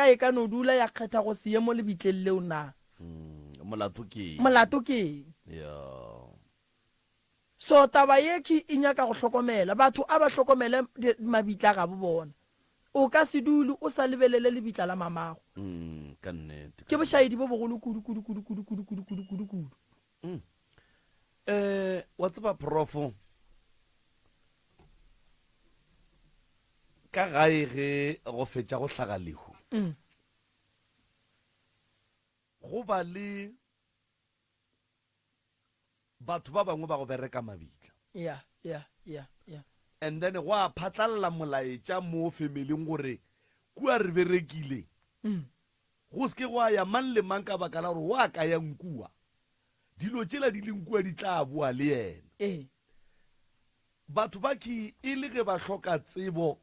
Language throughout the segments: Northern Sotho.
ka e ka no dula ya kgetha go se ye mo lebitleng leo na? Molato ke eng? Molato ke eng? Ya. So taba ye ke e nyaka go hlokomela. Batho a ba hlokomele mabitla a gabo bona. O ka se dule o sa lebelele lebitla la mamago. Ka nnete. Ke bošaedi bo bogolo kudu, kudu, kudu, kudu, kudu, kudu, kudu, kudu, kudu. Eh, wa tseba Prof, ka gae ge go fetša go hlaga lehu, go ba le batho ba bangwe ba go bereka mabitla. Yeah, yeah, yeah, yeah. And then gwa phatlalla molaetša mo familing gore kua re berekile, go se ke gwa ya mang le mang ka baka la gore wa ka yang kua, dilo tšela di leng kua di tla boa le yena. Ee. Batho ba ke e le ge ba hloka tsebo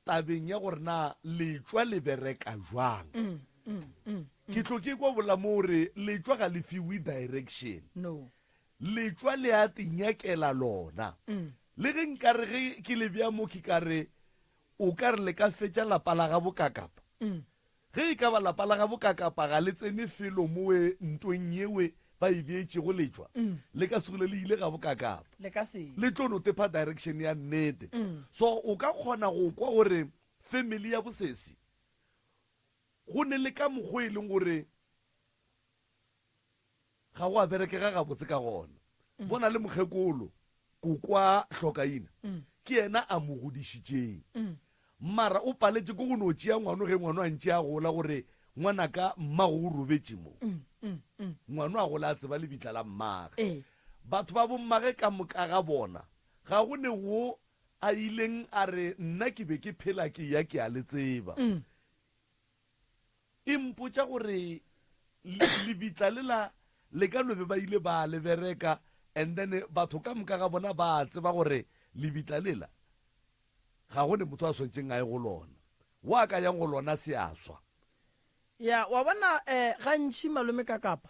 tabeng ya gore na letšwa le bereka jwang. Ke tlo ke kwa bola mo gore letšwa ga le fiwe direction. No. Letšwa le a tinyakela lona. Le ge nkare ge ke le bea mo ke ka re o ka re le ka fetša lapa la gabo kakapa. Ge e ka ba lapa la gabo Kakapa ga le tsene felo mowe ntweng yewe ba e beetšego letšwa, le ka tsogile le ile gabo Kakapa. Le ka se. Le tlo no tepa direction ya nnete. So o ka kgona go kwa gore family ya bosesi go ne le ka mokgo e leng gore Ga go a berekega gabotse ka gona. Bona le mokgekolo, Kokwa Hlokaina, ke yena a mo godišitšeng. Mara o paletše ke go no tšea ngwano ge ngwano a ntše a gola gore ngwanaka mmago o robetše mo. Ngwano a gola a tseba lebitla la mmage. Batho ba bommage ka moka ga bona ga go ne wo a ileng a re nna ke be ke phela ke eya ke a le tseba. E mpotša gore lebitla lela le ka no be ba ile ba le bereka and then batho ka moka ga bona ba tseba gore lebitla lela ga go ne motho a swanetšeng a ye go lona. Wa ka yang go lona se a swa. Ya, wa bona um gantši malome ka kapa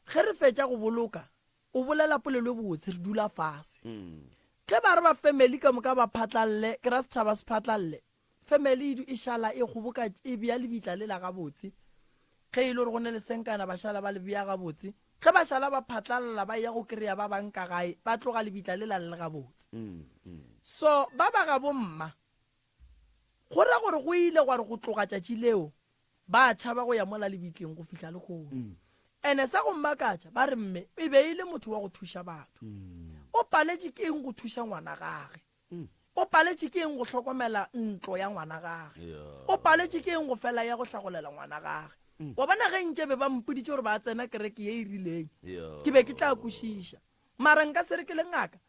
ge re fetša go boloka o bolela polelo e botse re dula fase. Ge ba re ba family ka moka ba phatlalle, ke ra setšhaba se phatlalle, Family e du e šala e kgoboka e bea lebitla lela gabotse. Ge e le gore go ne le senkana ba šala ba le bea gabotse. Ge ba šala ba phatlalla ba eya go kry-a ba bang ka gae ba tloga lebitla lela le le gabotse. So ba ba gabo mma go ra gore go ile gwa re go tloga tšatši leo ba tšhaba go ya mola lebitleng go fihla lehono. Ene sa go mmakatša ba re mme e be e le motho wa go thuša batho. O paletše ke eng go thuša ngwana gage? O paletše ke eng go hlokomela ntlo ya ngwana gage? O paletše ke eng go fela ya go hlagolela ngwana gage? Wa bona, ge nke be ba mpoditše gore ba tsena kereke ye e rileng, ke be ke tla kwešiša. Mara nka se re ke le ngaka,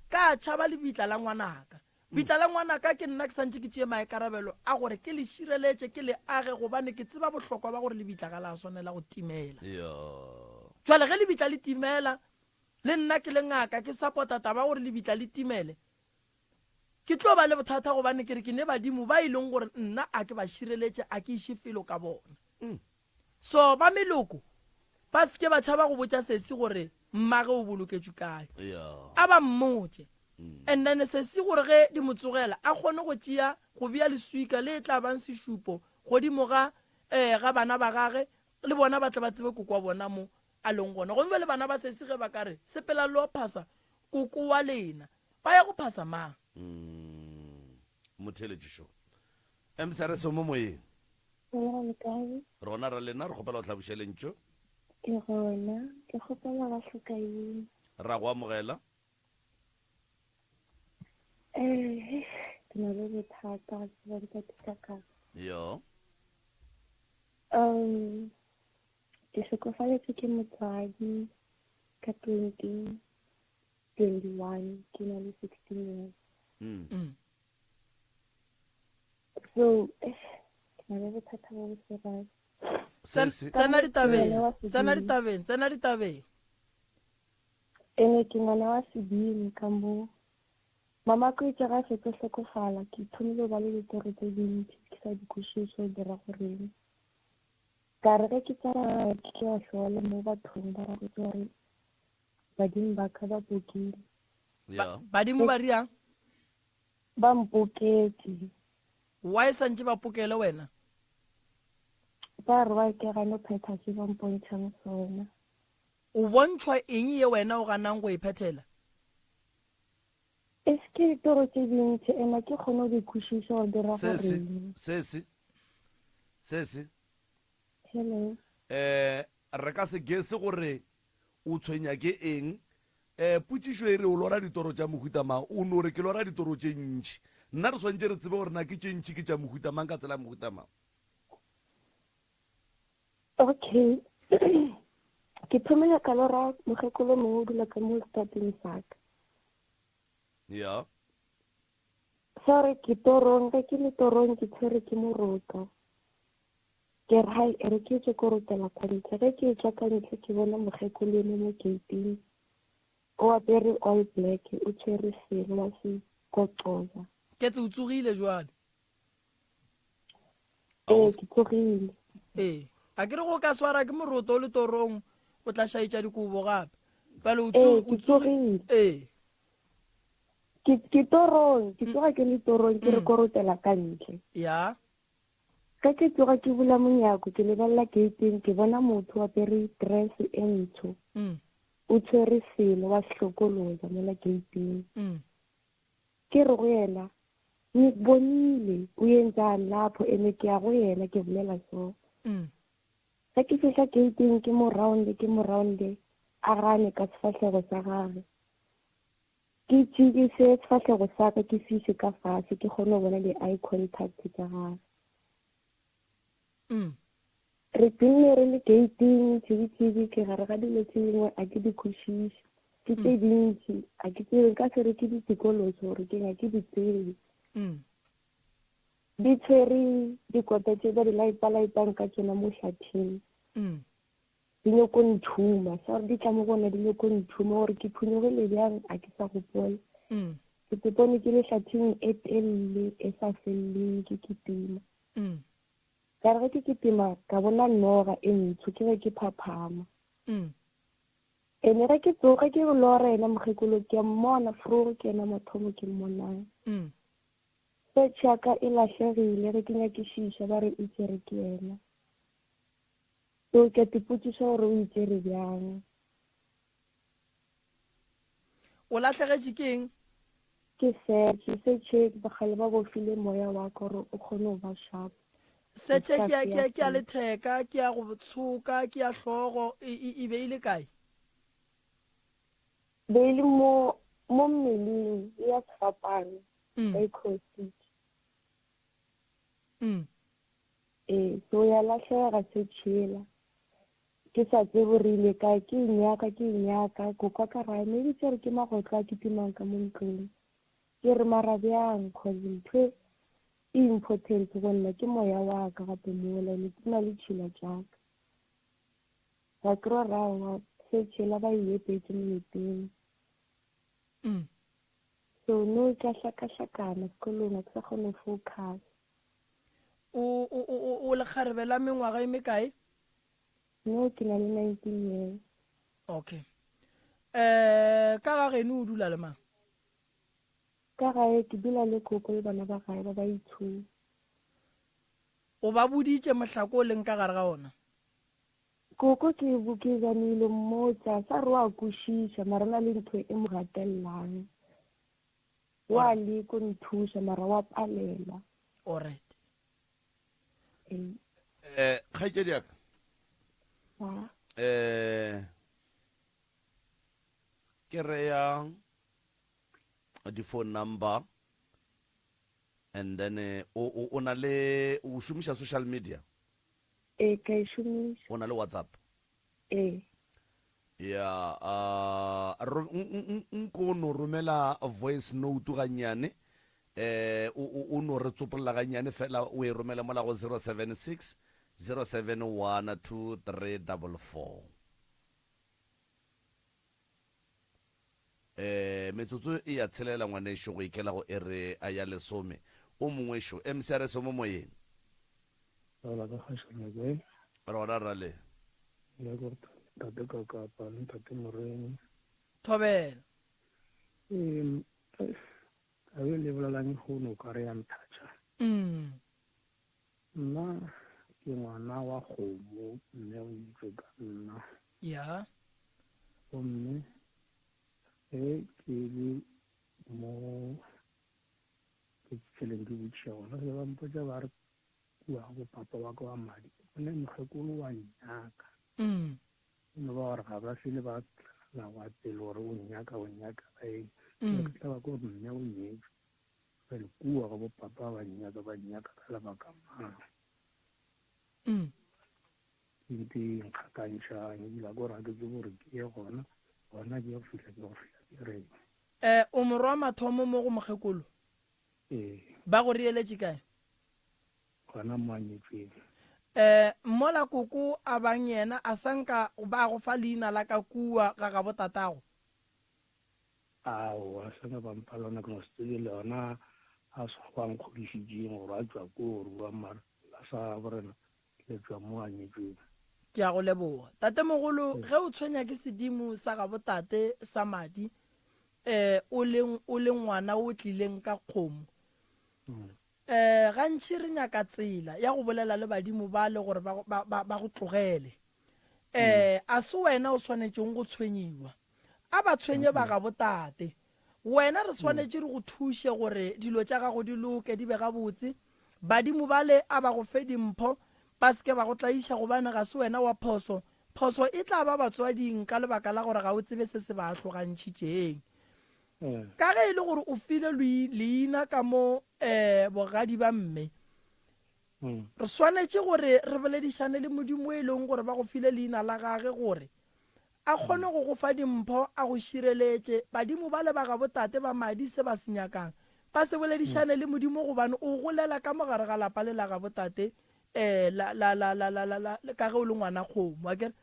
ka tšhaba lebitla la ngwanaka. Bitla la ngwanaka ke nna ke santše ke tšee maikarabelo a gore ke le šireletše, ke le age, gobane ke tseba bohlokwa ba gore lebitla ga la swanela go timela. Jwale ge lebitla le timela, Le nna ke le ngaka ke sapota taba ya gore lebitla le timele. Ke tlo ba le bothata gobane ke re ke ne badimo ba e leng gore nna a ke ba šireletše a ke iše felo ka bona. So ba meloko ba se ke ba tšhaba go botša sesi gore mmage o boloketšwe kae. A ba mmotše. And then sesi gore ge di mo tsogela a kgone go tšea go bea leswika le e tla bang sešupo godimo ga eh ga bana ba gage le bona ba tle ba tsebe koko wa bona mo a leng gona. Gomme bjale bana ba sesi ge ba ka re, Sepelang le yo phasa koko wa lena, ba ya go phasa mang? Motheeletši šo. MCRS o mo moyeng. Dumela le kae? Rona ra lena, re kgopela go hlaboša lentšu. Ke gona, ke kgopela ba hlokaina. Ra go amogela. Eh, ke na le bothata ga ke tseba ntate ka ka. Yo. Um, Ke hlokofaletšwe ke motswadi ka 2021 ke na le 16 years. Mm. So, eh, ke na le bothata bo bo serious. Tsena ditabeng, tsena ditabeng, tsena ditabeng. Ene ke ngwana wa sebini ka mo. Mama ko itse ga fetsa hlokofala ke thomile ba le ditoro tse dintsi ke sa di kwešiše dira goreng. Ka re ge ke tsamaya ke ya hlola mo bathong ba botse gore badimo ba ka ba pokile. Yeah. Badimo ba riang? Ba mpoketše. Why santše ba pokele wena? Ba re why ke gane go phetha se ba mpontšhang sona. O bontšhwa eng ye wena o ganang go e phethela? E se ke ditoro tše dintši and a ke kgone go di kwešiša gore di ra Se se, goreng. se se, se se. Hello. Eh, re ka se guess gore o tshwenya ke eng. Eh, potšišo e re o lora ditoro tša mohuta mang? O no re ke lora ditoro tše ntši. Nna re swanetše re tsebe gore na ke tše ntši ke tša mohuta mang ka tsela ya mohuta mang. Okay. Ke thomile ka lora mokgekolo mongwe o dula ka mo setateng sa ka. Ya. Sorry, ke torong, ge ke le torong ke tshwere ke moroto. Ke re hai, e re ke tswe ko rotela kwa ntle. Ge ke etšwa ka ntle ke bona mokgekolo eme mo gating. O apere all black, o tshwere selo wa se kokoza. Ketse o tsogile jwale? Ee, ke tsogile. Ee, a ke re go ka swara ke moroto o le torong o tla šaetša dikobo gape. Bjale o Ee, ke tsogile. Ee. Ke ke torong, ke tsoga ke le torong ke re ko rotela ka ntle. Ya. Ge ke tsoga ke bula monyako ke lebelela gating ke bona motho o apere dress e ntsho. O tshwere selo wa se hlokoloza mola gating. Ke re go yena, Ngikubonile o yenzani lapho ene ke ya go yena ke bolela so. Ge ke fihla gating ke mo rounde ke mo rounde a gane ka sefahlego sa gage. Ke tšikise sefahlego sa ka ke se iše ka fase ke kgone go bona di eye contact tša gage. Re tenne re le gating tšhibitšhibi ke gare ga dilo tše dingwe a ke di kwešiše. Ke tše dintši a ke tsebe nka se re ke ditikološo gore ke ga ke di tsebe. Di tshwere dikota tše ba di laipalaipang ka tšona mo hlatheng. Di nyoko nthuma sa gore di tla mo go nna di nyoko nthuma gore ke phunyogile bjang a ke sa gopola. Ke tsepone ke le hlatheng e telele e sa felleng ke kitima. Ka re ge ke kitima ka bona noga e ntsho ke ge ke phaphama. Ene ge ke tsoga ke lora yena mokgekolo ke a mmona frogo ke yena mathomo ke mmonang. Search ya ka e lahlegile ge ke nyakišiša ba re e tšere ke yena. So ke a tipotšiša gore o e tšere bjang. O lahlegetše ke eng? Ke search, search e bakgale ba bofile moya wa ka gore o kgone go ba sharp. Search e ke ya, ke ya, ke ya letheka, ke ya go tshoka, ke ya hlogo, e, e, e be e le kae? Be e le mo, mo mmeleng, e ya sefapano, ba e crossitše. Ee, so ya lahlega search yela. Ke sa tsebe gore e ile kae, ke e nyaka, ke e nyaka, ko kwa ka rae, maybe tšere ke magotlo a kitimang ka mo ntlong. Ke re mara bjang, cause ntho e important go nna ke moya wa ka gape mola, ne ke na le tšhila tša ka. Ka kry-a gore aowa, se tšhela ba e epetše moepeng. So no ke a hlakahlakana sekolong, ga ke sa kgona go focus. O, o, o, o lekgarebe la mengwaga e mekae? No, ke na le 19 years. Okay. Eh, ka ga geno o dula le mang? Ka gae ke dula le koko le bana ba gae ba ba itshong. O ba boditše mohlako o leng ka gare ga ona? Koko ke ke zamile mmotsa sa re wa kwešiša mara na le ntho e mo gatellang. Wa leko nthuša mara wa palelwa. Alright. Ee. Eh, kgaetšedi ya ka. Ba. Eh, ke reya di-phone number and then eh, o, o, o na le o šomiša social media? Ee, ke a e šomiša. O na le WhatsApp? Ee. Ya, uh, nko no romela voice note gannyane, eh, o, o, o no re tsopolla gannyane fela o e romele mola go 076 071 2344. Eh, metsotso e ya tshelela ngwanešu go ikela go ere a ya lesome. O mongwe šo, MCRS o mo moyeng. Laola ka kgašo nako e. Re gona rale. Ya ke gore ntate Kakapa le ntate Moremi. Thobela. Ee, taba e le bolelang lehono o ka re ya nthatša. Nna Ke ngwana wa kgomo mme o itšwe ka nna. Ya. Gomme ge ke le mo ke tseleng ke botšiša gona ge ba mpotša ba re kua go papa wa ka wa madi go ne mokgekolo wa nnyaka. Mm. E no ba gore ga ba fele ba tla gwa pele gore o nnyaka o nnyaka ba eng. Mm. Ke tla ba ko mme o nyetšwe. Bjale kua ga bo papa ba nnyaka ba nnyaka ka lebaka mang. Mm. Ke nte e nkgakantšhang ebile a kore ga ke tsebe gore ke ye gona gona ke ye go fihla ke go fihla ke reng. Eh, o morwa wa mathomo mo go mokgekolo? Ee. Ba go reeletše kae? Gona mo a nyetšweng. Eh, mola koko a bang yena a sa nka ba go fa leina la ka kua ga gabo tatago? Aowa, sa ka ba mpha lona ke no se tsebe le yona a sa go a nkgodišitšeng gore a tšwa ko gore wa mara la sa borena le tšwa mo a nyetšweng. Ke a go leboga. Tatemogolo, ge o tshwenya ke sedimo sa gabo tate sa madi, eh, o le, o le ngwana o tlileng ka kgomo, eh, gantši re nyaka tsela ya go bolela le badimo bale gore ba, ba, ba, ba go tlogele. Eh, a se wena o swanetšeng go tshwenyiwa. A ba tshwenye ba gabo tate. Wena re swanetše re go thuše gore dilo tša gago di loke, di be gabotse. Badimo bale a ba go fe dimpho, ba se ke ba go tlaiša gobane ga se wena wa phoso. Phoso e tla ba batswading ka lebaka la gore ga o tsebe se se ba ahlogantšhitšeng. Ka ge e le gore o file leina ka mo bogadi ba mme, Re swanetše gore re boledišane le Modimo e leng gore ba go file leina la gage gore a kgone go go fa dimpho a go šireletše. Badimo bale ba gabo tate ba madi se ba se nyakang ba se boledišane le Modimo gobane o golela ka mo gare ga lapa le la gabo tate eh, la, la, la, la, la, la, la, ka ge o le ngwana kgomo akere.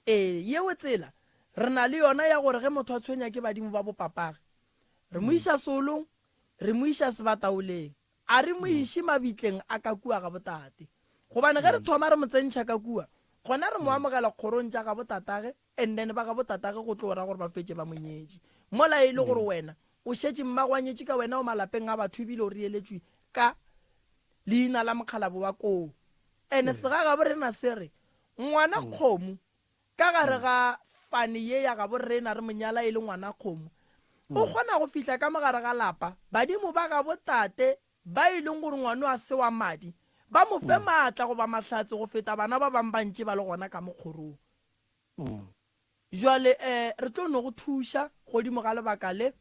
Ee, yeo tsela re na le yona ya gore ge motho a tshwenya ke badimo ba bopapage re mo iša seolong re mo iša sebataoleng A re mo iše mabitleng a ka kua ga botate. Gobane ge re thoma re mo tsentšha ka kua, gona re mo amogela kgorong tša gabo tatage, and then ba gabo tatage go tlo ra gore ba fetše ba mo nyetše. Mola e le gore wena o šetše mmago a nyetše ka wena o malapeng a batho ebile o reeletšwe ka leina la mokgalabo wa koo. And segagabo rena se re, ngwana kgomo Ka gare ga fane ye ya gabo rena re mo nyala e le ngwana kgomo. O kgona go fihla ka mo gare ga lapa, badimo ba gabo tate ba e leng gore ngwano a se wa madi, ba mo fe maatla goba mahlatse go feta bana ba bang ba ntše ba le gona ka mo kgorong. Jwale um re tlo no go thuša godimo ga lebaka le.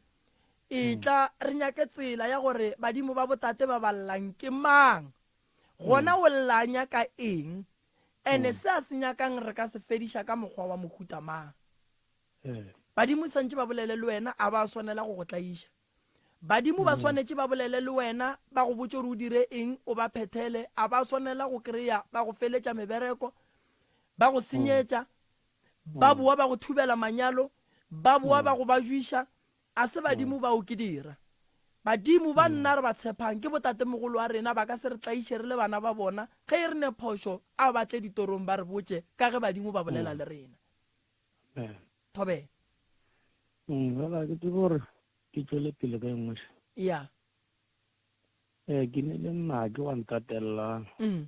Etla re nyake tsela ya gore badimo ba botate ba ba llang ke mang, gona o lla a nyaka eng, Ene se a se nyakang re ka se fediša ka mokgwa wa mohuta mang? Badimo santše ba bolele le wena, a ba swanela go go tlaiša. Badimo ba swanetše ba bolele le wena, ba go botše gore o dire eng, o ba phethele, a ba swanela go kreya ba go feletša mebereko, ba go senyetša, ba boa ba go thubela manyalo, ba boa ba go bajwiša, A se badimo bao ke dira. Badimo ba nna re ba tshepang ke botatemogolo wa rena, ba ka se re tlaiše re le bana ba bona. Ge e re ne phošo, a ba tle ditorong ba re botše, ka ge badimo ba bolela le rena. Amen. Thobela. Bjale ke tsebe gore ke tšwele pele ka e nngwe še. Ya. Eh, ke ne le nnake wa ntatellang. Mm.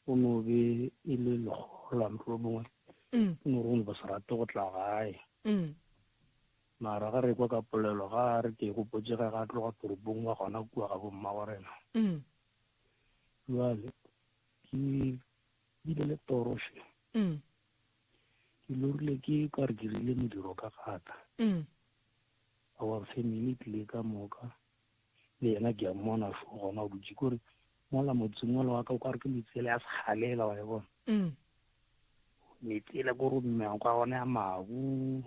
O no be e le lekgolwa mohlomongwe. Mm. O no re o no ba se rate go tla gae. Mm. Mara ge re ekwa ka polelo, ga a re ke gopotše ge ga tloga toropong wa gona kua ga bommago rena. Mm. Bjale ke bile le toro še. Mm. Ke lorile ke ka re ke rile modiro ka gaka. Mm. Our family tlile ka moka. Le yena ke a mmona šo gona o dutše kore mola motseng ola wa ka o ka re ke metse ele ya sekgalela wa e bona. Mm. Metse ele ko re meago ya gona ya mabu.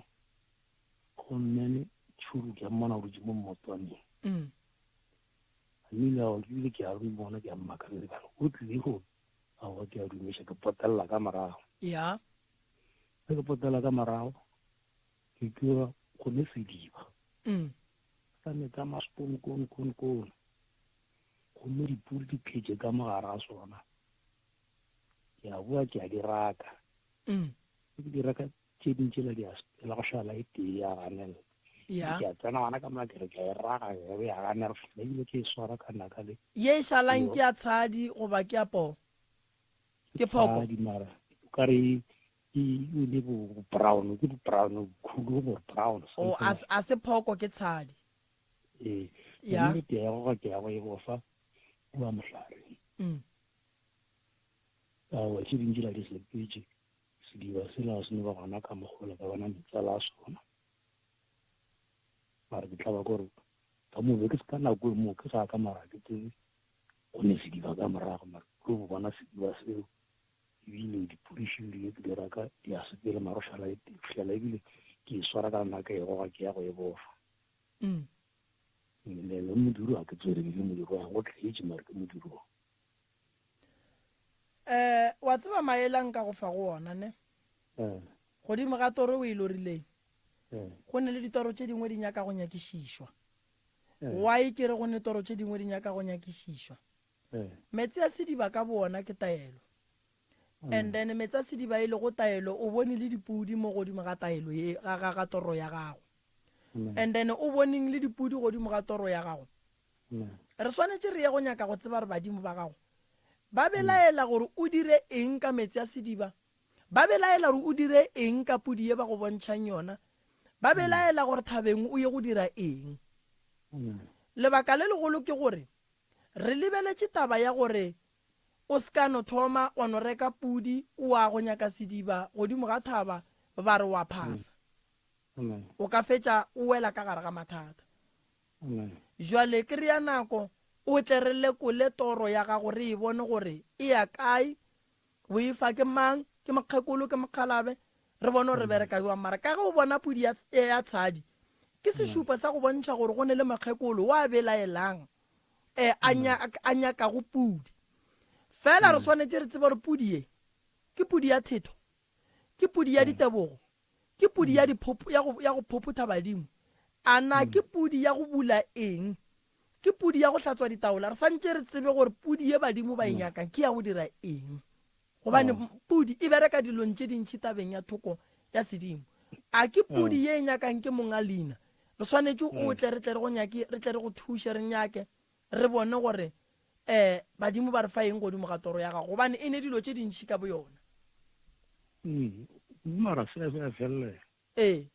Gomme tšhuru ke a mmona o dutše mo mmotwaneng. Mm. Mmile ao ke bile ke a mmona ke a mmakalela ka re o tlile go aowa ke a dumiša ke potelela ka morago. Ya. Ge ke potelela ka morago ke kua go ne sediba. Mm. Sa meetse a masekonokonokonokono gomme dipudi di phetše ka mo gare ga sona. Ke a boa ke a di raka. Mm. Ke di raka tše ding tšela di a sepela go šala e tee ya ganelela. Ya. Ke a tsena gona ka mola ke re ke a e raga ya be ya gana re fihla ebile ke e swara ka naka le. Ye e šalang ke ya tshadi goba ke ya poo? Ke phoko? Tshadi mara o ka re e e le bo brown ke bo brown khulu gore brown O a se- a se phoko ke tshadi. Ee. Ya. Mme ke ya go ke ya go e bofa kua mohlareng. Aowa tše dintši la di sepetše. Sediba sela se no ba gona ka mogola ka bona metsala a sona. Mara ke tlaba gore ka mo be ke se ka nako e mo ke ga ka mara ke tsebe go ne sediba ka morago mara ke go bona sediba seo ebile dipodiši le dilo ke di raka di a sepele mara o šala e tee fihlela ebile ke e swara ka nna ka e goga ke ya go e bofa. Le le modiro ga ke tsebe ke modiro wa go tletše mara ke modiro. Eh, wa tseba maele a nka go fa go ona ne? Eh. Godimo ga toro o e lorileng. Eh. Go ne le ditoro tše dingwe di nyaka go nyakišišwa. Eh. Why ke re go ne toro tše dingwe di nyaka go nyakišišwa? Eh. Metsi a sediba ka boona ke taelo. And then metsi a sediba e lego taelo o bone le dipudi mo godimo ga taelo ye ga ga ga toro ya gago. And then o boneng le dipudi godimo ga toro ya gago. Re swanetše re ye go nyaka go tseba gore badimo ba gago ba belaela gore o dire eng ka meetse a sediba, ba belaela gore o dire eng ka pudi ye ba go bontšhang yona, ba belaela gore thabeng o ye go dira eng. Lebaka le legolo ke gore re lebeletše taba ya gore o se ka no thoma wa no reka pudi wa go nyaka sediba godimo ga thaba ba re wa phasa. O ka fetša o wela ka gare ga mathata. Jwale krea nako o tle re lekole toro ya gago re e bone gore e ya kae, o e fa ke mang, ke mokgekolo, ke mokgalabe, re bone gore re bereka jwang. Mara ka ge o bona pudi ya, ya tshadi, ke sešupo sa go bontšha gore go ne le mokgekolo wa belaelang eh, a, nya, a nyakago pudi. Fela re swanetše re tsebe gore pudi ye ke pudi ya thetho, ke pudi ya ditebogo, Ke pudi ya diphopho, ya go, ya go phophotha badimo? A na ke pudi ya go bula eng? Ke pudi ya go hlatswa ditaola? Re sa ntše re tsebe gore pudi ye badimo ba e nyakang ke ya go dira eng. Gobane pudi e bereka dilong tše dintši tabeng ya thoko ya sedimo. A ke pudi ye e nyakang ke monga leina? Re swanetše o tle re tle re go nyake, re tle re go thuše re nyake, re bone gore um badimo ba re fa eng godimo ga toro ya gago, gobane e ne dilo tše dintši ka boyona. Mm, mara se se a felela. Ee.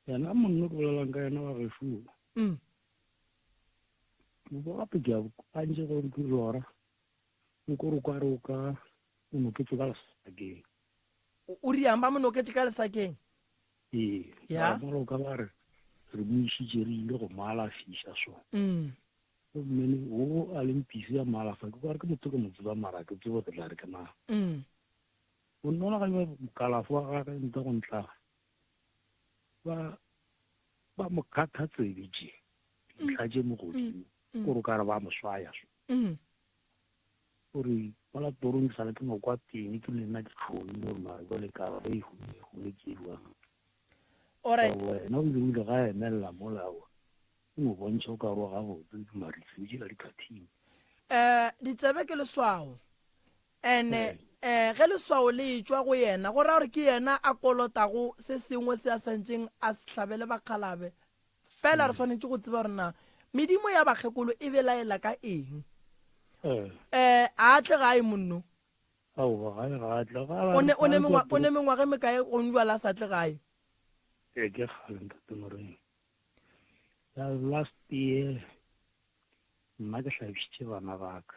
Yena monna ke bolelang ka yena wa gešo. Mm. Bo gape ke a gantši gore ke lora. Nko re kwa re o ka o noketše ka lesakeng. O riang ba mo noketše ka lesakeng? Ee. Ya. Ba mo ka ba re re mo išitše re ile go mo alafiša so. Mm. Gomme wo a leng pisi ya mo alafa ke kwa re ke motho ke mo tseba mara ke tsebo ke tla re ke mang. Mm. O nnola ga kalafo wa gagwe ntle go ntla ba ba mo kgatha tsebe tše dintlha tše mo godimo kore o ka re ba mo swaya so. Mm. Gore mola torong ke sale ke no kwa teng ke le nna ke tšhogile gore mara jwale ka ba e hune hune ke jwang. Alright. Wena o ile o ile ga emelela mola o mo bontšha o ka re o gabotse mara ditsebe tšela di khathile. Eh ditsebe ke leswao. Ene eh ge leswao le etšwa go yena go ra gore ke yena a kolotago se sengwe se a santšeng a se hlabele bakgalabe Fela re swanetše go tseba gore na medimo ya bakgekolo e belaela ka eng. Eh. Eh, a a tle gae monno? Aowa, gae ga a tle. Ga O ne, o ne mengwa, o ne mengwaga e mekae go njwala a sa tle gae? Ee, ke kgale ntate Morena. Ya last year nna ke hlabišitše bana ba ka.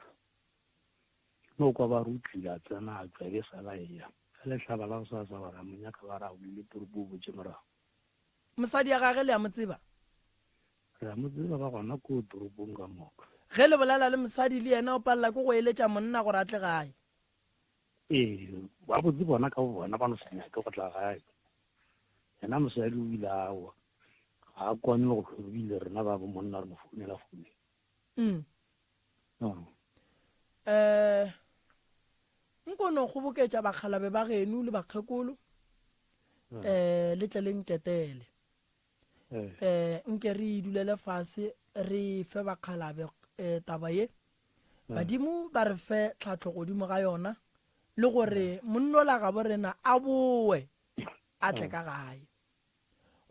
Ke no kwa ba re o tlile a tsena a tšwa e be sala eya. Ka lehlaba la gosasa ba ra mo nyaka ba re a boile toropo o botše morago. Mosadi ya gage le a mo tseba? Re a mo tseba, ba gona koo toropong ka moka. Ge le bolela le mosadi le yena o palela ke go eletša monna gore a tle gae. Ee, gabotse bona ka bobona ba no se nyake go tla gae. Yena mosadi o ile a wa, ga a kwane le go hlwa ebile rena ba bo monna re mo founela founela. Mm. Oh. Eh, nko no kgoboketša bakgalabe ba geno le bakgekolo. um le tle le nketele um nke re dulele fase re fe bakgalabe um taba ye badimo ba re fe tlhahlo godimo ga yona le gore monnola gabo rena a boe a tle ka gae.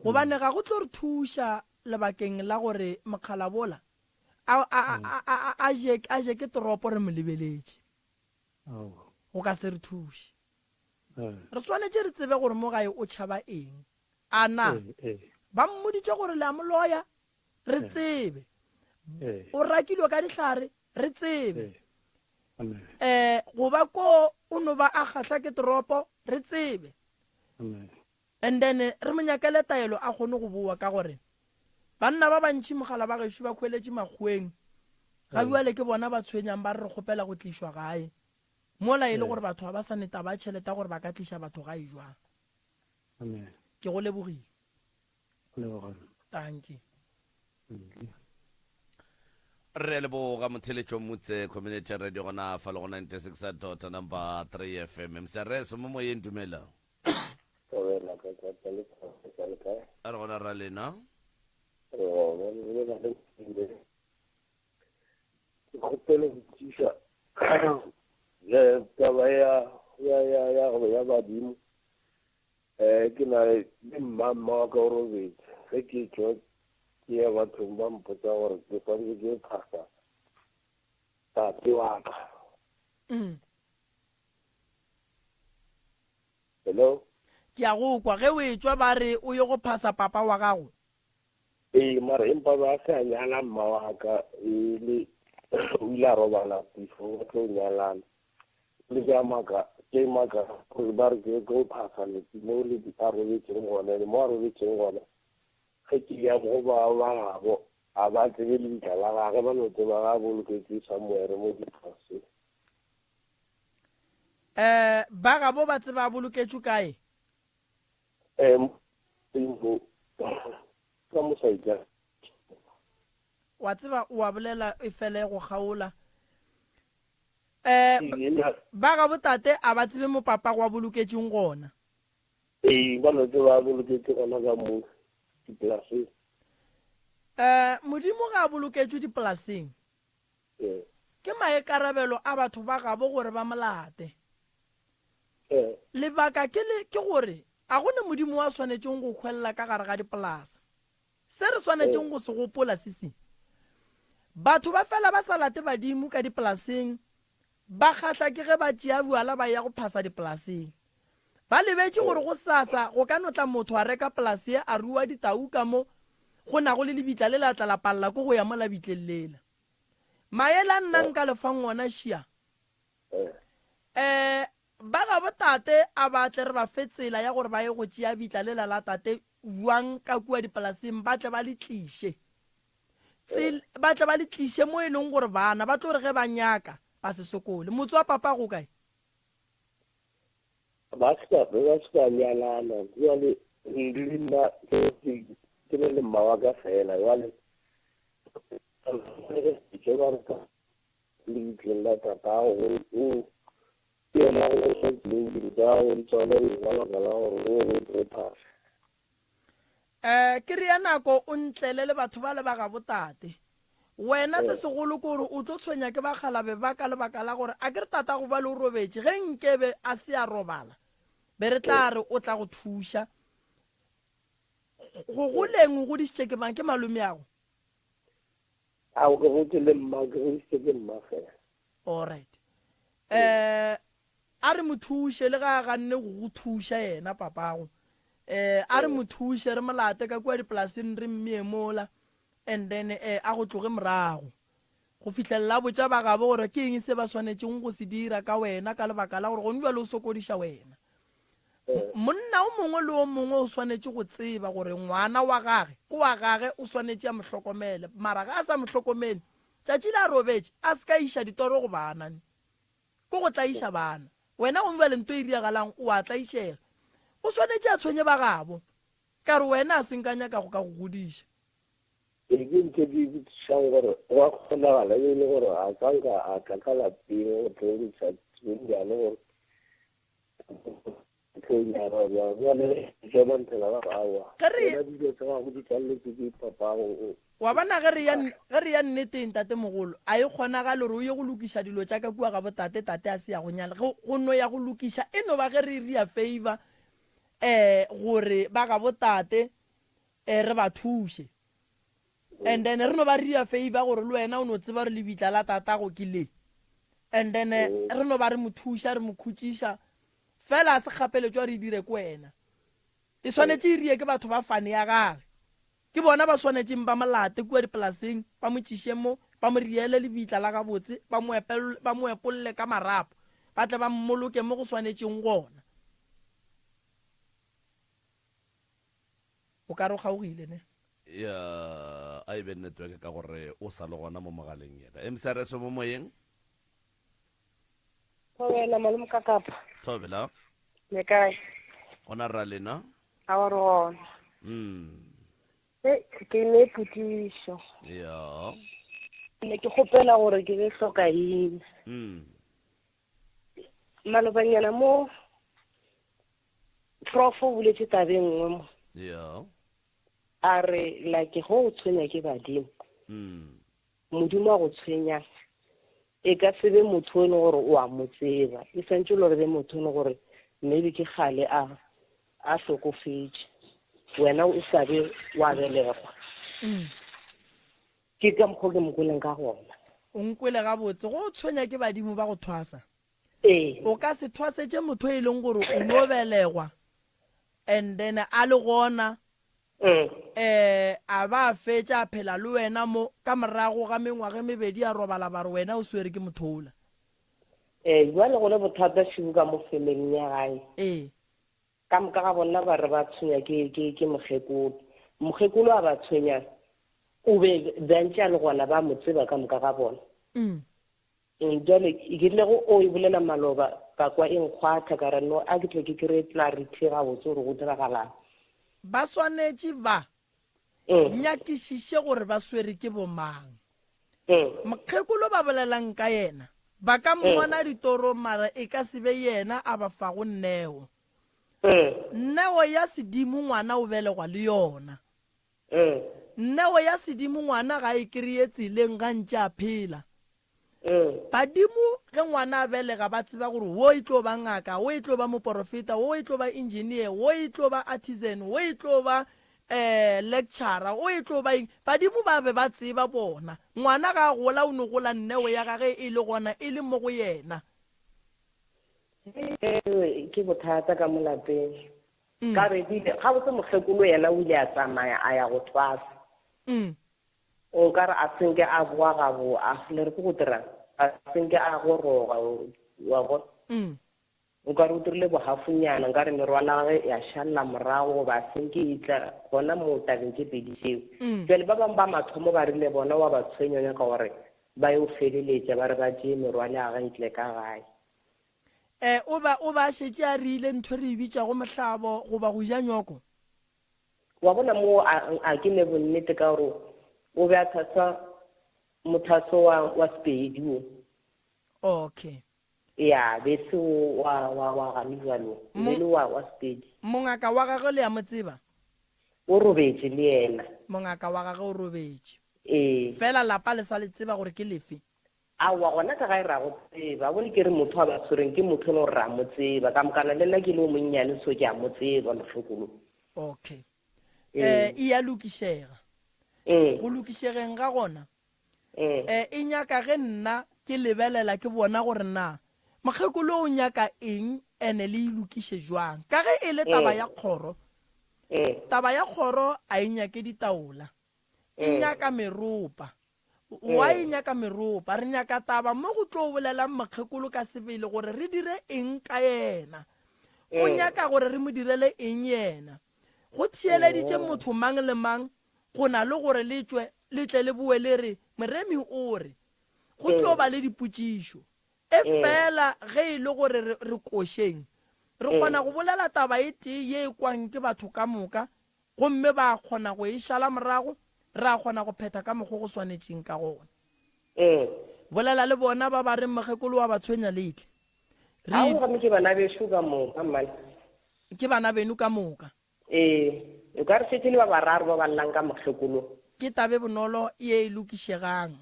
Gobane ga go tlo re thuša lebakeng la gore mokgalabola a, a, a, a, a, a je, a je ke toropo re mo lebeletše. Go ka se re thuše. Re swanetše re tsebe gore mo gae o tšhaba eng. A na ba mmoditše gore le a mo loya? Re tsebe. O rakilwe ka dihlare? Re tsebe. Um goba ko o no ba a kgahla ke toropo? Re tsebe. And then re mo nyakele taelo a kgone go bowa ka gore banna ba bantši mogala ba gešo ba khweletše makgoweng ga bjale ke bona ba tshwenyang ba re re kgopela go tlišwa gae mola e le gore batho ga ba sa ne taba ya tšhelete ya gore ba ka tliša batho gae jwang. Ke go lebogile. Tanki. Re a leboga motheletšo Motse Community Radio gona fa le go 96 dot number 3 FM. Msereso mo moyeng dumela. Thobela ka ka ka le ka le kae? A re gona ra lena. Re gona le bolela le ile. Ke kgopela go botšiša eh, taba ya ya ya ya ya badimo. Eh ke na le mma mma wa ka o robetse. Ge ke tšwa ke ya bathong ba mpotsa gore ke swanetše ke phasa tate wa ka. Mm. Hello? Ke a go kwa. Ge o etšwa ba re o ye go phasa papa wa gago. Ee, mara empa ba se a nyala mma wa ka e le o ile a robala before ba tlo nyalana. Le ke a maka, ke maka gore ba re ke tlo phasa metsi mo le a robetšeng gona, le mo a robetšeng gona. Ge ke ya go ba ba gabo, a ba tsebe lebitla la gage, ba no tseba ga a boloketšwe somewhere mo dipolaseng. Eh, ba gabo ba tseba a boloketšwe kae? Eh, mo, ka mo sa itla. Wa tseba, o a bolela e fele go kgaola. Eh, ba gabo tate a ba tsebe mo papa go a boloketšweng gona. Ee, ba no tseba a boloketšwe gona ka mo dipolaseng. Eh, Modimo ga a boloketšwe dipolaseng. Ke maikarabelo a batho ba gabo gore ba mo late. Lebaka ke le, ke gore a go ne Modimo wa swanetšeng go hwelela ka gare ga dipolasa. Se re swanetšeng go se gopola se se, Batho ba fela ba sa late badimo ka dipolaseng, ba kgahla ke ge ba tšea bjala ba eya go phasa dipolaseng. Ba lebetše gore gosasa go ka no tla motho a reka polase ye a rua ditau ka mo go nago le lebitla le la tla la palela ko go ya mo labitleng lela. Maele a nna nka le fang ona šia. Eh, ba gabo tate a ba tle re ba fe tsela ya gore ba ye go tšea bitla lela la tate bjang ka kua dipolaseng ba tle ba le tliše. Tsel, ba tle ba le tliše mo e leng gore bana ba tlo re ge ba nyaka ba se sokole. Motse wa papa go kae? Ba se ba ba se ba nyalana jwale le nna ke le le mma wa ka fela jwale ke ba re ka lebitleng la tatago gore o ke yena o sa tseleng dilo tsa gago di tswale ka baka la gore o o tlo phasa. Um ke re ya nako o ntlele le batho ba le ba gabo tate. Wena se segolo ke gore o tlo tshwenya ke bakgalabe ba ka lebaka la gore a ke re tatago bjale o robetše, ge nkebe a se a robala be re tla re o tla go thuša. Go goleng o godišitše ke mang? Ke malomeago? Ao, ke gotše le mma, ke godišitše ke mma fela. Alright. Eh, a re mo thuše le ga a ganne go go thuša yena papago. Eh, a re mo thuše re mo late ka kua dipolaseng re mmee mola and then eh, a go tloge morago. Go fihlelela a botša ba gabo gore ke eng se ba swanetšeng go se dira ka wena ka lebaka la gore gone bjale o sokodiša wena. Monna o mongwe le o mongwe o swanetše go tseba gore ngwana wa gage ke wa gage o swanetše a mo hlokomele mara ga a sa mo hlokomele tšatši le a robetše a se ka iša ditoro go bana ne ke go tlaiša bana wena gomme bjale nto e riagalang o a tlaišega o swanetše a tshwenye ba gabo ka re wena a se nka nyaka go ka go godiša. Ee, ke ntho e ke ipotšišang gore go a kgonagala e le gore a ka nka a tla ka lapeng go tlo ntšha bonnyane gore Wa bona ge re ya ge re ya nneteng tatemogolo a e kgonagale gore o ye go lokiša dilo tša ka kua ga botate tate a se ya go nyala go go no ya go lokiša e no ba ge re ria favor um gore ba ga botate. um re ba thuše. And then re no ba re dira favor gore le wena o no tseba gore lebitla la tatago ke le. And then re no ba re mo thuša, re mo khutšiša. Fela a se kgapeletšo re e dire ke wena. E swanetše e rie ke batho ba fane ya gage. Ke bona ba swanetšeng ba mo late kua dipolaseng, ba mo tšiše mo, ba mo riele lebitla la gabotse, ba mo ba mo epolle ka marapo, ba tle ba mmoloke mo go swanetšeng gona. O ka re o kgaogile, ne? Ya, a e be network ka gore o sa le gona mo mogaleng yena. MCRS o mo moyeng? Thobela malome Kakapa. Thobela. Le kae? Gona ra lena. A wa re gona. Mm. E ke ne potšišo. Ya. Ne ke kgopela gore ke be hloka eng. Mm. Malobanyana mo prof o boletše tabe nngwe mo. Ya. A re like go o tshwenya ke badimo. Mm. Modimo a go tshwenyang e ka se be motho o e leng gore o a mo tseba, e swantše le gore e be motho e leng gore maybe ke kgale a a hlokofetše, wena o sa be wa belegwa. Ke ka mokgwa o ke mo kweleng ka gona. O nkwele gabotse, go o tshwenya ke badimo ba go thwasa. Ee. O ka se thwasetše motho e leng gore o no belegwa and then a le gona Mm. Eh, a ba a fetša a phela le wena mo, ka morago ga mengwaga e mebedi a robala ba re wena o swere ke motho ola. Eh, jwale go le bothata šibu ka mo femeling ya gae. Ee. Ka moka ga bona ba re ba tshwenya ke, ke, ke mokgekolo. Mokgekolo a ba tshwenya, o be bjantše a le gona ba mo tseba ka moka ga bona. Mm. Bjale, ke rile go o e bolela maloba, ka kwa e nkgwatha, ka re, No, a ke tle ke kry-e clarity gabotse gore go diragalang. Ba swanetše ba nyakišiše gore ba swere ke bomang. Mokgekolo ba bolelang ka yena, ba ka mmona ditorong mara e ka se be yena a ba fago neo. Neo ya sedimo ngwana o belegwa le yona. Neo ya sedimo ngwana ga e kreye tseleng ga ntše a phela. Badimo ge ngwana a belega ba tseba gore wo e tlo ba ngaka, wo e tlo ba moporofeta, wo e tlo ba engineer, wo e tlo ba artisan, wo e tlo ba um lecturer, wo e tlo ba eng. Badimo ba be ba tseba bona. Ngwana ga a gola o no gola neo ya gage e le gona e le mo go yena. Ke bothata ka mo lapeng. Ka re bile, gabotse mokgekolo yena o ile a tsamaya a ya go thwasa. O ka re a senke a boa gabo, a, le re ke go dirang? A senke a goroga, wa bona. O ka re o dirile bohafonyana, nka re merwalo ya gagwe ya šalela morago goba a senke e tla gona moo tabeng tše pedi tšeo. Bjale ba bangwe ba mathomo ba rile bona wa ba tshwenya o nyaka gore ba yo feleletša ba re ba tšee merwalo ya gagwe e tle ka gae. E, o ba, o ba a šetše a rile ntho re e bitšago mohlabo goba go ja nyoko. Wa bona mo a, a ke ne bonnete ka gore o be a thasa mothaso wa, wa Sepedi wo. Okay. Ya, be se wo wa, wa, wa ga Mizalo, e be le wa, wa Sepedi. Mongaka wa gagwe le a mo tseba? O robetše le yena. Mongaka wa gagwe o robetše. Ee. Fela lapa le sa le tseba gore ke lefe? Aowa, gona ka gae ra go tseba. Bone ke re motho a ba tshwereng ke motho e leng gore ra mo tseba. Ka mokana le nna ke le o monnyane so ke a mo tseba mokgekolo. Okay. Eh, e ya lokišega. Go lokišegeng ga gona, eh, e nyaka ge nna ke lebelela ke bona gore na mokgekolo o nyaka eng ene le e lokiše jwang. Ka ge e le taba ya kgoro, taba ya kgoro a e nyake ditaola, e nyaka meropa. Wa e nyaka meropa. Re nyaka taba mo go tlo bolelang mokgekolo ka sebele gore re dire eng ka yena. O nyaka gore re mo direle eng yena. Go theeleditše motho mang le mang go na le gore le tšwe le tle le boe le re Moremi o re. Go tlo ba le dipotšišo. Efela ge e le gore re, re košeng, re kgona go bolela taba e tee ye e kwang ke batho ka moka gomme ba kgona go e šala morago, ra kgona go phetha ka mokgo go swanetšeng ka gona. Bolela le bona ba ba reng mokgekolo wa ba tshwenya le tle. Re. Ao, gomme ke bana bešo ka moka, mmane. Ke bana beno ka moka. Ee, o ka re šetše le ba bararo ba ba llang ka mokgekolo. Ke taba e bonolo ye e lokišegang.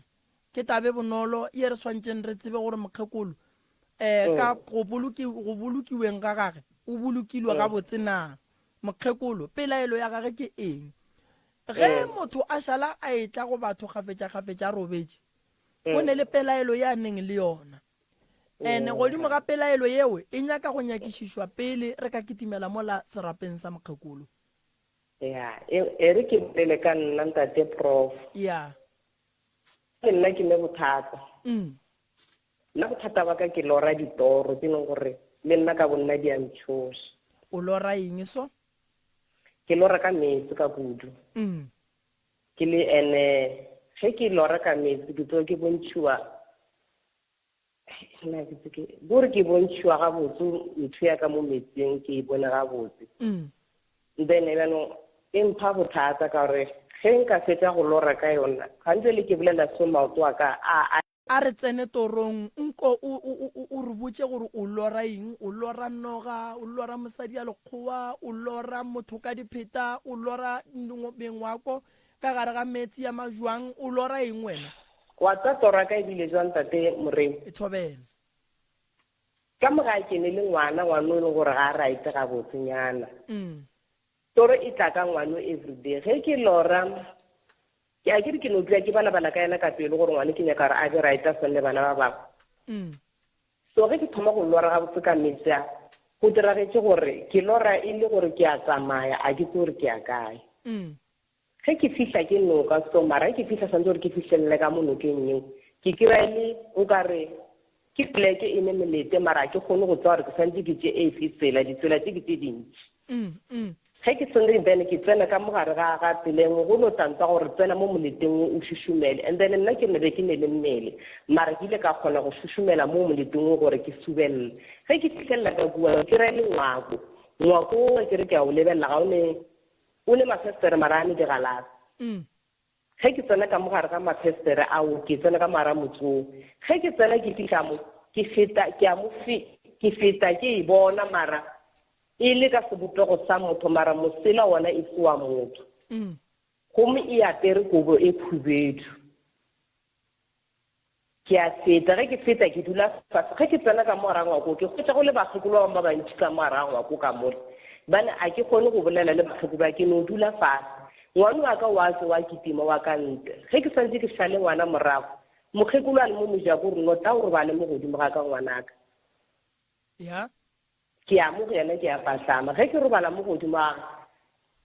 Ke taba e bonolo ye re swantšeng re tsebe gore mokgekolo um ka go boloki, go bolokiweng ga gage o bolokilwe gabotse na. Mokgekolo, pelaelo ya gage ke eng? Ge motho a šala a etla go batho kgafetšakgafetša a robetše, go ne le pelaelo ye a neng le yona. Ene godimo ga pelaelo yeo e nyaka go nyakišišwa pele re ka kitimela mola serapeng sa mokgekolo. Ya, e, e re ke bolele ka nna, Ntate Prof. Ya. Le nna ke ne bothata. Nna bothata ba ka ke lora ditoro tse e leng gore le nna ka bonna di a ntšhoša. O lora eng so? Ke lora ka meetse ka kudu. Ke le ene ge ke lora ka meetse ke tsoga ke bontšhiwa nna ke tse ke gore ke bontšhiwa gabotse ntho ya ka mo metseng ke e bone gabotse. Then bjanong e mpha bothata ka gore ge nka fetša go lora ka yona gantši le ke bolela so maoto a ka a a A re tsene torong, nko o, o, o, o re botše gore o lora eng. O lora noga, o lora mosadi ya lekgowa, o lora motho ka dipheta, o lora mengwako ka gare ga meetse ya majwang, o lora eng wena? Wa tseba toro ya ka e bile jwang Tate Moremi? E thobela. Ka mo gae ke ne le ngwana, ngwana o e leng gore ga a right gabotse nyana. Toro e tla ka ngwano everyday. Ge ke lora, ke a ke re ke no dula ke balabala ka yena ka pelo gore ngwano ke nyaka gore a be right a swane le bana ba bangwe. So ge ke thoma go lora gabotse ka meetse a, go diragetše gore ke lora e le gore ke a tsamaya, a ke tsebe gore ke ya kae. Ge ke fihla ke noka so, mara ge ke fihla swantse gore ke fihlelele ka mo nokeng yeo, ke kry-a e le o ka re ke pleke e ne melete mara ga ke kgone go tseba gore ke swantse ke tše efe tsela, ditsela tše ke tše dintši. Ge ke tsene then ke tsena ka mo gare ga ga tsela e nngwe go no tantwa gore tsena mo moleteng wo o šušumele and then nna ke ne be ke ne le mmele mara ke ile ka kgona go šušumela mo moleteng wo gore ke subelele. Ge ke fihlelela ka kua ke kry-a e le ngwako, ngwako wo ge ke re ke a o lebelela ga o ne O ne mafestere mara a ne digalase. Ge ke tsena ka mo gare ga mafestere ao, ke tsena ka mo gara motse wo. Ge ke tsena ke fihla mo, ke feta, ke a mo fe, ke feta ke e bona mara e le ka sebopego sa motho mara mosela wona e se wa motho. Gomme e apere kobo e khubedu. Ke a feta, ge ke feta ke dula fase. Ge ke tsena ka mo gare ga ngwako, ke hwetša go le bakgekolo ba bangwe ba bantši ka mo gare ga ngwako ka mola. Bjale a ke kgone go bolela le bakgekolo ba, ke no dula fase. Ngwano wa ka wa tšwa wa kitima wa ka ntle. Ge ke santše ke šale ngwana morago, mokgekolo a le mo mojako o re, No tla o robale mo godimo ga ka ngwanaka. Ya. Ke ya mo go yena ke a patlama. Ge ke robala mo godimo ga gagwe,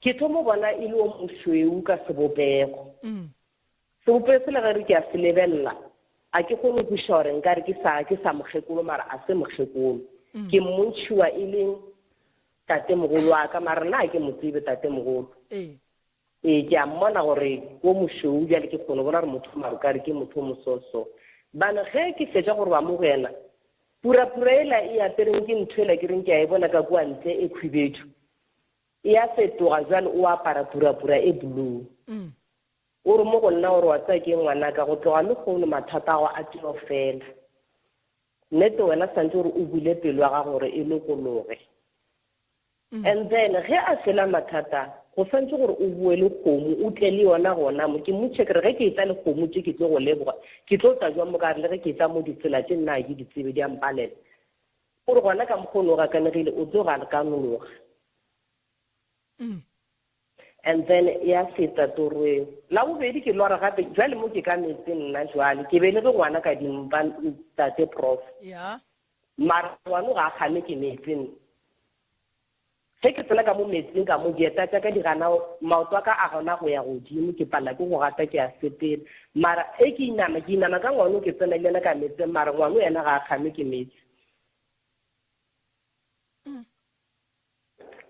ke thomo bona e le o mošweu ka sebopego. Sebopego sela ge re ke a se lebelela, a ke kgone go kwešiša gore nkare ke sa, ke sa mokgekolo mara a se mokgekolo. Ke mmontšhiwa e le tatemogolo wa ka mara nna ga ke mo tsebe tatemogolo. Ee, ke a mmona gore ke o mošweu bjale ke kgone go bona gore motho o mara o kare ke motho o mososo. Bana ge ke fetša go roba mo go yena, purapura yela e apereng ke ntho yela ke reng ke a e bona ka kua ntle e khwibedu, e a fetoga bjale o apara purapura e blue. O re mo go nna o re wa tseba keng ngwanaka, go tloga lehono mathata a gago a tšeo fela. Nnete wena santše gore o bule pelo ya gago gore e lokologe. And then ge a fela mathata, go swantše gore o boe le kgomo, o tle le yona gona mo. Ke mmotšiša ke re, ge ke etla le kgomo tše ke tlo go leboga, ke tlo tla jwang mo ka re le ge ke etla mo ditsela tše nna ga ke di tsebe, di a mpalela. O re gona ka mokgwa o ne o gakanegile, o tlo gakanologa. And then ya feta toro eo. La bobedi ke lora gape, jwale mo ke ka meetseng nna jwale, ke belege ngwana ka dimpa ntate Prof. Yeah. Mara ngwano ga a kgame ke meetse nna. Ge ke tsena ka mo meetseng ka mo, dieta tša ka di gana, maoto a ka a gana go ya godimo, ke palela ke go gata ke a sepela. Mara ge ke inama, ke inama ka ngwano ke tsena le yena ka meetseng, mara ngwano yena ga a kgame ke meetse.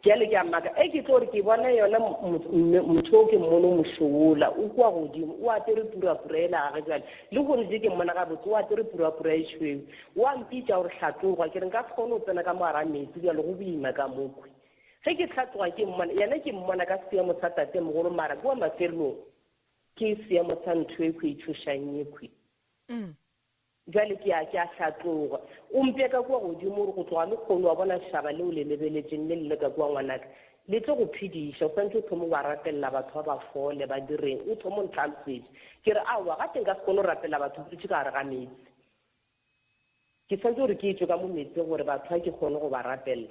Bjale ke a maka, e ke tlo re ke bona yona motho o ke mmone o mošola, o kua godimo, o apere purapura yela gage bjale. Lehono je ke mmona gabotse, o apere purapura e tšhweu. O a mpitša o re, Hlatloga. Ke re, Nka se kgone go tsena ka mo gara meetse bjale, go boima ka mokhwi. Ge ke hlatloga ke mmona, yena ke mmona ka seemo sa tatemogolo, mara kua mafelelong ke seemo sa ntho ekhwi e tšhošang yekhwi. Bjale ke a, ke a hlatloga. O mpea ka kua godimo, o re, Go tloga lehono, wa bona lešaba leo le lebeletšeng le lle ka kua, ngwanaka, le tlo go phediša. O swanetše o thome go ba rapelela batho ba ba fole, ba direng. O thome o ntlhalosetše. Ke re, Aowa, gape nka se kgone go rapelela batho ke dutše ka gare ga meetse. Ke swanetše gore ke tšwe ka mo meetseng gore batho ba ke kgone go ba rapelela.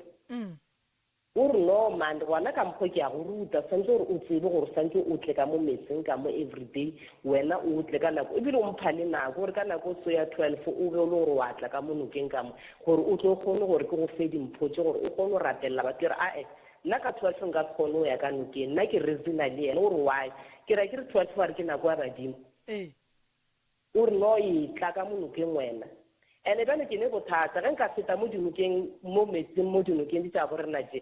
O re, No man, gona ka mokgo ke a go ruta, swantše gore o tsebe gore o swantše o tle ka mo metseng ka mo everyday, wena o tle ka nako, ebile o mpha le nako, gore ka nako so ya 12 o be o le gore wa tla ka mo nokeng ka mo, gore o tlo kgone gore ke go fe dimpho tše gore o kgone go rapelela batho. Ke re, Ae, nna ka 12 nka se kgone go ya ka nokeng, nna ke reasoner le yena. O re, Why? Ke re, Akere 12 ba re ke nako ya badimo. Ee. O re, No, etla ka mo nokeng wena. Ene bjale ke ne bothata, ge nka feta mo dinokeng, mo metseng, mo dinokeng di tša borena tše,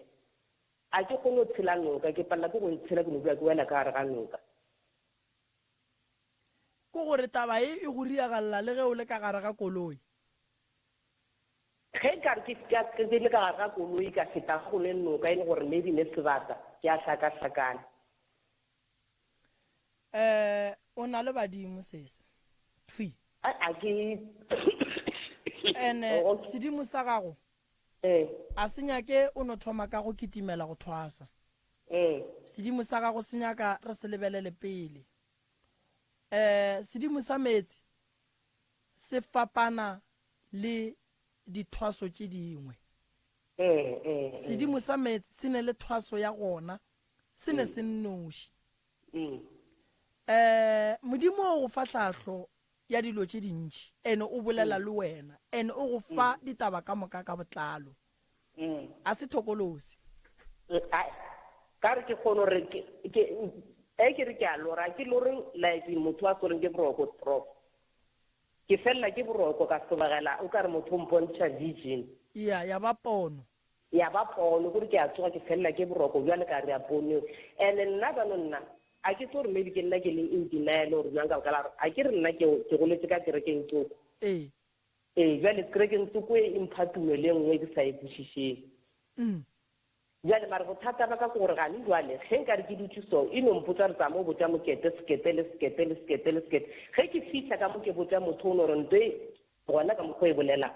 a ke kgone go tshela noka, ke palela ke go e tshela, ke no dula ke wela ka gare ga noka. Ke gore taba ye e go riagalla le ge o le ka gare ga koloi. Ge nka re ke, ke, ke le ka gare ga koloi ka feta go ne noka e le gore maybe ne sebata, ke a hlakahlakana. Eh, o na le badimo sesi. Thwi. A, a ke. Ene Oh, okay. sedimo sa gago Eh, a se nyake o no thoma ka go kitimela go thwasa. eh. Sedimo sa gago se nyaka re se lebelele pele. Eh, sedimo sa meetse se fapana le dithwaso tše dingwe. Eh, eh, eh. Sedimo sa meetse se ne le thwaso ya gona se ne se nnoši. Um Modimo o go fa tlhahlo ya dilo tše dintši, ene o bolela le wena, ene o go fa ditaba ka moka ka botlalo. A se thokolosi. Ka re ke kgone gore ke, ke, e ke re ke a lora, ke lore like motho a swereng ke boroko, prof. Ke felela ke boroko ka sobagela o ka re motho o mpontšha vision. Ya, ya ba pono. Ya ba pono, kore ke a tsoga ke felela ke boroko bjale ka re ya ponong. And-e nna bjanong nna a ke tsebe gore maybe ke nna ke leng in denial or bjang ka baka la gore a ke re nna ke ke goletše ka kerekeng tsoko. Ee. Ee, bjale kerekeng tsoko e e mpha tumelo e nngwe e ke sa e kwešišeng. Bjale mara bothata ba ka ke gore gane bjale ge nka re ke dutše so e no mpotša gore tsama o botša mokete sekete le sekete le sekete le sekete. Ge ke fihla ka mo ke botša motho o no re nto e gona ka mokgwa o e bolelang.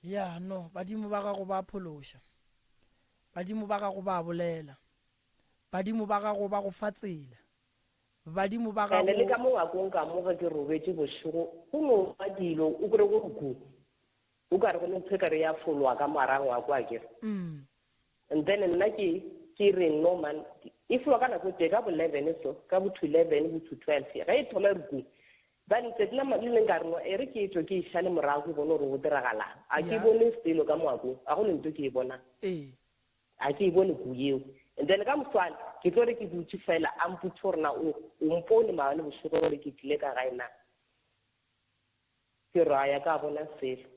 Ya, no, badimo ba gago ba phološa. Badimo ba gago ba bolela. Badimo ba gago ba go fa tsela. Badimo ba Ene le gago. ka mo ngwakong ka mo ge ke robetše bošego, go no ba dilo, o kry go re gu, o ka re go ne ntho e ka re ya fologa ka mo gare ga ngwako akere. And then nna ke, ke reng, no man, e fologa ka nako e tee, ka bo leven so, ka bo to leven, bo to twelve, ge e thoma e re gu, Bjale letšatši la le leng ka re, No, e re ke tšwe ke e šale morago ke bone gore go diragalang. A ke Ya. bone selo ka moakong, ga go ne nto ke e bonang. Ee. A ke e bone ku yeo. And then ka moswane, ke tlo re ke dutše fela, a mpotše gore na o, o mpone maabane bošego gore ke tlile ka gae na. Ke re, A ya ka bona selo.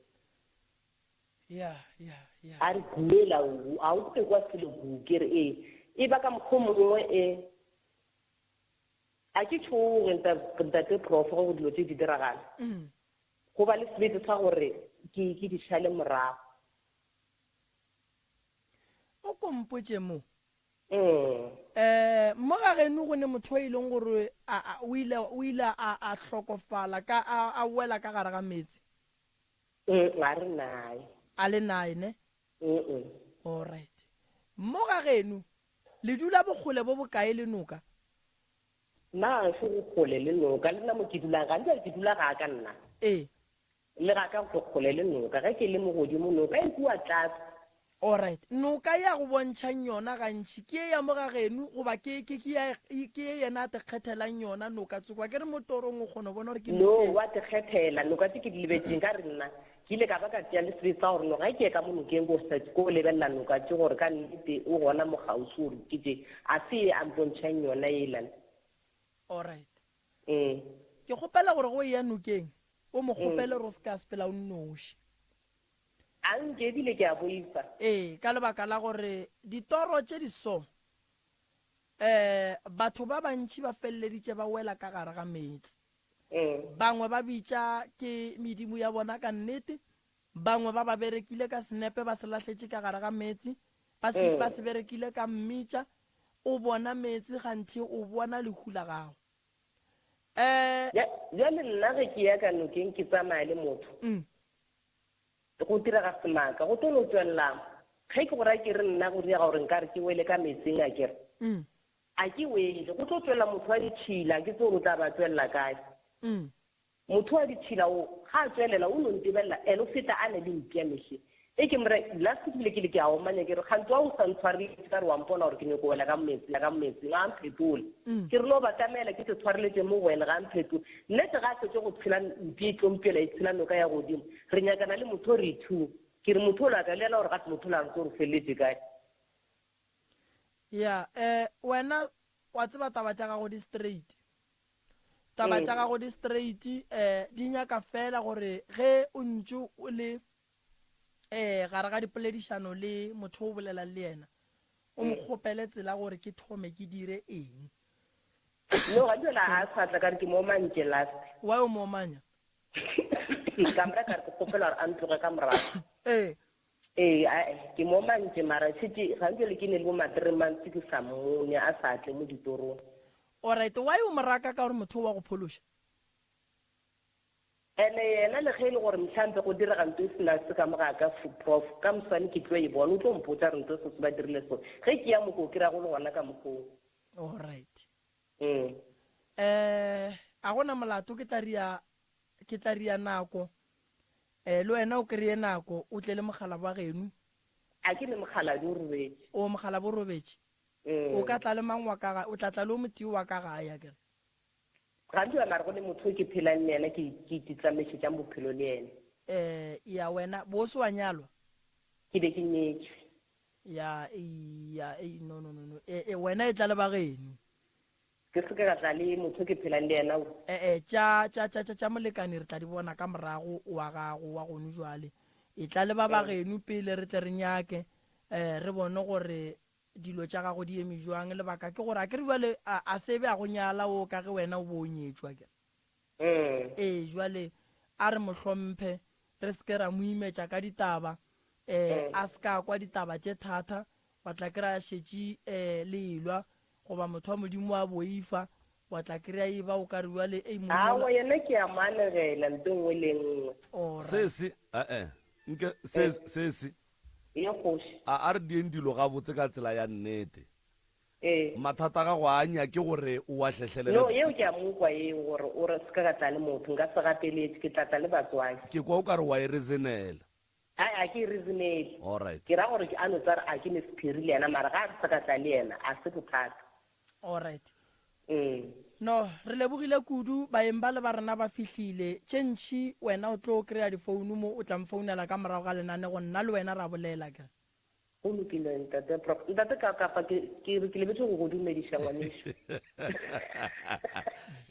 Ya, ya, ya. A re, Guela, o, a o kwe kwa selo ku? Ke re, Ee. E ba ka mokgwa o mongwe e. A ke tšhoge, Ntate Prof, ge go dilo tše di diragala. Go ba le sebete sa gore ke, ke di šale morago. O ko mpotše mo. Um, mo ga geno go ne motho o e leng gore a, a, o ile, o ile a, a hlokofala ka, a, a wela ka gare ga meetse. Ga re naye. A le naye, ne? All right. Mo ga geno Le dula bokgole bo bokae le noka? Nna ga se go kgole le noka. Le nna mo ke dulang, gantsi ke dula ga ka nna. Ee. Le ga ka go kgole le noka. Ge ke le mo godimo, noka e kua tlase. Alright. Noka ye a go bontšhang yona gantši ke ye ya mo ga geno goba ke, ke, ke ya, ke ye yena a te kgethelang yona noka tsoko? Akere mo torong o kgona go bona gore ke No, noka e. wa te kgethela. Noka tše ke di lebetšeng ka re nna Ke ile ka ba ka tšea le sebete sa gore no ga ke ye ka mo nokeng ko search ko lebelela noka tše gore ka nnete o gona mo kgauswi gore ke tše a se ye a mpontšhang yona yela. Alright. Mm. Ke kgopela gore ge o eya nokeng o mo kgopele gore o se ke a sepela o nnoši. A nke ebile ke a boifa. Ee, ka lebaka la gore ditoro tše di so, um batho ba bantši ba feleleditše ba wela ka gare ga meetse. Bangwe ba bitša ke medimo ya bona ka nnete, bangwe ba ba berekile ka senepe ba se lahletše ka gare ga meetse, ba se, ba se berekile ka mmitša, o bona meetse kganthe o bona lehu la gago. Eh. Bjale nna ge ke ya ka nokeng ke tsamaya le motho, go direga semaka, go tlo no tšwelela ge ke go raya ke re nna go direga gore nkare ke wele ka meetseng akere. A ke wele. Go tlo tšwelela motho wa ditšhila, ke tsebe gore o tla ba tšwelela kae. Motho wa ditšhila wo, ga a tšwelela, o no ntebelela, and o feta a na le mpša mehle. E ke more last ke bile ke le ke a omanya ke re kganthe wa o sa ntshwareletše ka re wa mpona gore ke nyoko wela ka metsi ka metsing ga a mphetola. Ke re no batamela ke se tshwareletše mo go wena ga a mphetola. Nnete ga a fetše go tshela mpi e tlo mpela e tshela noka ya godimo re nyakana le motho o re two. Ke re motho ola a ka le yena gore gape motho ola a re tlo re feleletše kae. Ya eh wena wa tseba taba tša gago di straight. Taba tša gago di straight eh di nyaka fela gore ge o ntše o le eh gare ga dipoledišano le motho o bolelang le yena o mo kgopele tsela gore ke thome ke dire eng. No ga jela a sa tla ka re ke mo omantše last. Why o mo omanya? Ka mora ka re ke kgopela gore a ntloge ka morago. Ee. Ee, ae, ke mo omantše mara šetše ga jale ke ne le bo ma three months ke sa mmone a sa tle mo ditorong. Alright, why o mo raka ka gore motho o wa go phološa? Ene yena le ge e le gore mhlampe go direga nto e se na se ka mo ga ka, Prof, ka moswane ke tlo e bona, o tlo mpotša gore nto so se ba dirile so. Ge ke ya mo ko kry-a go le gona ka mokgoo. Alright. Mm. Eh, a go na molato ke tla ria, ke tla ria nako. Eh, le wena o kry-e nako, o tle le mogala wa geno. A ke ne mokgalabje o robetše. O, mokgalabje o robetše. Mm. O ka tla le mang wa ka gae? O tla tla le o motee wa ka gae, akere? Gantši ba mare go ne motho o ke phelang le yena ke ke ke tsamaišetšang bophelo le yena. Eh, ya wena bo o se wa nyalwa? Ke be ke nyetšwe. Ya, ya, ei, no, no, no, no. E, e, wena e tla le ba geno. Ke se ke ka tla le motho o ke phelang le yena o. Eh, eh, tša, tša, tša, tša, tša molekane re tla di bona ka morago wa gago wa gonu jwale. E tla le ba ba geno pele re tle re nyake, eh, re bone gore Dilo tša gago di eme bjang? Lebaka ke gore akere bjale a, a se be a go nyala wo ka ge wena o bo o nyetšwe akere? Ee, bjale a re mo hlomphe, re se ke ra mo imetša ka ditaba, um a se ka kwa ditaba tše thata, wa tla kry-a šetše um le elwa, goba motho wa Modimo a boifa, wa tla kry-a e ba o ka re bjale ei monna Aowa, yena ke a mo anegela nto nngwe le nngwe. Alright. Sesi, eh-eh, nke, ses, sesi. Ye kgoši. A a re dieng dilo gabotse ka tsela ya nnete. Ee. Mathata a gago a a nyake gore o a hlehlelele. No, yeo ke a mo kwa yeo, gore o re se ka ka tla le motho. Nka se gapeletše, ke tla tla le batswadi. Ke kwa o ka re wa e reasonela. Ai, a ke e reasonele. Alright. Ke ra gore ke a no tseba gore a ke ne sephiri le yena, mara ga a re se ka tla le yena, a se bothata. Alright. Mm. No, re lebogile kudu, baeng ba le ba rena ba fihlile. Tše ntši wena o tlo kry-a difounu mo, o tla mfounela ka morago ga lenanego, nna le wena ra bolela akere. Go lokile ntate Prof. Ntate ka kapa ke ke re ke lebetše go go dumediša ngwanešu.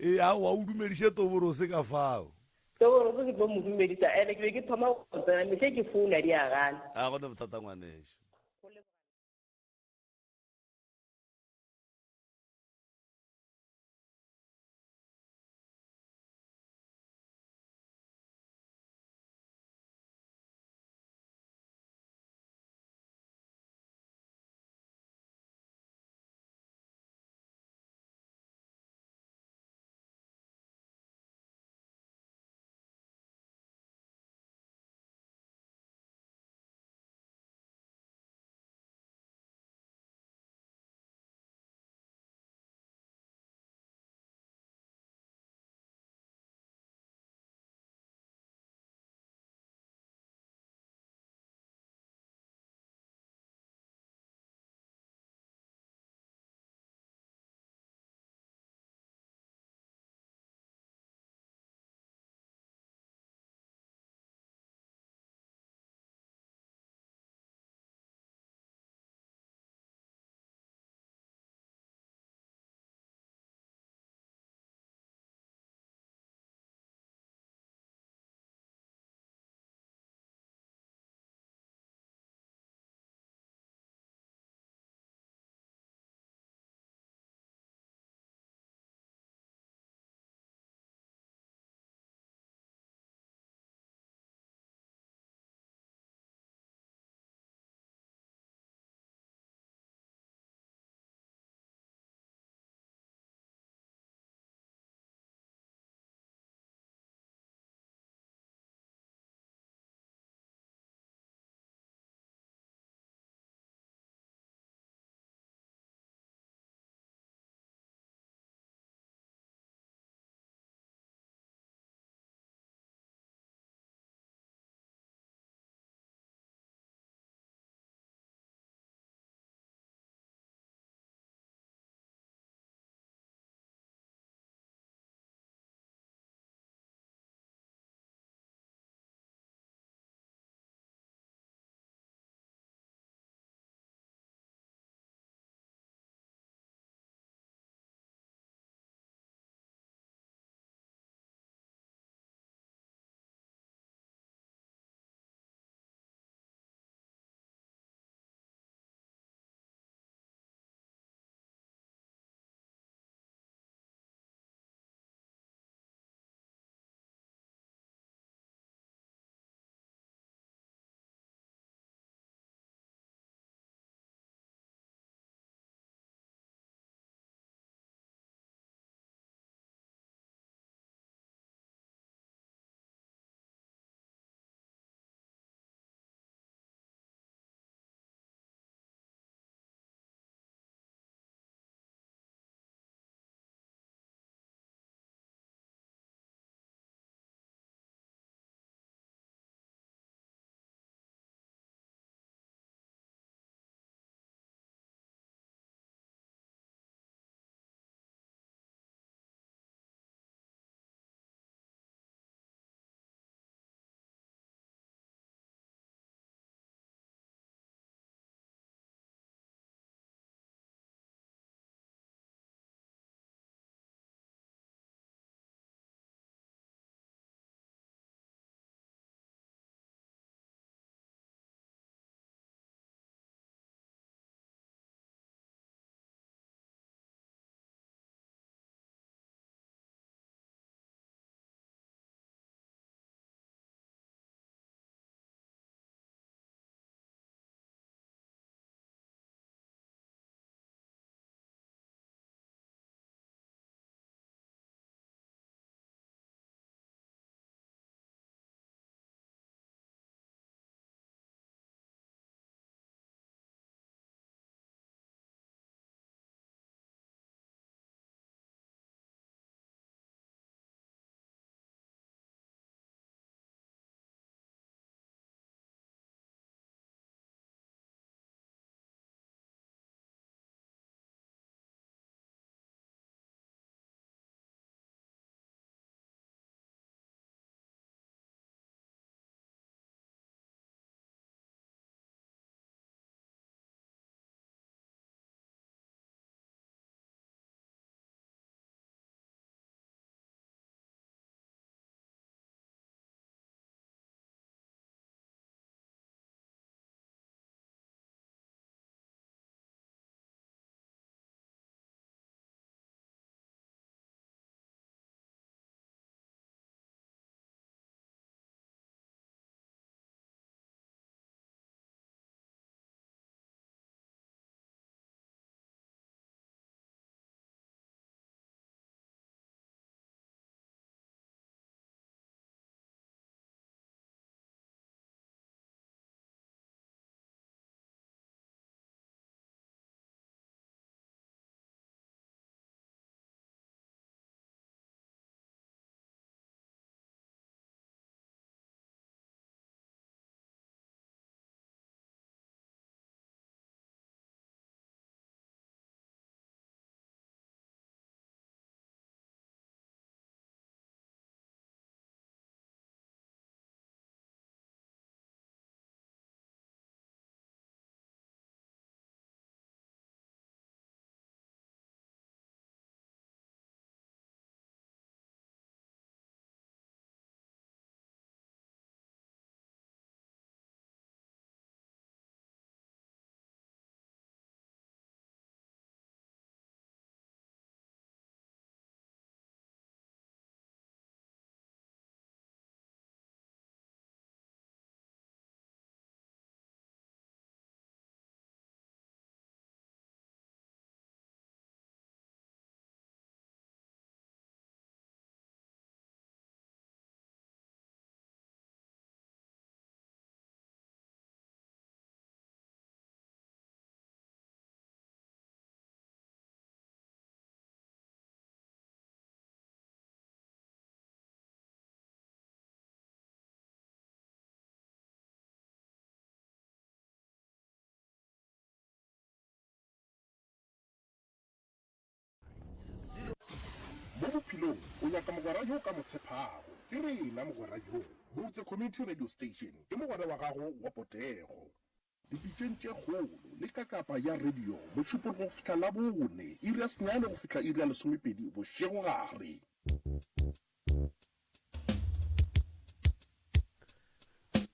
Ee, aowa o dumediše Toborose ka fao. Toborose ke tlo mo dumediša, ene ke be ke thoma go tsena mehle ke founa di a gana. A go ne bothata ngwanešu. nyaka mogwera yo o ka mo tshepago? Ke rena mogwera yoo. Motse Community Radio Station ke mogwera wa gago wa potego. Dipitšeng tše kgolo le kakapa ya radio, Mošupologo go fihla Labone, iri ya senyane go fihla iri ya lesomepedi bošegogare.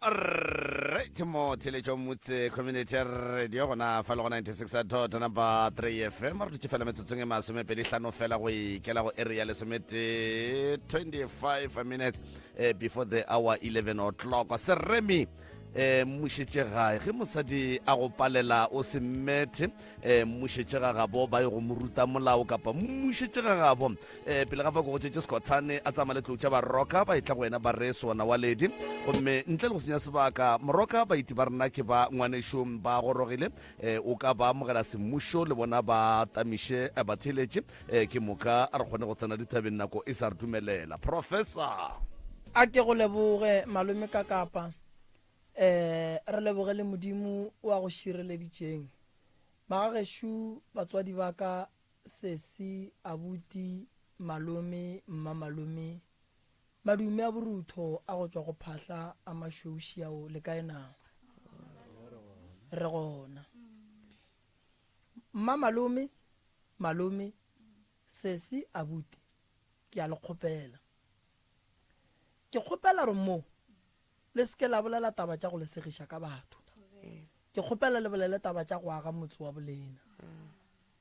Right mo theletšo motse community radio gona fa le go 96 dot number 3 fm re dutše fela metsotsong e masomepedi hlano fela go ikela go area lesometee 25 minutes eh, before the hour 11 o'clock seremi eh mmušetše gae ge mosadi a go palela o se mmethe eh mmušetše ga gabo ba ye go mo ruta molao kapa mmušetše ga gabo um pele ga fa ko go tšetše sekhothane a tsamaya le tlou tša baroka ba etla go wena ba re sona wa ledi gomme ntle le go senya sebaka moroka baeti ba rena ke ba ngwanešo ba gorogile um o ka ba amogela semmušo le bona ba tamiše eh, batheeletše um ke moka re kgone go tsena dithabeng nako e sa re dumelela professor A ke go leboge malome ka kapa um re leboge le modimo wa go šireleditšeng magagešo batswadi ba ka sesi abuti malome mmamalome madume a borutho a go tšwa go phahla a mašweu šiao le kae na re gona mmamalome malome sesi abuti ke a le kgopela Ke kgopela gore mo le se ke la bolela taba tša go le segiša ka batho. Ke kgopela le bolele taba tša go aga motse wa bolena.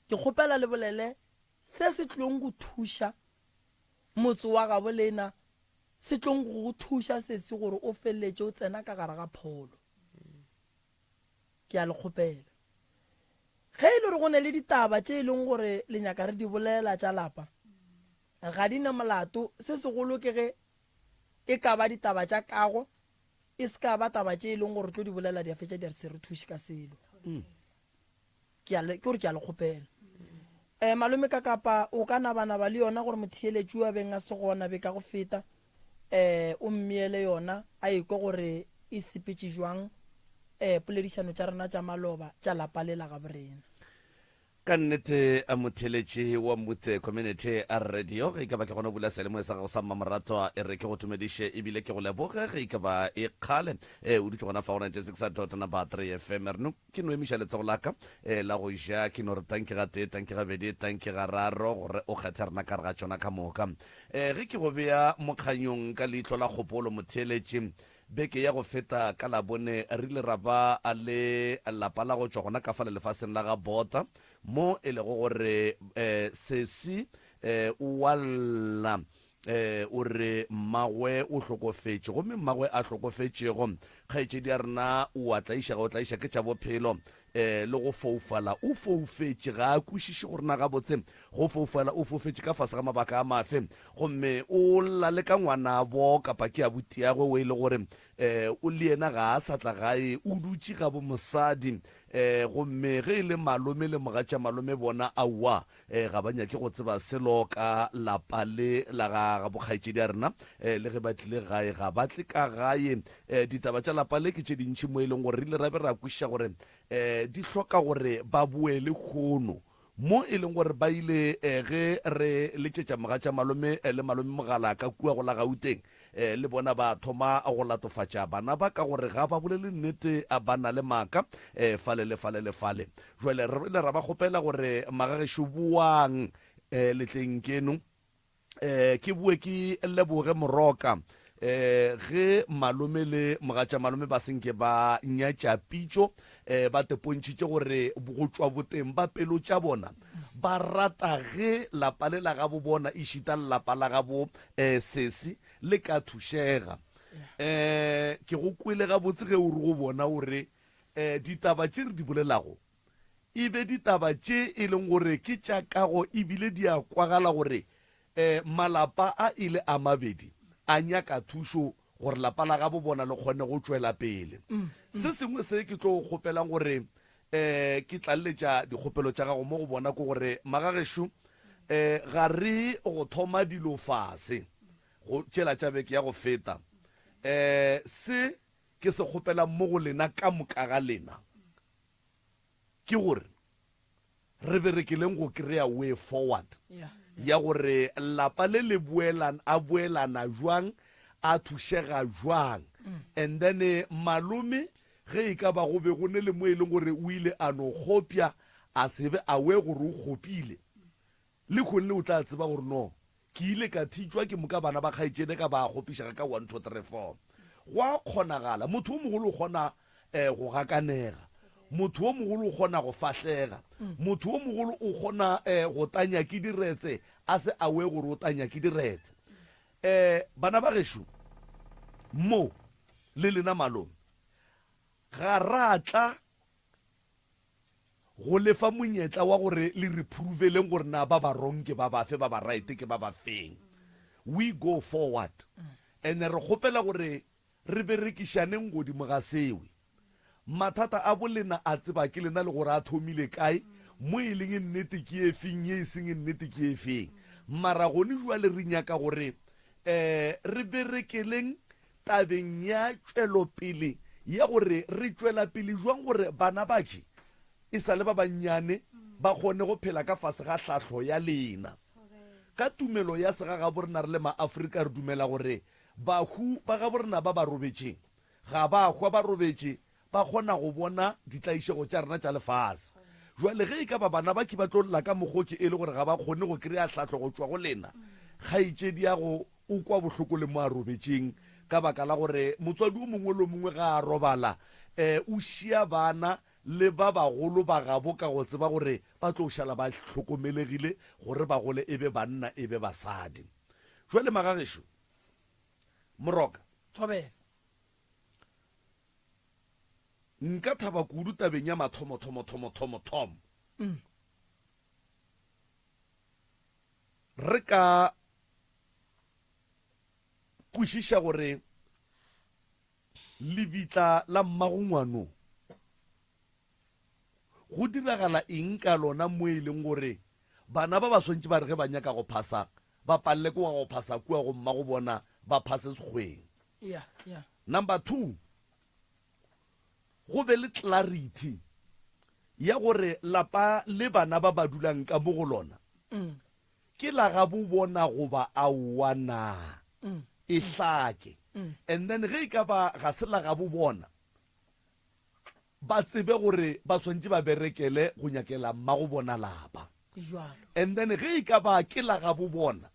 Ke kgopela le bolele se se tlong go thuša motse wa gabo lena, se tlong go go thuša sesi gore o feleletše o tsena ka gare ga pholo. Ke a le kgopela. Ge e le gore go ne le ditaba tše e leng gore le nyaka re di bolela tša lapa, Ga di na molato, se segolo ke ge e ka ba ditaba tša kago, e se ka ba taba tše e leng gore re tlo di bolela di a fetša di a se re thuše ka selo. Ke a le, ke gore ke a le kgopela. Um malome ka kapa o ka nabanaba le yona gore motheeletši wa beng a se gona be ka go feta, um o mmeele yona a ekwe gore e sepetše jwang um poledišano tša rena tša maloba tša lapa le la gaborena. Ka nnete motheeletši wa Mutse Community Radio, ge e ka ba ke gona o bula seyalemoya sa gago sa mmamoratwa, e re ke go tumediše ebile ke go leboge ge e ka ba e kgale e o dutše gona fa go 96 dot number 3 FM. Re no ke no emiša letsogo la ka e la go ja, ke no re tanki ga tee, tanki gabedi, tanki gararo gore o kgethe rena ka re ga tšona ka moka. E ge ke go bea mokganyong ka leihlo la kgopolo motheeletši, Beke ya go feta ka Labone re ile ra ba le lapa la go tšwa gona ka fale lefaseng la ga Bota mo e lego gore sesi o a lla o re mmagwe o hlokofetše gomme mmagwe a hlokofetšego kgaetšedi ya rena o a tlaišega o tlaiša ke tša bophelo le go foufala o foufetše ga a kwešiše gore na gabotse go foufala o foufetše ka fase ga mabaka a mafe gomme o lla le ka ngwanabo kapa ke abutiagwe o e le gore um o le yena ga a sa tla gae o dutše gabo mosadi um gomme ge e le malome le mogatša malome bona aowa um ga ba nyake go tseba selo ka lapa le la ga ga bokgaetšedi ya rena um le ge ba tlile gae ga ba tle ka gae um ditaba tša lapa le ke tše dintši mo e leng gore re ile ra be ra kwešiša gore um di hloka gore ba boele kgono mo e leng gore ba ile um ge re letšetša mogatša malome le malome mogala ka kua go la Gauteng E, le bona ba thoma go latofatša bana ba ka gore ga ba bolele nnete, ba na le maaka e, fale le fale le fale. Jwale re ile ra ba kgopela gore magagešo boang e, letleng keno. E, ke boe ke leboge Moroka e, ge malome le mogatša malome ba senke ba nyatša pitšo e, ba tepontšhitše gore go tšwa boteng ba pelo tša bona ba rata ge lapa le la gabo bona ešita le lapa la gabo um sesi le ka thušega. Um ke go kwele gabotse ge o re go bona o re um ditaba tše re di bolelago e be ditaba tše e leng gore ke tša kago ebile di a kwagala gore um malapa a e le a mabedi a nyaka thušo gore lapa la gabo bona le kgone go tšwela pele. Se sengwe se ke tlo kgopelang gore um ke tlaleletša dikgopelo tša gago mo go bona ke gore magagešo um ga re go thoma dilo fase go tšela tša beke ya go feta um se ke se kgopelang mo go lena ka moka ga lena ke gore re berekeleng go kry-a way forward. ya gore lapa le le boelan a boelana jwang a thušega jwang and then malome ge e ka ba go be go ne le mo e leng gore o ile a no kgopja a se be aware gore o kgopile le kgonne o tla tseba gore no Ke ile ka thitšwa ke moka bana ba kgaetšedi ka ba kgopišega ka one, two, three, four. Go a kgonagala. Motho o mogolo o kgona um go gakanega. Motho o mogolo o kgona go fahlega. Motho o mogolo o kgona um go tanya ke diretse a se aware gore o tanya ke diretse. Um bana ba gešo mo le lena malome ga ra tla Go le fa monyetla wa gore le re proveleng gore na ba ba wrong ke ba bafe, ba ba right ke ba ba feng. We go forward. And re kgopela gore re berekišaneng godimo ga sewe. Mathata a bolena a tseba ke lena le gore a thomile kae, mo e leng nnete ke e feng, ye e seng nnete ke e feng. Mara gone jwale re nyaka gore um re berekeleng Tabeng ya tšwelopele ya gore re tšwela pele jwang gore bana ba je e sa le ba bannyane ba kgone go phela ka fase ga hlahlo ya lena. Ka tumelo ya segagaborena re le maAfrika re dumela gore bahu ba gaborena ba ba robetšeng ga ba hwa ba robetše ba kgona go bona ditlaišego tša rena tša lefase. Jwale ge e ka ba bana ba ke ba tlo lla ka mokgo ke e le gore ga ba kgone go kry-a hlahlo go tšwa go lena, kgaetšediago o kwa bohloko le mo a robetšeng ka baka la gore motswadi o mongwe le o mongwe ga a robala um o šia bana le ba bagolo ba gabo ka go tseba gore ba tlo šala ba hlokomelegile gore ba gole e be banna e be basadi. Jwale magagešo, Moroka. Thobela. Nka thaba kudu tabeng ya mathomo-thomo-thomo-thomo-thomo. Re ka kwešiša gore lebitla la mmagongwano go diragala eng ka lona mo e leng gore bana ba ba swantše ba re ge ba nyaka go phasa ba palele ke wa go phasa kua go mmago bona ba phase sekgweng. Yeah, yeah. Number 2, go be le clarity ya gore lapa le bana ba ba dulang ka mo go lona mm. ke la ga bo bona goba aowa na mm. e hlake mm. and then ge e ka ba ga se la ga bo bona ba tsebe gore ba swantše ba berekele go nyakela mmago bona lapa and then ge e ka ba ke la ga bo bona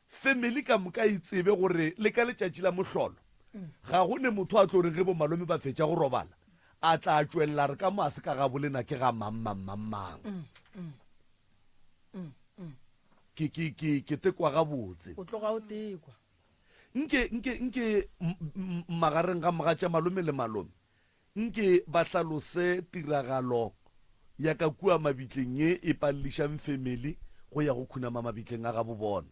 Family ka moka e tsebe gore le ka letšatši la mohlolo ga go ne motho a tlo reng ge bo malome ba fetša go robala a tla tšwelela re ka mo a se ka ga bolena ke ga mang mang mang mang. Ke ke ke ke tekwa gabotse. O tloga o tekwa. Nke nke nke magareng ga mogatša malome le malome Nke ba hlalose tiragalo ya ka kua mabitleng ye e palelišang family go ya go khunama mabitleng a gabo bona.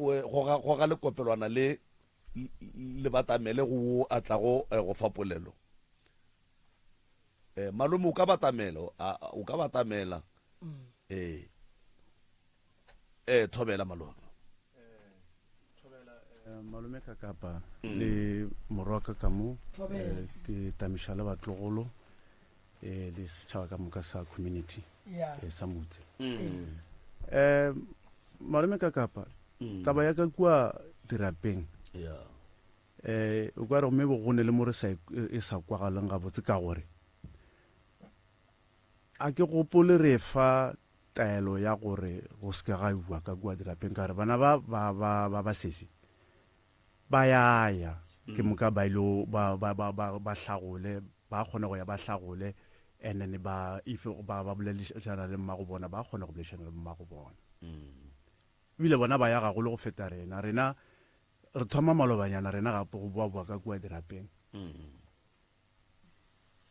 Goga, goga lekopelwana le, le batamele go wo a tlago go fa polelo. Malome, o ka batamela, o ka batamela. Ee. Ee, thobela malome. Thobela eh, malome ka kapa mm. le morwaka ka mo eh, ke tamiša le batlogolo eh, le setšhaba ka moka sa community yeah. eh, sa motse mm. eh, malome ka kapa mm. taba ya ka kua dirapeng yeah. eh, o ka re mme bogone le mo re sa e sa kwagaleng gabotse ka gore A ke gopole re efa taelo ya gore go se ke ga iwa ka kua dirapeng ka gore bana ba ba ba ba basesi ba ya ya ke moka ba ilo ba ba ba ba ba hlagole ba kgona go ya ba hlagole and then ba if ba ba boledišana le mmago bona ba kgona go boledišana le mmago bona ebile bona ba ya gagolo go feta rena rena re thoma malobanyana rena gape go boa boa ka kua dirapeng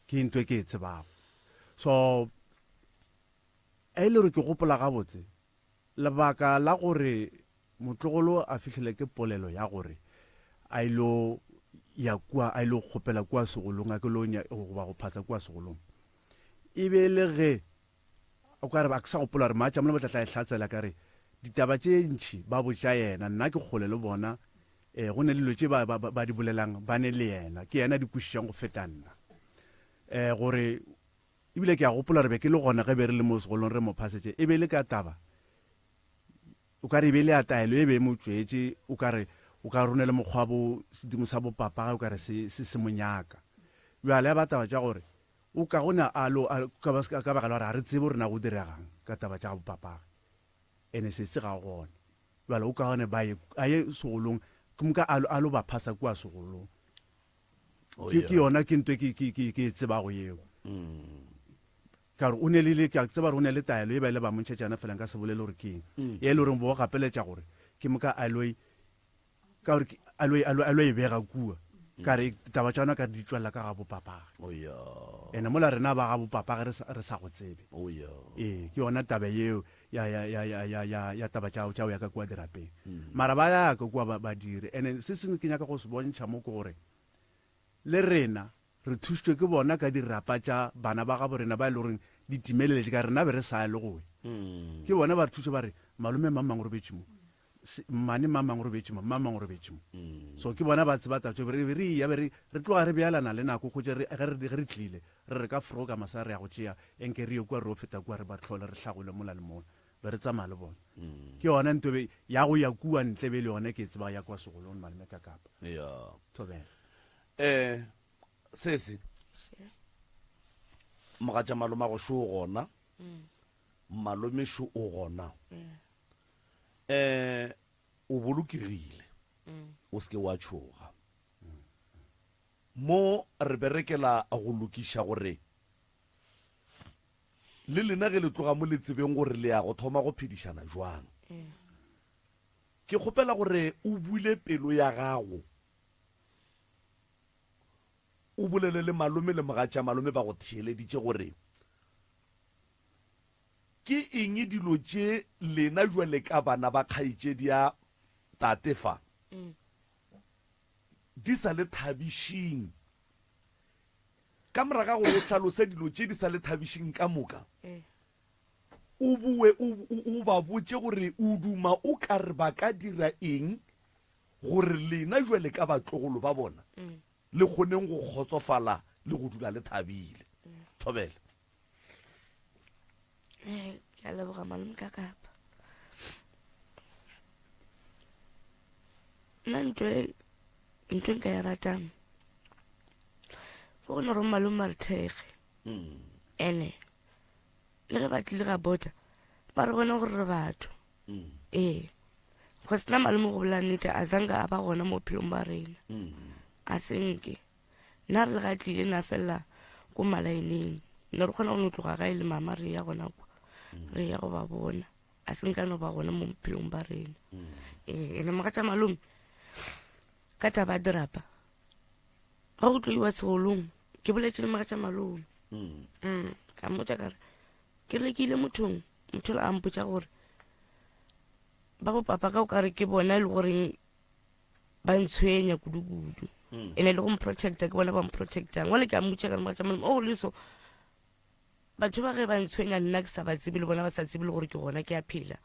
Ke ntho e ke e tsebago. So, e le gore ke gopola gabotse, lebaka la gore motlogolo a fihlele ke polelo ya gore a ilo ya kua, a ilo kgopela kua segolong, a ke lo goba go phasa kua segolong, e be e le ge O ka re, a ke sa gopola gore Maatšamole ba tla tla e hlatsela, ka re, ditaba tše ntši ba botša yena, nna ke kgole le bona, ee, go ne le dilo tše ba, ba, ba di bolelang ba ne le yena, ke yena a di kwešišang go feta nna. Ee, gore, ebile ke a gopola gore be ke le gona ge be re le mo segolong re mo phasetše, e be e le ka taba. O ka re e be e le ya taelo e be e mo tšwetše, o ka re, o ka re o ne le mokgwa bo sedimo sa bopapage o ka re se, se, se mo nyaka. Bjale ya ba taba tša gore o kaone a lo, a, ka ba, ka baka la gore ga re tsebe gore na go diregang ka taba tša bopapage. Ene sesi ga gona. Bjale o kaone ba ye, a ye segolong, ke moka a lo, a lo ba phasa kua segolong. Oh, Ke, ke yona ke nto e ke, ke, ke, ke e tsebago yeo. Ka gore o ne le, le, ke a tseba gore o ne le taelo e ba ile ba mo ntšhetša yona fela nka se bolele gore ke eng. Ye e le goreng bo gapeletša gore ke moka a lo e, ka gore a lo, a lo, a lo e bega kua. Ka re taba tša yona ka re di tšwelela ka ga bopapage. Oh, yeah. Ene mola rena ba ga bopapage re sa, re sa go tsebe. Oh, yeah. Ee, ke yona taba yeo ya, ya, ya, ya, ya, ya, ya taba tša, tša go ya ka kua dirapeng. Mara ba ya ka kua ba, ba dire. Ene se sengwe ke nyaka go se bontšha mo ke gore le rena re thušitšwe ke bona ka dirapa tša bana ba gabo rena ba e le goreng di timeleletše ka rena be re sa ya le go ya. Ke bona ba re thuša ba re malome mang mang o robetše mo. Mmane mang mang o robetše mo, mang mang o robetše mo. So ke bona ba tseba taba tšeo. Re be re eya, be re, re tloga re beelana le nako, kgotše re, ge re, ge re tlile, re re ka fro ka masa re ya go tšea enke re ye kua re yo feta kua re ba hlole re hlagole mola le mola. Be re tsamaya le bona. Ke yona nto be, ya go ya kua ntle be le yona ke e tseba ya kwa segolong malome ka Kapa. Ya. Thobela. Eh, sesi. Mogatša malomago šo o gona. Malome šo o gona. Um o bolokegile, o se ke wa tšhoga. Mo re berekela go lokiša gore le lena ge le tloga mo le tsebeng gore le ya go thoma go phedišana jwang. Ke kgopela gore o bule pelo ya gago, o bolele le malome le mogatša malome ba go theeleditše gore Ke eng dilo tše lena bjale ka bana ba kgaetšedi ya tate fa di sa le thabišing? Ka morago ga gore o hlalose dilo tše di sa le thabišing ka moka, o boe o ba botše gore o duma o ka re ba ka dira eng gore lena bjale ka batlogolo ba bona le kgoneng go kgotsofala le go dula le thabile. Thobela. Eh, ke a leboga malome ka kapa nna ntho e ntho e nka e ratang fo go ne gore malome a re thekge mm. ene le ge ba tlile ga bota ba re bone gore re batho mm. ee go sena malome go bolela nnete a zanka a ba gona mo bophelong ba rena mm. a senke Nna re le ga tlile na felela ko malaeneng ne re kgona go no tloga gae le mama re ya gona kwa re ya go ba bona a se nka no ba gona mo bophelong ba rena ee ene mogatša malome ka taba ya dirapa ga go tlo iwa sekolong ke boletše le mogatša malome mm. ka mmotša kare ke rekile mothong motho a mpotša gore ba bo papa ka o kare ke bona e le goreng ba ntshwenya kudu-kudu mm. ene le go mprotecta ke bona ba mprotectang wale ke a mmotša ka mogatša malome o oh, leso batho ba ge ba ntshwenya nna ke sa ba tsebe le bona ba sa tsebe le gore ke gona ke a phela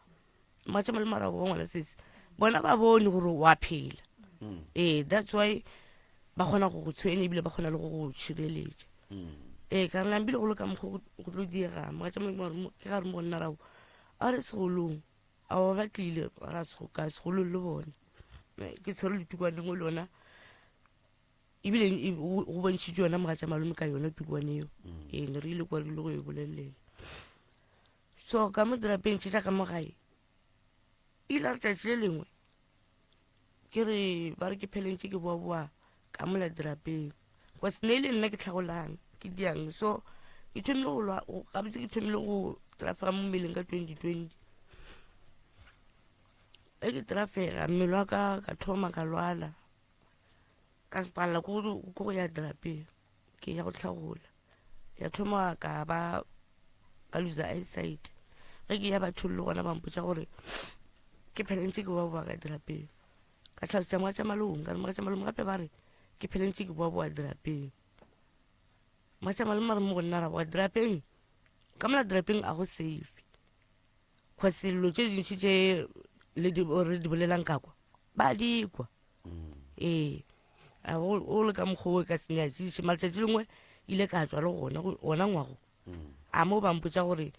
mogatša malome a ra ngwana sese bona ba bone gore wa phela mm. ee that's why ba kgona go go tshwenya ebile ba kgona le go go tšhireletša mm. ee ka re nambile go le ka mokgwa go tlo diega mogatša malome ke ga re mo go nna rabo a re segolong Ao ba tlile ra ka segolong le bone ke tshwere letukwane lengwe lona ebile e, go bontšhitše yona mogatša malome ka yona tukwane eo mm. ee ne re ile kwa re ile go e bolelela so ka mo dirapeng tše tša ka mo gae ile re tšatši le lengwe Ke re ba re ke phelentše ke boa-boa ka mola dirapeng cause ne e le nna ke tlhagolang ke diang so ke thomile go lwa gabotse ke thomile go trafega mo mmeleng ka 2020 e ke trafega mmele wa ka ka thoma ka lwala ka palela ko go ya dirapeng ke ya go tlhagola ya thoma ka ba ka loser eyesight ge ke ya bathong le gona ba mpotša gore ke phele ntse ke boa-boa ka dirapeng ka tlhalosetša mogatša malome ka re mogatša malome gape ba re ke phele ntse ke boa-boa dirapeng mogatša malome a re mo go nna ra boa dirapeng ka mola dirapeng a go safe cause dilo tše dintši tše le re di bolelang ka kwa ba di kwa Ee, a go o le ka mokgwa o ka se nyatšiše mara tšatši lengwe ile ka tswa le gona gona ngwago a mo ba mpotša gore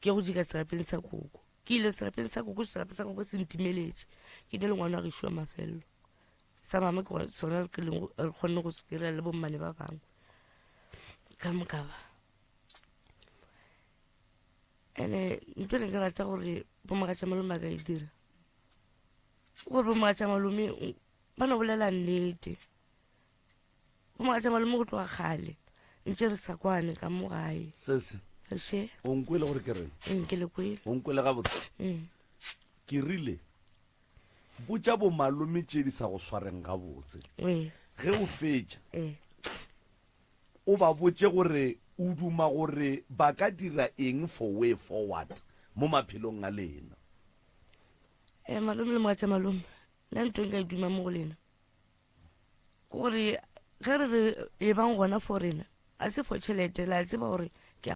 ke go jika serapeng sa koko. Ke ile serapeng sa koko, serapa sa koko se ntimeletše. Ke ne le ngwana wa gešo wa mafelelo. Sa mama ke gona sona ke leng re kgonne go se kry-a le bommane ba bangwe. Ka moka ba. Ene ntho e ne ke rata gore bomogatša malome ba ka e dira. Gore bomogatša malome ba no bolela nnete. Bomogatša malome go tloga kgale ntše re sa kwane ka mo gae. Sese. Še. O nkwele gore ke reng? Mm, ke le kwele. O nkwele gabotse. Mm. Ke rile botša bomalome tše di sa go swareng gabotse. Ee. Ge o fetša. Ee. O ba botše gore o duma gore ba ka dira eng for way forward mo maphelong a lena. Eh, malome le mogatša malome, nna ntho e nka e duma mo go lena ke gore ge re re e bang gona for rena a se for tšhelete la tseba gore ke a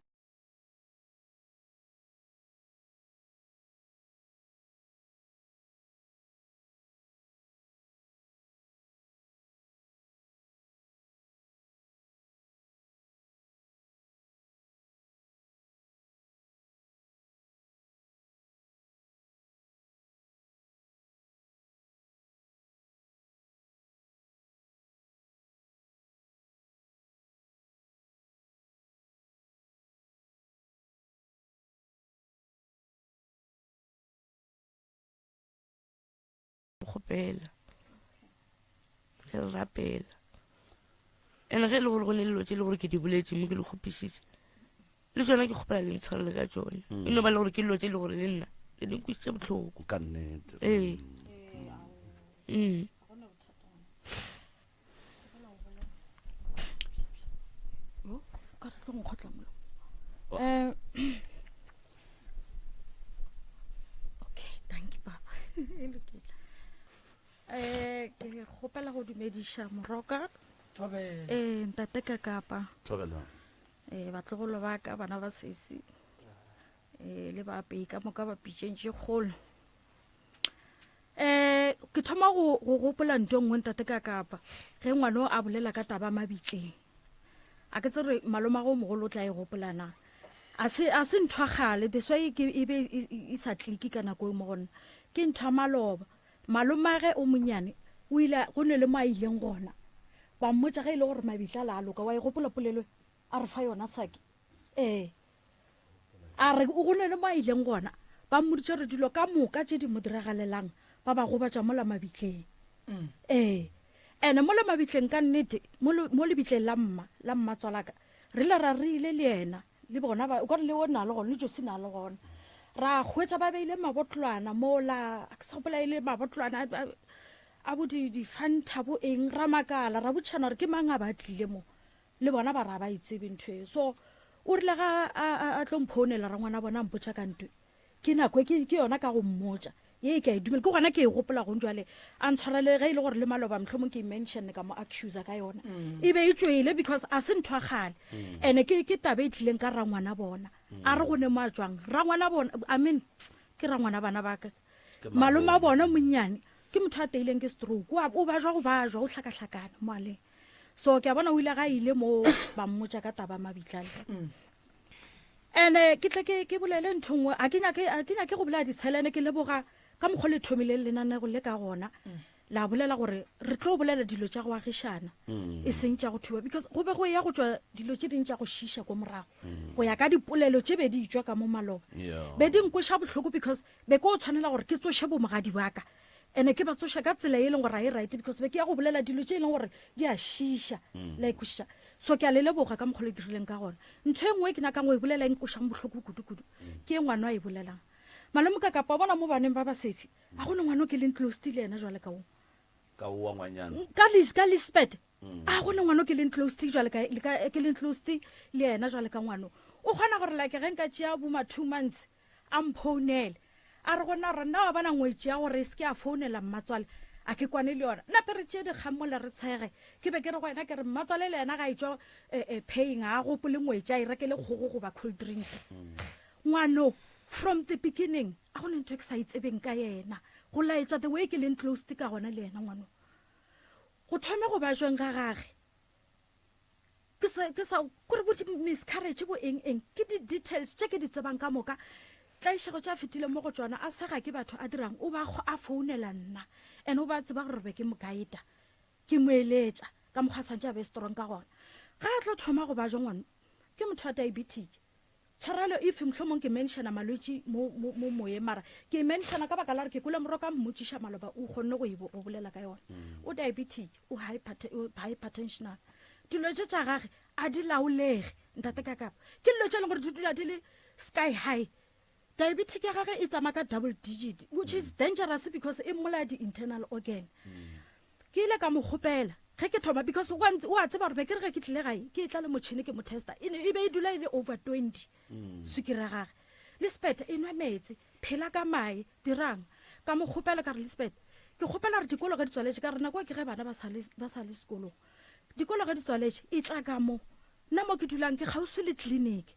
kgopela ke le rapela and ge e le gore go ne dilo tse e le gore ke di boletse mme ke le kgopišitše le tsona ke kgopela le ntshwarele ka tsone mm. e no ba le gore ke dilo tse e le gore le nna ke di nkwisitse botlhoko ka nnete ee mm. ka re tlo nkgotla molo um okay thank you papa e lokile um ke kgopela go dumediša moroka ee ntate ka kapa ee batlogolo ba ka bana ba sesi ee le baapei ka moka ba pitšeng tše kgolo um ke thoma go go gopola nto nngwe ntate ka kapa ge ngwano a bolela ka taba mabitleng a ke tsere malomago mogolo o tla e gopolana a se a se ntho ya kgale this why ke e be e, e, e sa tliki ka nako e mo go nna ke ntho ya maloba malomage o monnyane o ile go ne le mo a ileng gona ba mmotša ge e le gore mabitla la a loka wa e gopola polelo a re fa yona sake ee A re go ne le mo a ileng gona, ba mmoditše gore dilo ka moka tše di mo diragalelang ba ba gobatša mola mabitleng. Ee, ene mola mabitleng ka nnete, mo lebitleng la mma, la mmatswalaka, re ile ra re ile le yena, le bona ba, o ka re le o na le gona, le Josi na le gona. Ra hwetša ba beile mabotlwana mola, a ke sa gopola e le mabotlwana a bo di, di-Fanta bo eng, ra makala, ra botšhana gore ke mang a ba tlile mo. Le bona ba re ga ba e tsebe ntho e. So o rile ga a, a, a tlo mphounela rangwana bona a mpotša ka ntwe, ke nako e ke, ke yona ka go mmotša ye ke a e dumela, ke gona ke e gopola gong jwale. A ntshwarele ge e le gore le maloba mohlomong ke e mention ka mo accuser ka yona. E be e tšwele because a se ntho ya kgale. Ene ke, ke taba e tlileng ka rangwana bona. A re go ne mo a tšwang. Rangwana bona, I mean, ke rangwana bana ba ka. Malome a bona monnyane ke motho a teileng ke stroke. O a, o bajwa go bajwa, o hlakahlakane mo a leng. So ke a bona o ile ga ile mo ba mmotša ka taba mabitlale. Mm. Ene ke tle ke ke bolele ntho nngwe a ke nyake a ke nyake go bolela ditshelene ke leboga ka mokgwa le thomileng lenanego le ka gona. Mm. La bolela gore re tlo bolela dilo tša go agišana mm. e seng tša go thuba because go be go ya go tšwa dilo tše ding tša go šiša ko morago mm. go ya ka dipolelo tše be di tšwa ka mo maloba. Be di nkweša bohloko because be ke o tshwanela gore ke tsoše bomogadi ba ka. Ene ke ba tsoša ka tsela e leng gore ga e right because be ke ya go bolela dilo tše e leng gore di a šiša mm. la ikwešiša so ke a le leboga ka mokgwa le dirileng ka gona ntho e nngwe ke nyakang go e bolela e nkošang bohloko kudu-kudu mm. ke e ngwana a e bolelang malome ka kapa bona mo baneng ba basetsi a gone ngwana o ke leng close le ena jwale ka o ka oa ngwanyana mm, ka lis ka lisbeth a gone ngwana o ke leng close jwale ka ke leng close le ena jwale ka ngwano o kgona gore like ge nka tšea bo ma two months a mphounele a re go nna gore nna wa bona ngwetši ya gore e se ke ya founela mmatswale a ke kwane le yona nape re tšee dikgang mola re tshege ke be ke re go yena ke re mmatswale le yena ga e tšwa eh, eh, paying ga a gopole ngwetši a e rekele kgogo goba cold drink ngwano from the beginning a go ne ntho e ke sa e tsebeng ka yena go laetša the way ke leng close ka gona le yena ngwano go thome go ba jweng ga gage Ke sa, ke sa, kore bo di-miscarriage bo eng eng, ke di-details tše ke di tsebang ka moka. Tlaišego tše a fetileng mo go tšona a sega ke batho a dirang o ba a founela nna and o ba tseba gore be ke mo guida ke mo eletša ka mokgwa a tshwanetse a be strong ka gona. Ga a tlo thoma go bajwa ngwana ke motho wa diabetic. Tshwarelo if mohlomong ke mentiona malwetši mo, mo, mo moyeng mara ke e mentiona ka baka la gore ke kwele moroka mmotšiša maloba o kgonne go e go bolela ka yona. O diabetic, o hypertensional. Dilo tše tša gage a di laolege ntate Kakapa. Ke dilo tše e leng gore di dula di le sky high. Diabetic ya gage e tsamaya ka double digit which is dangerous because e mmolaya di-internal organ. Ke ile ka mo kgopela ge ke thoma because o a tseba gore be ke re ge ke tlile gae ke etla le motšhene ke mo testa e ne e be e dula e le over 20 sukiri ya gage. Lisbeth e nwa meetse, phela ka mae, dirang. Ka mo kgopela ka re Lisbeth ke kgopela gore dikolo ge di tswaletše ka re nako ke ge bana ba sa le sekolong. Dikolo ge di tswaletše e tla ka mo. Nna mo ke dulang ke kgauswi le tleliniki.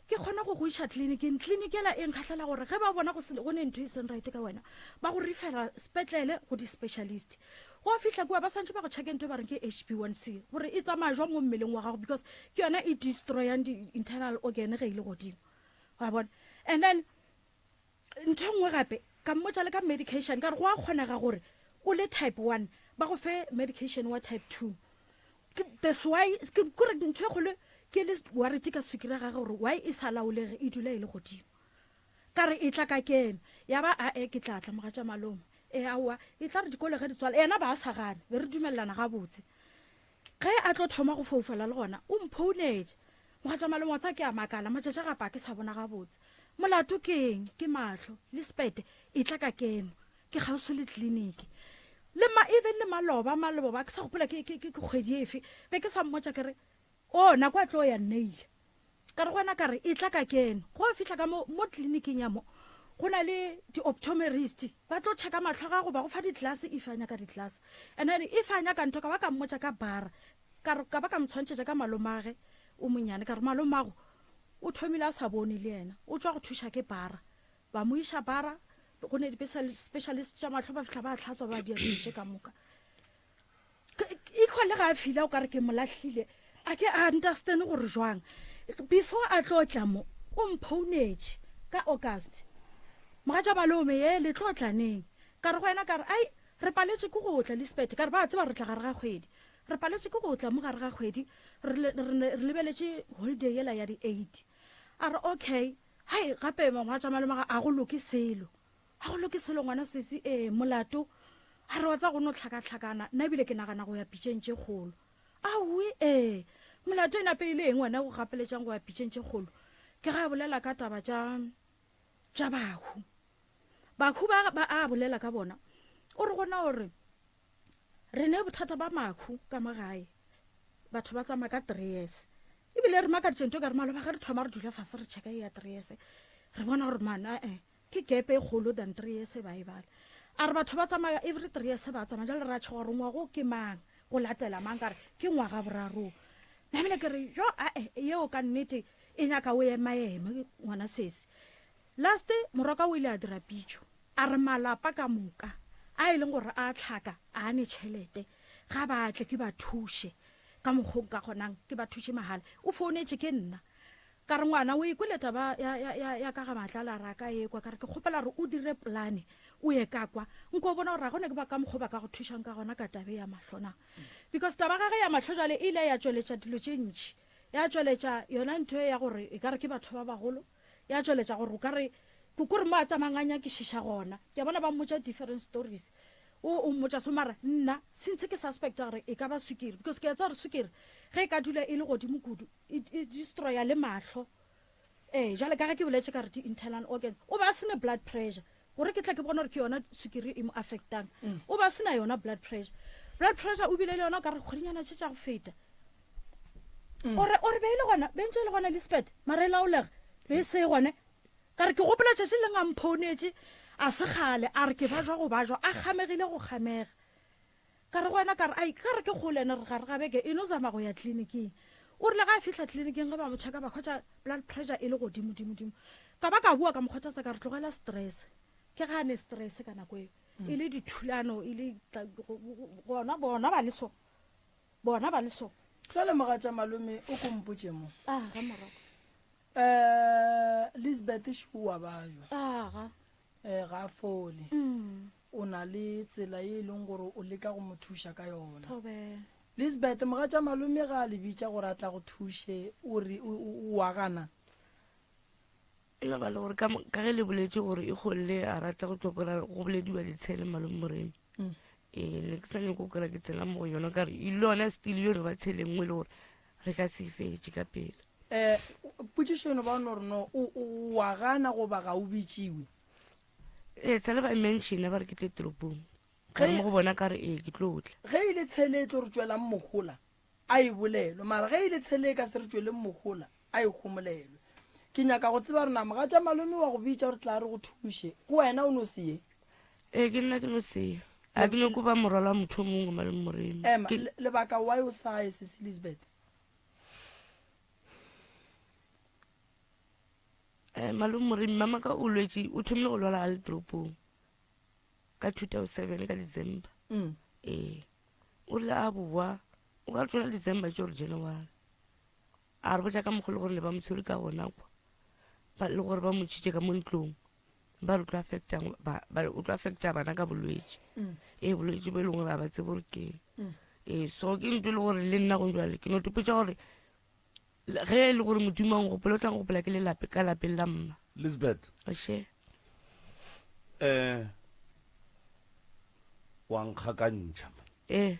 Ke kgona go go iša tleliniking. Tleliniki yela e nkgahlela gore ge ba bona go se, go ne ntho e seng right ka wena, ba go refera sepetlele go di-specialist. Go fihla kua ba swantše ba go checke ntho e ba reng ke H_B one C gore e tsamaya jwang mo mmeleng wa gago because ke yona e destroyang di-internal organ ge e le godimo. Wa bona? And then Ntho e nngwe gape, ka mmotša le ka medication, ka re go a kgonega gore o le type 1 ba go fe medication wa type 2. That's why, ke kore ntho e kgolo ke le worried ka sukiri ya gage gore why e sa laolege e dula e le godimo. Ka re e tla ka keno, ya ba ae ke tla tla mogatša malome. E aowa, e tla re dikolo ge di tswala, yena ba a sa gane, be re dumelelana gabotse. Ge a tlo thoma go foufala le gona, o mphounetše. Mogatša malome wa tseba ke a makala, matšatši a gape a ke sa bona gabotse. Molato ke eng? Ke mahlo. Lisbeth, etla ka keno. Ke kgauswi le tleliniki. Le ma, even le maloba, maloba, ke sa gopola ke, ke, ke, ke kgwedi efe, be ke sa mmotša ke re, O, nako a tlo ya nneile. Ka re go wena ka re, etla ka keno. Go fihla ka mo, mo tleliniking ya mo, go na le di-optomerist, ba tlo checka mahlo a gago, ba go fa di-glass if a nyaka di-glass. And then if a nyaka ntho, ka ba ka mmotša ka bara, ka re, ka ba ka mo tshwantšhetša ka malomage o monyane, ka re malomago o thomile a sa bone le yena, o tšwa go thuša ke bara. Ba mo iša bara, go ne di-specialist tša mahlo, ba fihla ba hlatswa ba dira dilo tše ka moka. Equal le ga a fila o ka re ke mo lahlile, a ke a understand gore jwang. Before a tlo tla mo, o mphounetše ka August. Mogatša malome, ye le tlo tla neng? Ka re go yena ka re, ai, re paletše ke go tla Lisbeth, ka re ba tseba re tla gare ga kgwedi. Re paletše ke go tla mo gare ga kgwedi, re, re, re lebeletše holiday yela ya di-eight. A re okay, hai gape mogatša malome ga a go loke selo. Ga go loke selo ngwana sesi, ee, molato. A re wa tsa go no hlakahlakana, nna ebile ke nagana go ya pitšeng tše kgolo. Aowi, ee, molato e nape e le eng wena go gapeletšang go ya pitšeng tše kgolo? Ke ga a bolela ka taba tša, tša bahu. Bahu ba, ba a bolela ka bona. O re gona o re, re ne bothata ba mahu ka mo gae. Batho ba tsamaya ka three years. Ebile re makaditše ntho e ka re maloba ge re thoma re dula fase re checka e ya three years, re bona gore man, eh, Ke gap e kgolo than three years ba e bala. A re batho ba tsamaya every three years ba tsamaya jale ra tšhoga gore ngwago ke mang go latela mang ka re ke ngwaga borarong. Namile ke re jo ae yeo ka nnete e nyaka o emaeme ngwana sesi. Last morwaka o ile a dira pitšo a re malapa ka moka a e leng gore a tlhaka a ne tšhelete ga ba tle ke ba thuše ka mokgwa o nka kgonang ke ba thuše mahala. O founetše ke nna Ka re, Ngwana, o e kwele taba ya, ya, ya, ya ka ga Matlala? A re, A ka e kwa. Ka re, Ke kgopela gore o dire polane, o ye ka kwa. Nko o bona gore ga go ne ke ba ka mokgwa o ba ka go thušang ka gona ka taba e ya mahlo na. Because taba gage ya mahlo jwale e ile ya tšweletša dilo tše ntši. Ya tšweletša yona ntho e ya gore e ka re ke batho ba bagolo. Ya tšweletša gore o ka re, ke kore mo a tsamayang a nyakišiša gona. Ke a bona ba mmotša different stories. O, o mmotša so mara nna since ke suspecta gore e ka ba sukiri because ke a tseba gore sukiri ge e ka dula e le godimo kudu e, e destroya le mahlo ee jale ka ge ke boletše ka re di-internal organs o be a sena blood pressure gore ke tla ke bone gore ke yona sukiri e mo affectang mm. o be a sena yona blood pressure blood pressure o bile le yona o ka re kgwedinyana tše tša go feta mm. ore ore be e le gona be ntse e le gona lisbeth mara e laolega be e se gone ka re ke gopola tšatši leng a mphounetše a se gale a re ke bajwa go bajwa a kgamegile go kgamega Ka re go yena, ka re, Ai, ka re ke kgole ene, re gare ga beke, e no zama go ya tleliniking. O rile ge a fihla tleliniking, ge ba mo checka ba hwetša blood pressure e le godimo, dimo, dimo. Ka ba ka bua ka mo kgothatsa ka re, tlogela stress. Ke ga a ne stress ka nako eo. E le dithulano, e le gona, bona ba le so. Bona ba le so. Jwale mogatša malome o ko mpotše mo. Ah, ga morago. Um Lisbeth šo wa bajwa. Aga. Um ga a fole. Mm. O na le tsela ye e leng gore o leka go mo thuša ka yona. Thobela. Lisbeth, mogatša malome ga a le bitša gore a tla go thuše, o re o, o, o a gana? E no ba le gore ka, ka ge le boletše gore e kgolle a rata go tlo kry-a go bolediwa ditshele malome Moremi. Mm. Ee, ne ke sa nyako go kry-a ke tsena mo go yona ka re e le yona still yo no ba tshele nngwe le gore re ka se e fetše ka pele. Um potšišo eno ba no re no o, o, o a gana goba ga o bitšiwe? Ee, tshele ba mentiona ba re ke tle toropong. Ka re mo go bona ka re ee ke tlo tla. Ge e le tshele e tlo re tšwelang mohola, a e bolelwe. Mara ge e le tshele e ka se re tšweleng mohola, a e homolelwe. Ke nyaka go tseba gore na mogatša malome wa go bitša gore tla re go thuše, ke wena o no se ye? Ee, ke nna ke no se ye. A ke nyako ba morwalo wa motho o mongwe malome Moremi. Ema, lebaka why o sa ye, Sisi Lisbeth? Eh, malome Moremi, mama ka o lwetše, o thomile go lwala a le toropong ka 2007 ka December. Mm. Ee, o rile a boa, o ka re tsona December tše gore January. A re botša ka mokgwa le gore ne ba mo tshwere ka gona kwa, ba le gore ba mo tšhitše ka mo ntlong, ba re o tlo affecta, ba, ba, o tlo affecta bana ka bolwetši. Mm. Ee, bolwetši bo e leng gore ga ba tsebe gore ke eng. Mm. Ee, so ke ntho e le gore le nna go jwale ke no topetša gore ge e le gore Modimo a nkgopola, o tla nkgopola ke le lape, ka lapeng la mma. Lisbeth. Oše. Eh, wa nkgakantšha. Ee.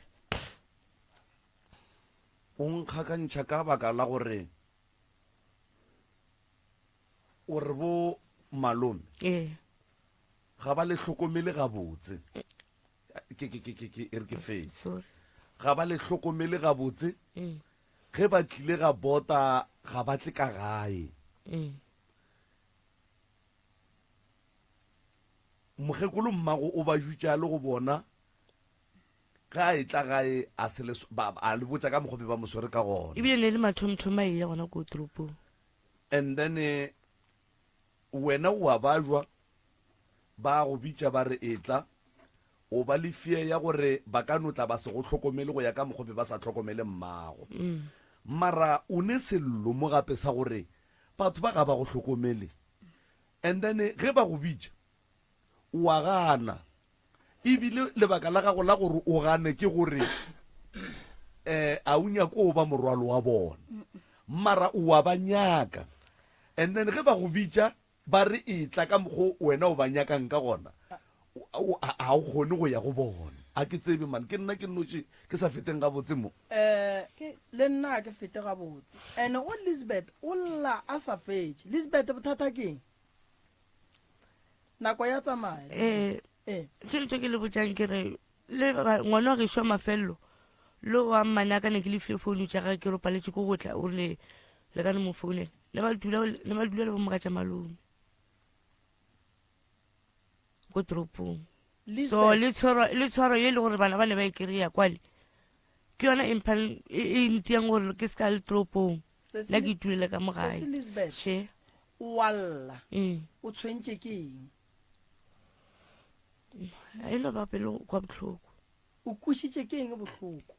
O nkgakantšha ka baka la gore o re bo malome. Ee. Ga ba le hlokomele gabotse. Ke, ke, ke, ke, ke, e re ke fetše. Sorry. Ga ba le hlokomele gabotse. Mm. Ge ba tlile ga bota ga ba tle ka gae. Mm. Mokgekolo mmago o ba jutša le go bona ge a etla gae a se le ba, a le botša ka mokgwa be ba mo swere ka gona. Ebile ne e le mathomothomo a eya gona ko toropong. And then eh, wena o a bajwa ba go bitša ba re etla, o ba le fear ya gore ba ka no tla ba se go hlokomele go ya ka mokgwa be ba sa hlokomele mmago. Mara o ne sello mo gape sa gore batho ba ga ba go hlokomele and then ge ba go bitša o a gana. Ebile lebaka la gago la gore o gane ke gore um a o nyake o ba morwalo wa bona, mara o a ba nyaka. And then ge ba go bitša Ba re, Etla ka mokgo wena o ba nyakang ka gona. O, a, a o kgone go ya go bona. A ke tsebe, man. Ke nna ke nnoši ke sa feteng gabotse mo. Eh, le nna a ke fete gabotse. Ene o Lisbeth o lla a sa fetše. Lisbeth, bothata ke eng? Nako ya tsamaya. Eh, Eh. ke ntho ke le botšang ke re le ngwana wa gešo wa mafelelo le wa mmane a ka ne ke le file founu tša gage ke re o paletše ke go tla o rile le ka no mo founela ne ba dula ne ba dula le bomogatša malome ko toropong so le tshwaro le tshwaro ye le gore bana ba ne ba e kry-a kwale ke yona e mphang e e ntiang gore ke se ka le toropong nna ke itulela ka mo gae Sesi Lisbeth she o a lla mm. o tshwentše ke eng e no ba pelo kwa bohloko. O kwešitše ke eng bohloko?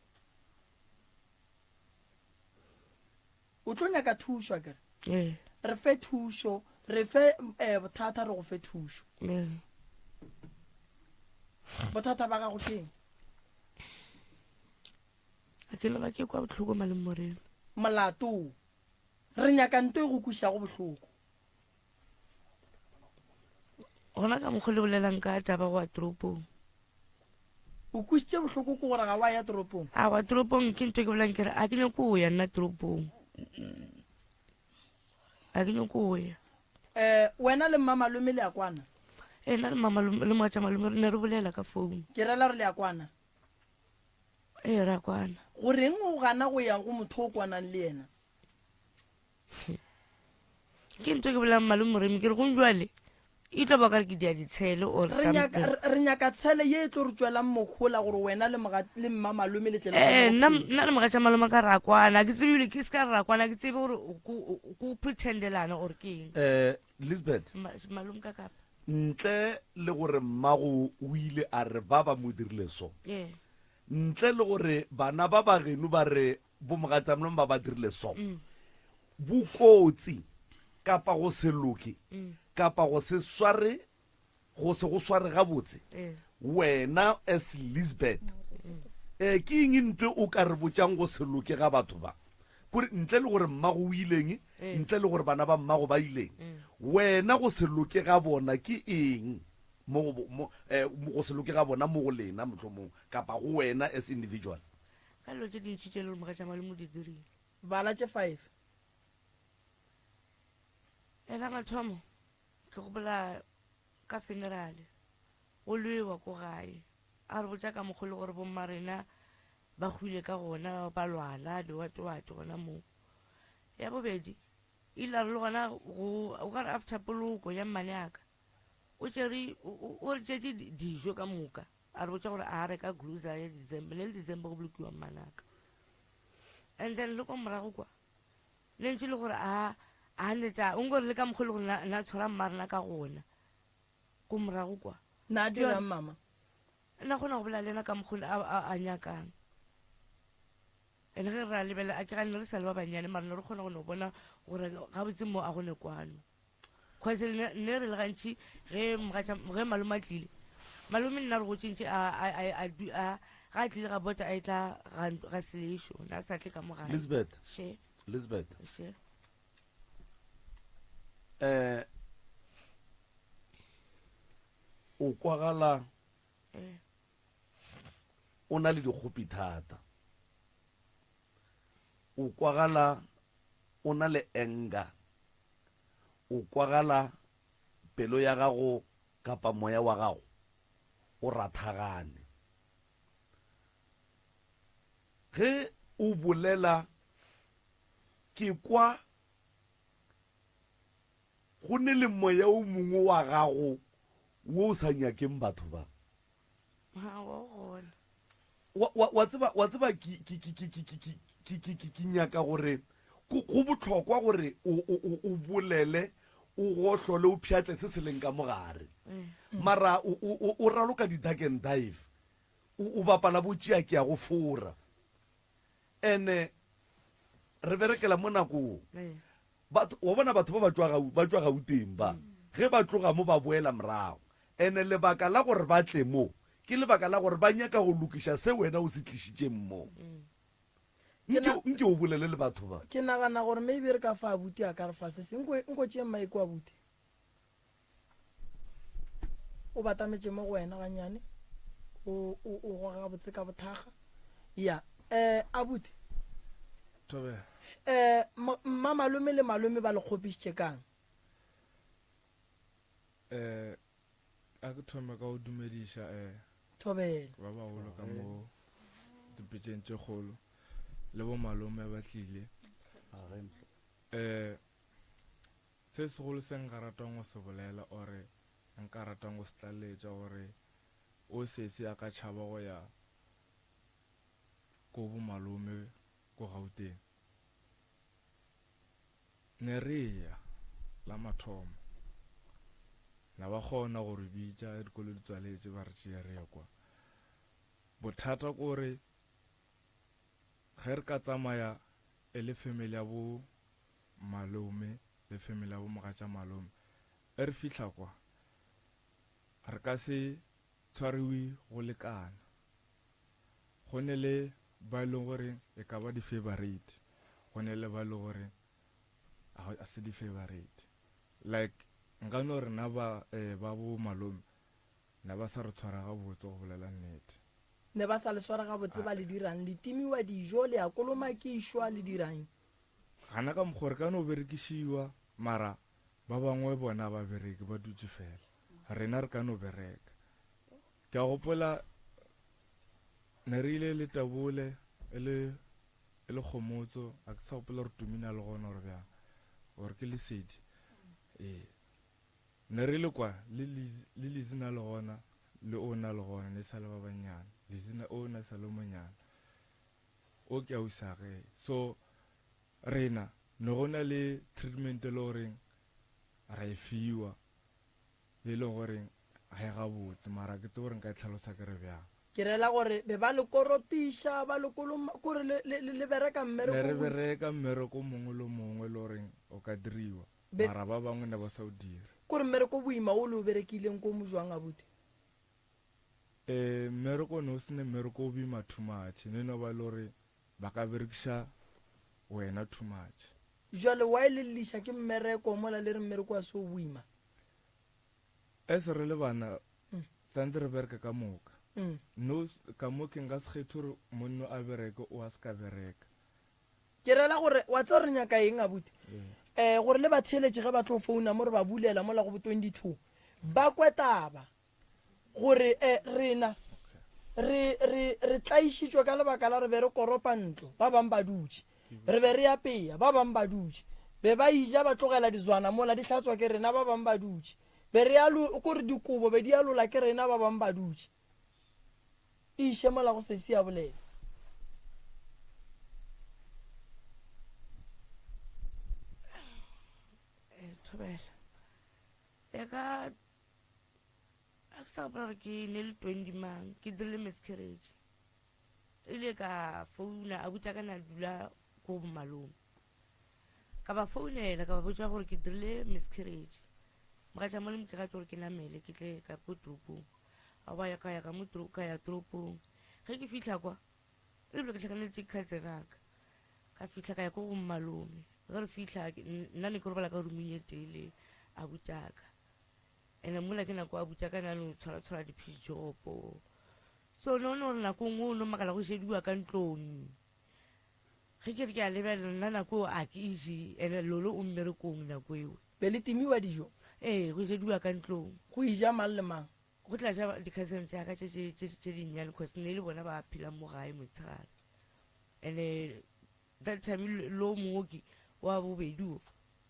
O tlo nyaka thušo akere? Ee. Re fe thušo, re fe eh, bothata re go fe thušo. Ee. Bothata ba gago ke eng? A ke no ba ke kwa bohloko malome Morena. Molato. Re nyaka nto e go kwešago bohloko. Gona ka mokgwa le bolelang ka taba go ya toropong. O kwešitše bohloko ke gore ga wa ya toropong? A wa toropong ke ntho ke bolelang ke re a ke nyako go ya nna toropong. A ke nyako go ya. Eh, wena le mmamalome le a kwana? Ee, nna le mmamalome le mogatša malome re ne re bolela ka founu. Ke rela gore le a kwana? Ee, re a kwana. Goreng o gana go ya go motho o kwanang le yena? Ke ntho ke bolelang malome Moremi ke re gong jwale e tlo ba ka re ke dia ditshele or Re nyaka, something. re nyaka tshele ye e tlo re tšwelang mohola gore wena le moga, le mma malome le tle le Eh, kgone go nna phela. nna le mogatša malome ka ra kwana ke tsebe ebile ke se ka ra kwana ke tsebe gore go go pretendelana or ke eng. Eh, Lisbeth. Ma- malome ka kapa. Ntle le gore mmago o ile a re ba ba mo dirile so. Yeah. Ntle le gore bana ba ba geno ba re Bomogatšamolomo ba ba dirile so. Bokotsi. Kapa go se loke, kapa go se sware, go se go sware gabotse, wena as Lisbeth, eh, ke eng ntwe o ka re botšang go se loke ga batho ba? Kore ntle le gore mmago o ileng, ntle le gore bana ba mmago ba ileng, wena go se loke ga bona ke eng mo go, mo, eh, go se loke ga bona mo go lena mohlomong, kapa go wena as individual? Ka dilo tše dintši tše e le gore mogatša malome o di dirile. Bala tše five. La mathomo ke gopola ka funeral go lwewa ko gae a re botša ka mokgwa le gore bomma rena ba hwile ka gona ba lwala diwatewate gona moo. Ya bobedi ile a re le gona go o ka re after poloko ya mmane aka o tšere o re tšetše dijo ka moka a re botša gore a reka grocery ya December ne le December go bolokiwa mmanaka and then le kwa morago kwa Ne ntše le gore a a ne tla o nkore le ka mokgwa le gore na na tshwara mma rena ka gona ko morago kwa. Na dirang mama? Na kgona go bolela le yena ka mokgwa a a a nyakang. Ene ge re a lebelela a ke gane re sa le ba bannyane mara ne re kgona go no bona gore gabotse mo a go ne kwano. Cause ne ne re le gantši ge mogatša ge malome a tlile malome nna re gotše ntše a a a a a ga a tlile ga bota a etla ga ga selešo na sa tle ka mo gae. Lisbeth. She. Lisbeth. She. Eh o kwagala eh. o na le dikgopi thata. O kwagala o na le anger. O kwagala pelo ya gago kapa moya wa gago o rathagane. Ge o bolela ke kwa go ne le moya o mongwe wa gago wo o sa nyakeng batho ba. Wa, wa, wa tseba, wa tseba ke, ke, ke, ke, ke, ke, ke, ke, ke, ke, ke nyaka gore go, go bohlokwa gore o, o, o, o bolele, o gohlole, o pšhatle se se leng ka mogare. Mara o, o, o, o raloka di-duck and dive, o, o bapala bo tšea ke ya go fora. Ene re berekela mo nakong. Batho, wa bona batho ba ba tšwa Gau, ba tšwa Gauteng ba, ge ba tloga mo ba boela morago. Ene lebaka la gore ba tle mo, ke lebaka la gore ba nyaka go lokiša se wena o se tlišitšeng mo. Nke, nke o bolele le batho ba. Ke nagana gore maybe re ka fa abuti a ka re fa se seng. Nko, nko tšee mic abuti. O batametše mo go wena gannyane. O, o, o goga gabotse ka bothakga. Ya. Eh, abuti. Thobela. Eh, mma malome le malome ba le kgopišitše kang? Eh, a ke thome ka go dumediša eh Thobela. Ba bagolo ka mo dipitšeng tše kgolo le bo malome ba tlile. Eh, se segolo se nka ratang go se bolela ore nka ratang go se tlaleletša gore o sesi a ka tšhaba go ya ko bo malome ko Gauteng. Ne re eya, la mathomo. Na ba kgona go re bitša ge dikolo di tswaletše ba re tšea re ye kwa. Bothata ke gore ge re ka tsamaya e le family ya bo malome le family ya bo mogatša malome, ge re fihla kwa re ka se tshwariwe go lekana. Go ne le ba e leng gore e ka ba di-favourite, go ne le ba e leng gore ga se di-favourite. Like nka no re na ba eh, ba bo malome ne ba sa re tshwara gabotse go bolela nnete. Ne ba sa le swara gabotse ba le dirang? Le timiwa dijo, le a kolomakišwa, le dirang? Gana ka mokgwa re ka no berekišiwa mara ba bangwe bona ba bereke ba dutše fela. Rena re ka no bereka. Ke a gopola ne re ile le Tabole e le e le Kgomotso, a ke sa gopola gore Tumi na le gona gore bjang or ke Lesedi. Ee. Ne re le kwa le le Lizzy na le gona le o na le gona ne sa le ba bannyane. Lizzy na o na sa le monyane. O ke ausage. So rena ne go na le treatment e le goreng ra e fiwa. E le gore ga e gabotse, mara ke tsebe gore nka e hlalosa ke re bjang. Ke rela gore be ba le koropiša, ba le koloma, kore le, le, le bereka mmereko. Ne re bereka mmereko o mongwe le o mongwe e le goreng o ka diriwa. Mara ba bangwe ne ba sa o dire. Kore mmereko boima o le o berekileng ko mojwang abuti? Eh, mmereko ne o sene mmereko o boima too much. Ne no ba le gore ba ka berekiša wena too much. Jwale why le lliša ke mmereko mola le re mmereko a se o boima? As re le bana, tsantse re bereka ka moka. No, ka mo ke nka se kgethe gore monno a bereke o a se ka bereka. Ke rela gore, wa tseba re nyaka eng abuti? Um gore le batheeletši ge ba tlo founa mo re ba bulela mola go bo 22 ba kwe taba gore um rena re re re tlaišitšwe ka lebaka la re be re koropa ntlo ba bang ba dutše re be re apea ba bang ba dutše be ba ija ba tlogela dizwana mola di hlatswa ke rena ba bang ba dutše be re alo kore dikobo be di alola ke rena ba bang ba dutše E iše mola go sesi a bolela. Eh, thobela e ka a ke sa gopola gore ke ne le 20 mang ke dirile miscarriage ile ka founa a botša ka na dula ko bomalome Ka ba founela ka ba botša gore ke dirile miscarriage. Mogatša malome ke gate gore ke namele ke tle ka ko toropong. A ba ya ka ya ka mo ka ya toropong. Ge ke fihla kwa ebile ke tlhakanetše ke cousin ka. Ka fihla ka ya ko go mmalome. Ge re fihla nna ne ke robala ka rooming e tee le abutaka. Ene mola ke nako abutaka na no tshwara tshwara di-piece job-o. So no no re nako nngwe o no makala go šediwa ka ntlong. Ge ke re ke a lebelela, nna nako eo a ke e je, ene Lolo o mmerekong nako eo. Be le timiwa dijo? Ee, go jediwa ka ntlong. Go ija mang le mang? Go tla ja di-cousin tša ka tše tše tše tše dinnyane cause ne e le bona ba phelang mo gae motshegare. Ene that time lo mongwe wa bobedi o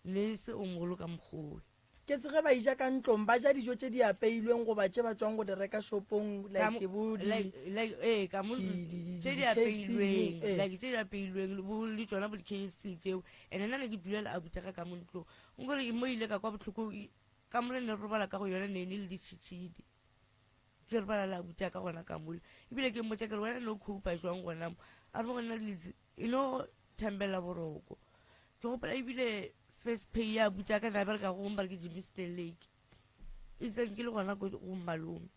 ne e se o mogolo ka mokgowe. Ke tse ge ba ija ka ntlong, ba ja dijo tše di apeilweng goba tše ba tšwang go di reka shopong like bo di, Like, like, ee, ka mo, di, di, di, tše di di KFC, apeilweng, ee. like tše di apeilweng, bo le tšona bo di-K_F_C tšeo. And-e nna ne ke dula le abuti wa ka ka mo ntlong. Nkore mo ile ka kwa bohloko, kamore ne re robala ka go yona ne e ne le ditšhitšhidi. Ke robala le abuti wa ka gona ka mola. Ebile ke mmotša ke re wena ne o cope-a jwang gona mo? A re mo go nna Lizzy, e no thambela boroko. Ke gopola ebile first pay ya abuti ya ka na bereka go mba ke Germiston Lake. E tseng ke le gona go go malome.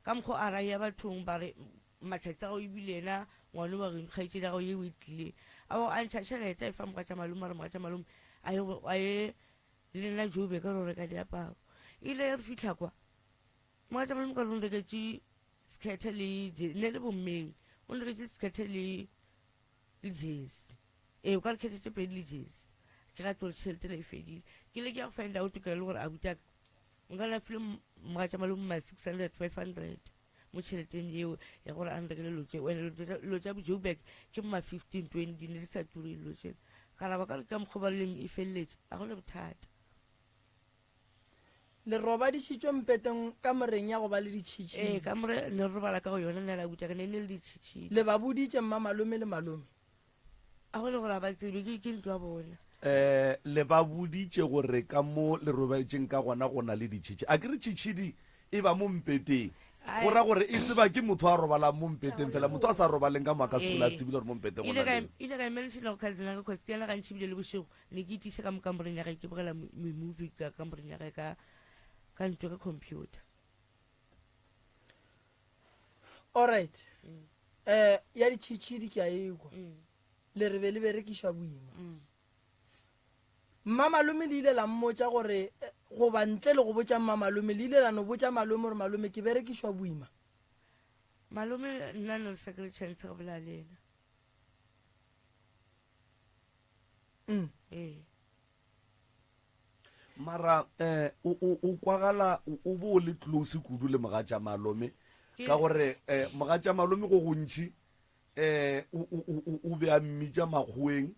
Ka mokgo a ra ya bathong ba re matlhatsi a gago ebile yena ngwane wa geno kgaetšedi ya gago yeo e tlile. A bo a ntšha tšhelete a e fa mogatša malome a re mogatša malome a ye a ye le nna Joburg a ro reka diaparo. Ile re fihla kwa mogatša malome ka re o nreketše sekhethe le ne le bommeng o nreketše sekhethe le le jesi. Ee, o ka re khethe tše pedi le jesi. Ke ga tlo tšhelete le e fedile. Ke ile ke ya go find out ka le gore abuti aka nka na file mogatša malome ma 600 500 mo tšheleteng eo ya gore a nrekele lo tše wena lo tša Joburg ke ma 15 20 ne di sa ture lo tše ka raba ka re ka mokgwa ba leng e feleletše a gona bothata. Le robadišitšwe mpeteng kamoreng ya go ba le ditšhitšhidi. Ee, kamore ne re robala ka go yona nna le abuti ka ne ne le ditšhitšhidi. Le ba boditše mmamalome le malome? A go le gore a ba tsebe, ke, ke ntlo ya bona. Eh, le ba boditše gore ka mo le robetšeng ka gona go na le ditšhitšhi. A ke re tšhitšhidi e ba mo mpeteng. Go ra gore e tseba ke motho a robalang mo mpeteng fela, motho a sa robaleng ka mo a ka se hlole a tsebile gore mo mpeteng go Ile na ka, le. ile ka emelešela go cousin ya ka cause ke yena gantši ebile le bošego Ne ke itiša ka mo kamoreng ya gae ke bogela me-movie ka kamoreng ya gae ka ka ntlo ka computer. Alright. Mm. Eh ya ditšhitšhidi ke a ekwa. Mm. Le re be le berekišwa boima. Mm. Mma malome le ile la mmotša gore eh, goba ntle le go botša mma malome le ile la no botša malome gore malome ke berekišwa boima. Malome nna no sa kry chance go bolela le yena. Mm. Ee. Mara eh o o o kwagala o bo o le close kudu le mogatša malome ka gore eh mogatša malome go gontši eh o o o be a mmitša makgoweng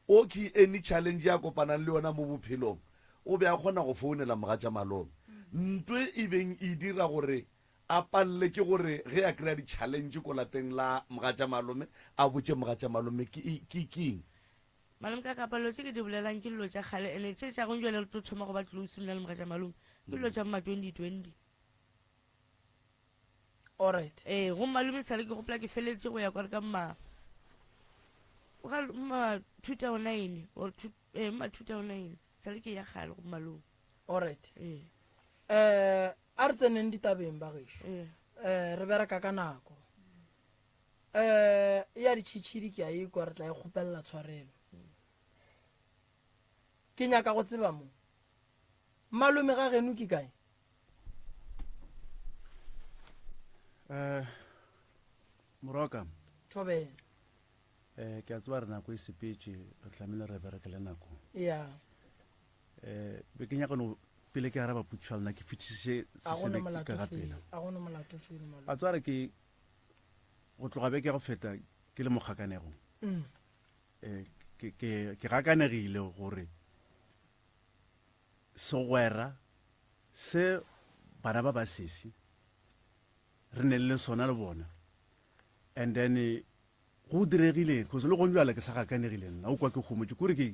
o ke any challenge ya kopanang le yona mo bophelong o be a kgona go founela mogatša malome ntwe e beng e dira gore A palele ke gore ge a kry-a di-challenge ko lapeng la mogatša malome, a botše mogatša malome ke, ke, ke eng. Malome ka kapa dilo tše ke di bolelang ke dilo tša kgale ene tše tša gong jwale re tlo thoma go ba close nna le mogatša malome ke dilo tša ma 2020. Alright. Ee, go malome sale ke gopola ke feletše go ya kwa re ka ma o ka ma 2009 or two, eh, ma 2009. Sale ke ya kgale go malome. Alright. Ee. Eh, a re tseneng ditabeng ba gešo. Ee. Eh, re bereka ka nako. Eh, ya ditšhitšhidi ke a ikwa re tla e kgopelela tshwarelo. Ke nyaka go tseba mo. Malome ga geno ke kae? Eh, Moroka. Thobela. Eh, ke a tseba re nako e sepetše, re tlamehile re berekele nako. Ya. Eh, be ke nyaka no pele ke araba potšišo ya lena ke fetišiše A se go no se molato ka ga felo. pela. A go no molato felo malome. A tsware ke go tloga beke ya go feta ke le mo kgakanegong. Mm. Eh, ke ke ke gakanegile gore segwera se bana ba ba sesi re ne le sona le bona and then go diregile cause le gong bjale ke sa gakanegile nna o kwa ke homotše kore ke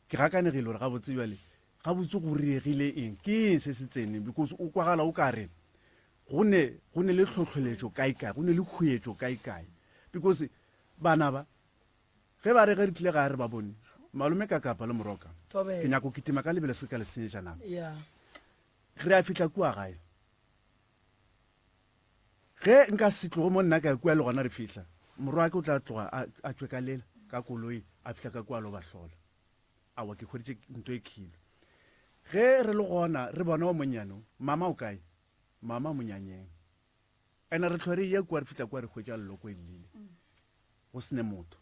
ke gakanegile gore gabotse bjale gabotse go riegile eng ke eng se se tseneng because o kwagala o ka re go ne go ne le tlhotlholetšo kae kae go ne le khuetšo kae kae because bana ba ge ba re ge re tlile ga re ba bone malome ka kapa le moroka ke nyako kitima ka lebelo se ka le senyetša nako re a fihla kua gae Ge nka se tloge mo nna ka ya kua le gona re fihla, morwake o tla tloga a, a tšwe ka lela, ka koloi, a fihla ka kua a lo ba hlola. Aowa, ke hweditše nto e khilo. Ge re le gona re bona o monnyane o, mama o kae? Mama monyanyeng. Ene re hlwe re eya kua re fihla kua re hwetša leloko e llile. Go se ne motho.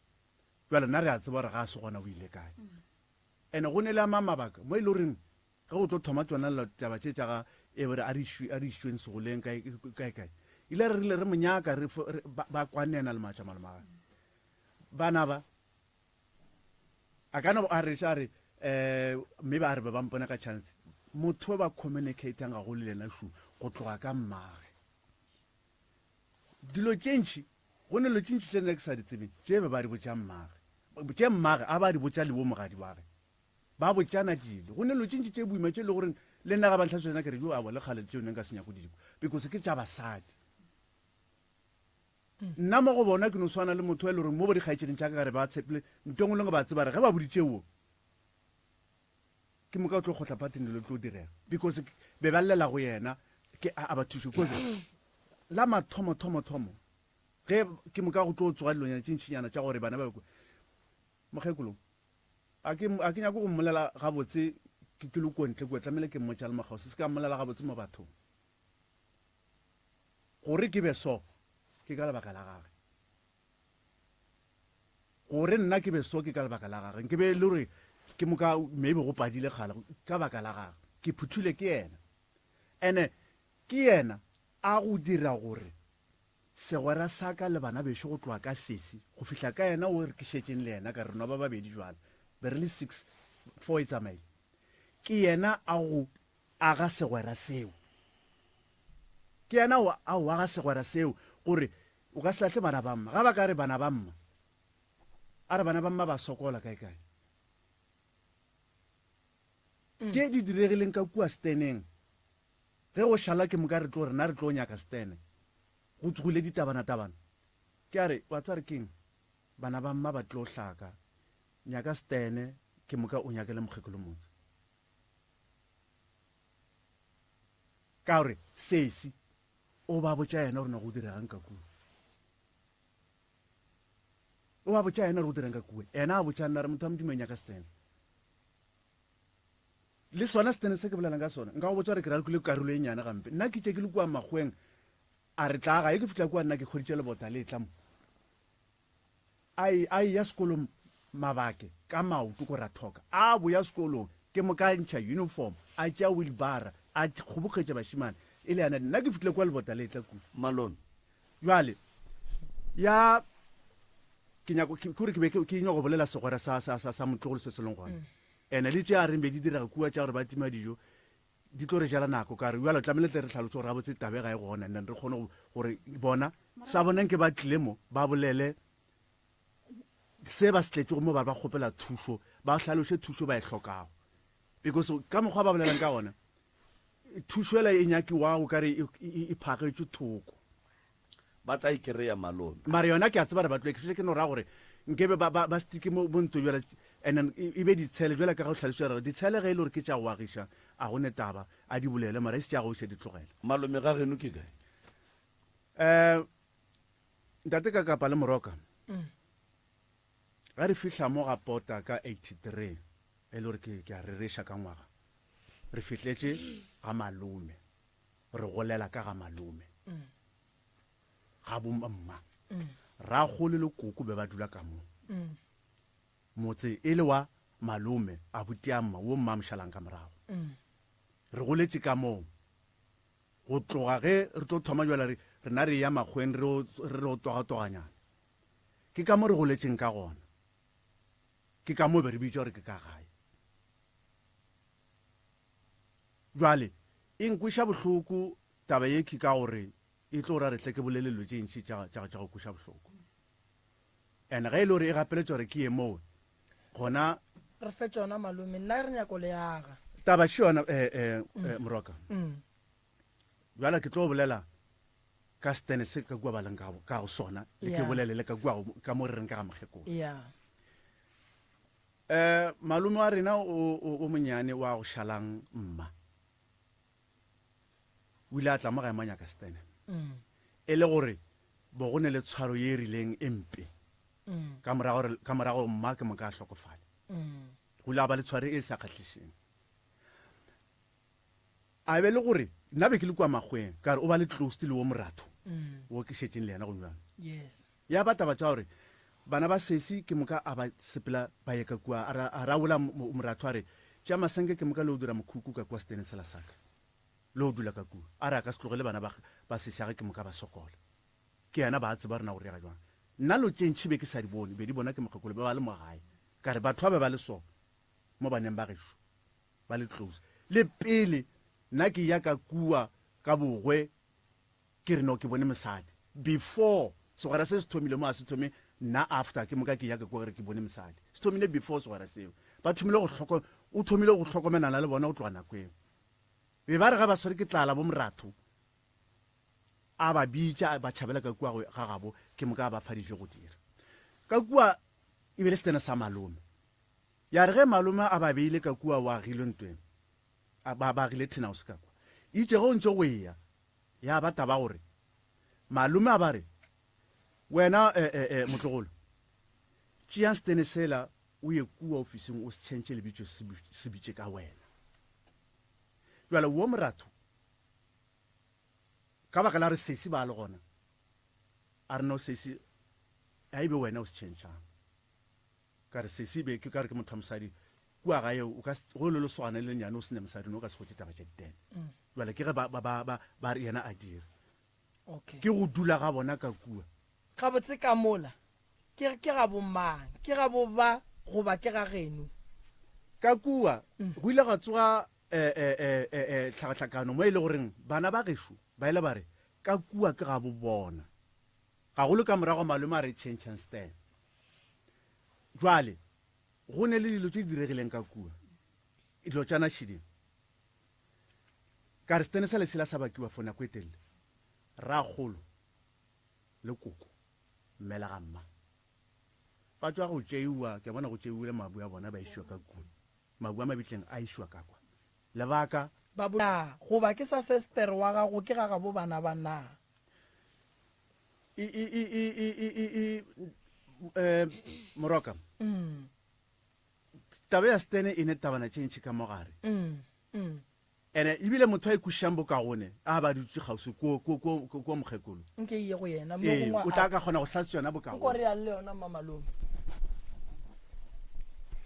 Bjale nna re a tseba gore ga a se gona o ile kae. Ene go ne le a mang mabaka mo e le goreng Ge go tlo thoma tšona taba tše tša ga Ebere a re išwe, a re išweng segoleng kae, kae, kae. Ile re rile re mo nyaka, re, re, ba, ba kwane yena le matša malomagwe. Bana ba, a ka no a re, a re, eh, maybe a re be ba mpone ka chance. Motho ba communicatang gagolo le yena šu, go tloga ka mmage. Dilo tše ntši, go ne dilo tše ntši tše nna ke sa di tsebeng, tše be ba di botša mmage. Tše mmage a ba di botša le bo mogadi wa ge. Ba botšana dilo. Go ne dilo tše ntši tše boima tše e le goreng le nna ga ba ntlhalosetša tsona ke re jo aowa le kgale tšeo ne nka se nyake go di kwa because ke tša basadi. Nna mo go bona ke no swana le motho e le goreng mo bo dikgaetšeding tša ka ka re ba tshepile nto engwe le engwe ba tseba re ge ba boditše wo ke moka o tlo kgotla phathing dilo di tlo direga because be ba llela go yena ke a ba thuše because la mathomo thomo thomo ge ke moka go tlo tsoga dilonyana tše ntšinyana tša gore bana ba mokgekolo A ke, a ke nyake go mmolela gabotse ke, ke le kua ntle kua, tlamehile ke mmotša le mokgao, se se ka mmolela gabotse mo bathong. Gore ke be so, ke ka lebaka la gage. Gore nna ke be so, ke ka lebaka la gage. Nke be e le gore ke moka maybe go padile kgale, ka baka la gage. Ke phuthile ke yena. Ene ke yena a go dira gore Segwera sa ka le bana bešo go tloga ka sesi go fihla ka yena wo re ke šetšeng le yena ka re nwa ba babedi jwale be re le six four e tsamaile ke yena a go aga segwera seo ke yena o a o aga segwera seo gore o ka se lahle bana ba mma ga ba ka re bana ba mma a re bana ba mma ba sokola kae kae tše di diregileng ka kua steneng Ge go šala ke moka re tlo rena re tlo nyaka Stene. Go tsogile ditabanatabana. Ke a re, wa tseba re keng? Bana ba mma ba tlo hlaka. Nyaka Stene ke moka o nyakele mokgekolo motse. Ka gore sesi o ba botša yena gore na go diregang ka kua. O ba botša yena gore go dirang ka kua. Yena a botša nna re motho wa Modimo nyaka Stene. Le sona setene se ke bolelang ka sona, nka go botša gore ke ralokile karolo e nnyane gampe. Nna ke tše ke le kua makgoweng, a re tla gae, ke fihla kua nna ke hweditše lebota le etla mo. A e, a eya sekolong mabake ka maoto ko Rathoka. A boya sekolong, ke moka a ntšha uniform, a tšea wheelbarra, a kgoboketša bašemane. E le yana, nna ke fihlile kua lebota le etla kua. Malome. Bjale, ya, ke nyako, ke, kore ke be ke, ke nyako bolela segwera sa, sa, sa, sa motlogolo se se leng gona. Mm. Ene le tše a reng be di direga kua tša gore ba tima dijo, di tlo re jela nako ka re bjalo tlamehile tle re tlhalose gore gabotse tabe ga e gona and then re kgone gore bona sa boneng ke ba tlile mo ba bolele se ba se tletšego mo ba ba kgopela thušo ba hlaloše thušo ba e hlokago because ka mokgwa ba bolelang ka gona thušo ela e nyakiwago ka re e, e, e phagetšwe thoko Ba tla e kereya malome. Mara yona ke a tseba re ba tlo e ke no ra gore nkebe ba ba ba stike mo mo nto bjala. And then e e be ditshele jwale ka ge o hlalošitše gore ditshele ge e le gore ke tša go agiša a go ne taba a di bolele mara e se tša go iša di tlogele. Malome ga geno ke kae? Um ntate ka kapa le moroka ge re fihla mo ga pota ka 83 e le gore ke ke a rereša ka ngwaga re fihletše ga malome re golela ka ga malome ga bo mma rakgolo le koko be ba dula ka mo motse e le wa malome abuti a mma wo mma a mo šalang ka morago re goletše ka moo go tloga ge re tlo thoma jwale re rena re ya makgweng re re re togatoganyana ke ka mo re goletšeng ka gona ke ka mo be re bitša gore ke ka gae jwale e nkweša bohloko taba ye ke ka gore e tlo ra re tle ke bolele dilo tše ntši tša tša tša go kweša bohloko and ge e le gore e gapeletša gore ke ye moo gona Re fe tšona malome, nna re nyako le aga. Taba še yona eh, eh, eh, Moroka. Bjale ke tlo bolela ka stene se ka kua ba leng ka ka go sona le ke Yeah. bolele le ka kua go- ka mo re reng ka ga mokgekolo. Yeah. Eh, malome wa rena o, o, o monyane wa go šalang mma o ile a tla mo gae mo a nyaka stene e le gore bo go ne le tshwaro ye e rileng e mpe ka morago gore- ka morago mma ke moka a hlokofale go ile a ba le tshwaro e sa kgahlišeng a be le gore nna be ke le kua makgweng ka re o ba le close le wo moratho wo ke šetšeng le yena go bjalo yes ya ba taba tša gore bana ba sesi ke moka a ba sepela ba ye ka kua a ra- a raola mo- moratho a re tša masenke ke moka le o dira mokhukhu ka kua seteneng sela saka le o dula ka kua a re a ka se tlogele bana ba, ba sesi age ke moka ba sokola ke yena ba tseba rena gore rega jwang nna lo tše ntšhi be ke sa di bone be di bona ke mokgekolo be ba le mo gae ka re batho ba be ba le so mo baneng ba gešo ba le close le pele nna ke ya ka kua ka bogwe ke re no ke bone mosadi before segwera se se thomile mo a se thome nna after ke moka ke ya ka kua re ke bone mosadi se thomile before segwera seo ba thomile go hloko o thomile go hlokomelana le bona go tloga nako eo be ba re ga ba swere ke tlala bo moratho a ba bitša ba tšhabela ka kua ga gabo ke moka a ba fa dijo go dira ka kua e be le setene sa malome ya re ge malome a ba beile ka kua wa agilwe ntweng a ba ba agile tin house ka kwa itše ge o ntše go eya ya ba taba gore malome a ba re wena eh, eh, eh, motlogolo tšeang setene sela o ye kua ofising o se tšhentšhe lebitso se bitše ka wena jale wo moratho ka baka la re sesi ba le gona a re no sesi a e be wena o se tšhentšhang Ka re, Sesi, be ke ka re ke motho wa mosadi. Kua gae, o ka, go le lesogana le lennyane o se ne mosadi, o ne o ka se hwetše taba tša ditene. Bjale ke ge ba, ba, ba, ba, ba re yena a dire. Okay. Ke go dula ga bona ka kua. Gabotse ka mola, ke, ke ga bomang? Ke ga bo ba goba ke ga geno? Ka kua, go ile gwa tsoga e, e, e, e, e, tlhakatlhakano mo e le goreng bana ba gešo ba ile ba re, Ka kua ke ga bo bona. Gagolo ka morago malome a re tšhentšhang stand. Jwale, go ne le dilo tše di diregileng ka kua, dilo tša našiding. Ka re setene sa lesela sa bakiwa for nako e telele. Rakgolo le koko, mme le ga mma, ba tšwa go tšeiwa, ke a bona go tšeiwile mabu a bona ba išiwa ka kua. Mabu a mabitleng a išiwa ka kwa. Lebaka? Ba bo na, goba ke sa sestere wa gago ke ga gabo bana ba na? I, i, i, i, i, i, i, i, eh, Moroka. Mm. Taba ya Stene e ne tabana tše ntši ka mo gare. Mm, mm. Ene ebile motho a ikwešišang bokagone a ba dutše kgauswi ko, ko, ko, ko, ko mokgekolo. Nke e ye go yena, mo Ee, gongwe o tla a- ka kgona go hlatse yona Nko bokagone. re yang le yona mmamalome.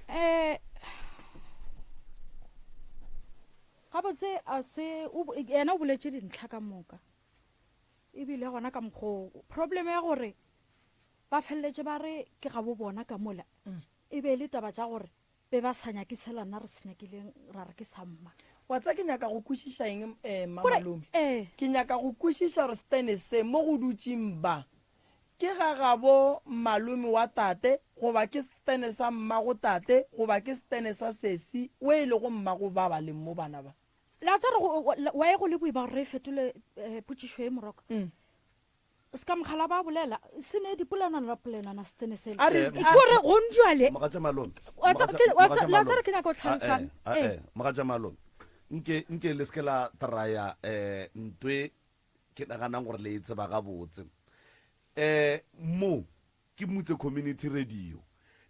Eh, gabotse a se o bo- yena o boletše dintlha ka moka Ebile gona ka mokgwa o, problem ya gore ba feleletše ba re ke gabo bona ka mola, e be e le taba tša gore be ba sa nyake sela nna re se nyakileng ra re ke sa mma. Wa tseba ke nyaka go kwešiša eng, eh, Kore, Mmamalome? ee. Ke nyaka go kwešiša gore setene se mo go dutšeng ba, ke ga gabo malome wa tate, goba ke setene sa mmago tate, goba ke setene sa sesi o e lego mmago ba ba leng mo bana ba. La tsa re go, wa e go le boima gore re fetole eh, potšišo e moroka. Se ka mogala ba bolela se ne dipolenwana polenwana se tsene sele. A re- Ke gore gonjwale Mogatša malome. Wa tsa- Mogatša- ke- wa tsa- mogatša la malome. tsere ke nyaka go tlhalosa. Ah, eh, ah, Eh. eh, mogatša malome. Nke nke le se ke la traya eh ntwe ke naganang gore le e tseba gabotse. Eh mo ke Mutse Community Radio.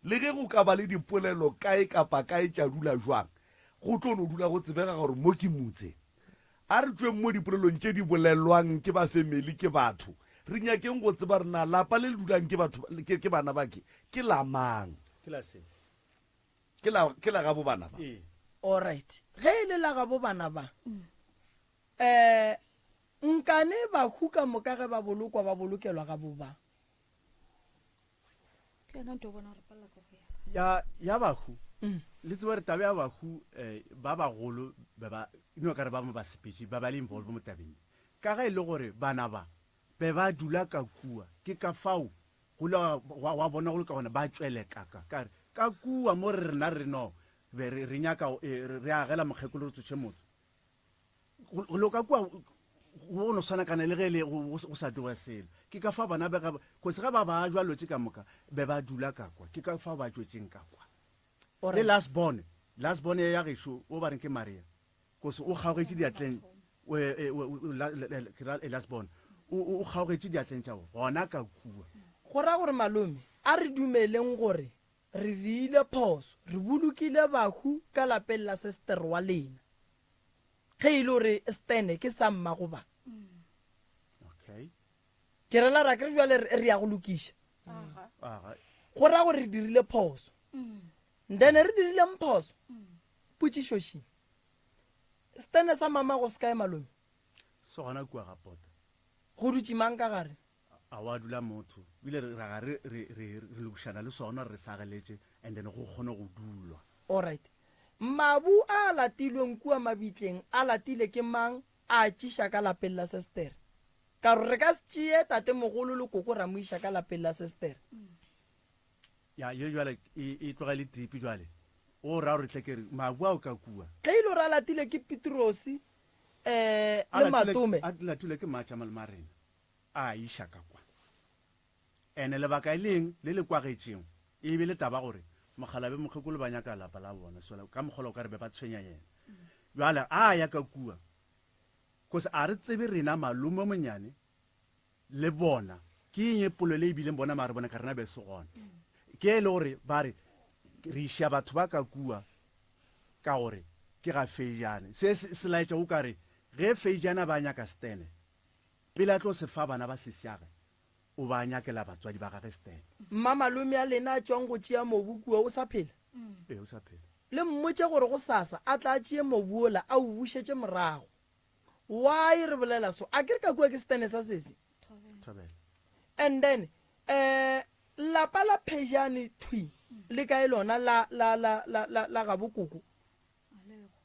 Le ge go ka ba le dipolelo kae kapa kae tša dula jwang, go tlo no dula go tsebega gore mo ke Mutse. A re tšweng mo dipolelong tše di bolelwang ke ba family ke batho, re nyakeng go tseba gore na lapa le le dulang ke batho ke, ke bana ba ke, ke la mang. Ke la sesi. Ke la, ke la gabo bana ba. Ee. Alright. Ge e le la gabo bana ba, eh, nkane bahu ka moka ge ba bolokwa ba bolokelwa gabo ba? Ke yona nto bona gore palela ke go ya. Ya, ya bahu. Le tseba gore taba ya bahu, eh, ba bagolo be ba, no ka re ba mo ba sepetše, ba ba le involve mo tabeng ye. Ka ge e le gore bana ba be ba dula ka kua, ke ka fao go ile gwa, gwa, gwa bona go le ka gona ba tšwele ka ka, ka re, ka kua mo re rena re no be re, re nyaka, eh, re, re agela mokgekolo re tsoše motse. Go loka kua go no swana kana le ge le go sa tloga selo. Ke ka fa bana ba ga cause ga ba ba jwa lotse ka moka be ba dula ka kwa. Ke ka fa ba tšwetšeng ka kwa. Le last born, last born ya gešo o ba reng ke Maria. Cause o kgaogetše diatleng last born o kgaogetše diatleng tša gona ka kua. Go ra gore malome a re dumeleng gore re diile phoso, re bolokile bahu ka lapeng la sestere wa lena. Ge e le gore Stene ke sa mmago ba. Okay. Ke re la ra ke re jwale re ya go lokiša. Go ra gore re dirile phoso. Then re dirileng phoso? Potšišo še. Stene sa mama go se kae malome? Se gona kua ga pota. Go dutše mang ka gare? A wa dula motho. Ebile re ra ga re re re re lokišana le sona re se ageletše and then go kgone go dulwa. Alright. Mabu a a latilweng kua mabitleng a latile ke mang a a tšiša ka lapeng la sestere? Ka gore re ka se tšee tatemogolo le koko ra mo iša ka lapeng la sestere. Ya, ye jwale e, e tloga e le tipi jwale. O ra gore tle ke re mabu ao ka kua. Ge e le gore a latile ke Petrose um le Matome. A latile ke matša malome a rena. A a iša ka kwa. Ene lebaka e leng le le kwagetšego e be le taba gore mokgalabje mokgekolo ba nyaka lapa la bona sola ka mokgwa o ka re be ba tshwenya yena. Bjale a ya ka kua cause a re tsebe rena malome monyane le bona ke eng e polelo e bileng bona mare bona ka rena be se gona. Ke e le gore ba re re iša batho ba ka kua ka gore ke ga Feijane. Se se laetša o ka re ge Feijane ba nyaka Stene Pele a tlo se fa bana ba sesiage, o ba nyakela batswadi ba gage Stan. Mmamalome a lena a tšwang go tšea mobu kua o sa phela? Ee, o sa phela. Le mmotše gore gosasa a tla a tšee mobu wola a o bušetše morago. Why re bolela so? A ke re ka kua ke Stene sa sesi? Thobela. And then eh lapa la Phejane thwi le kae lona la la la la la la gabo koko?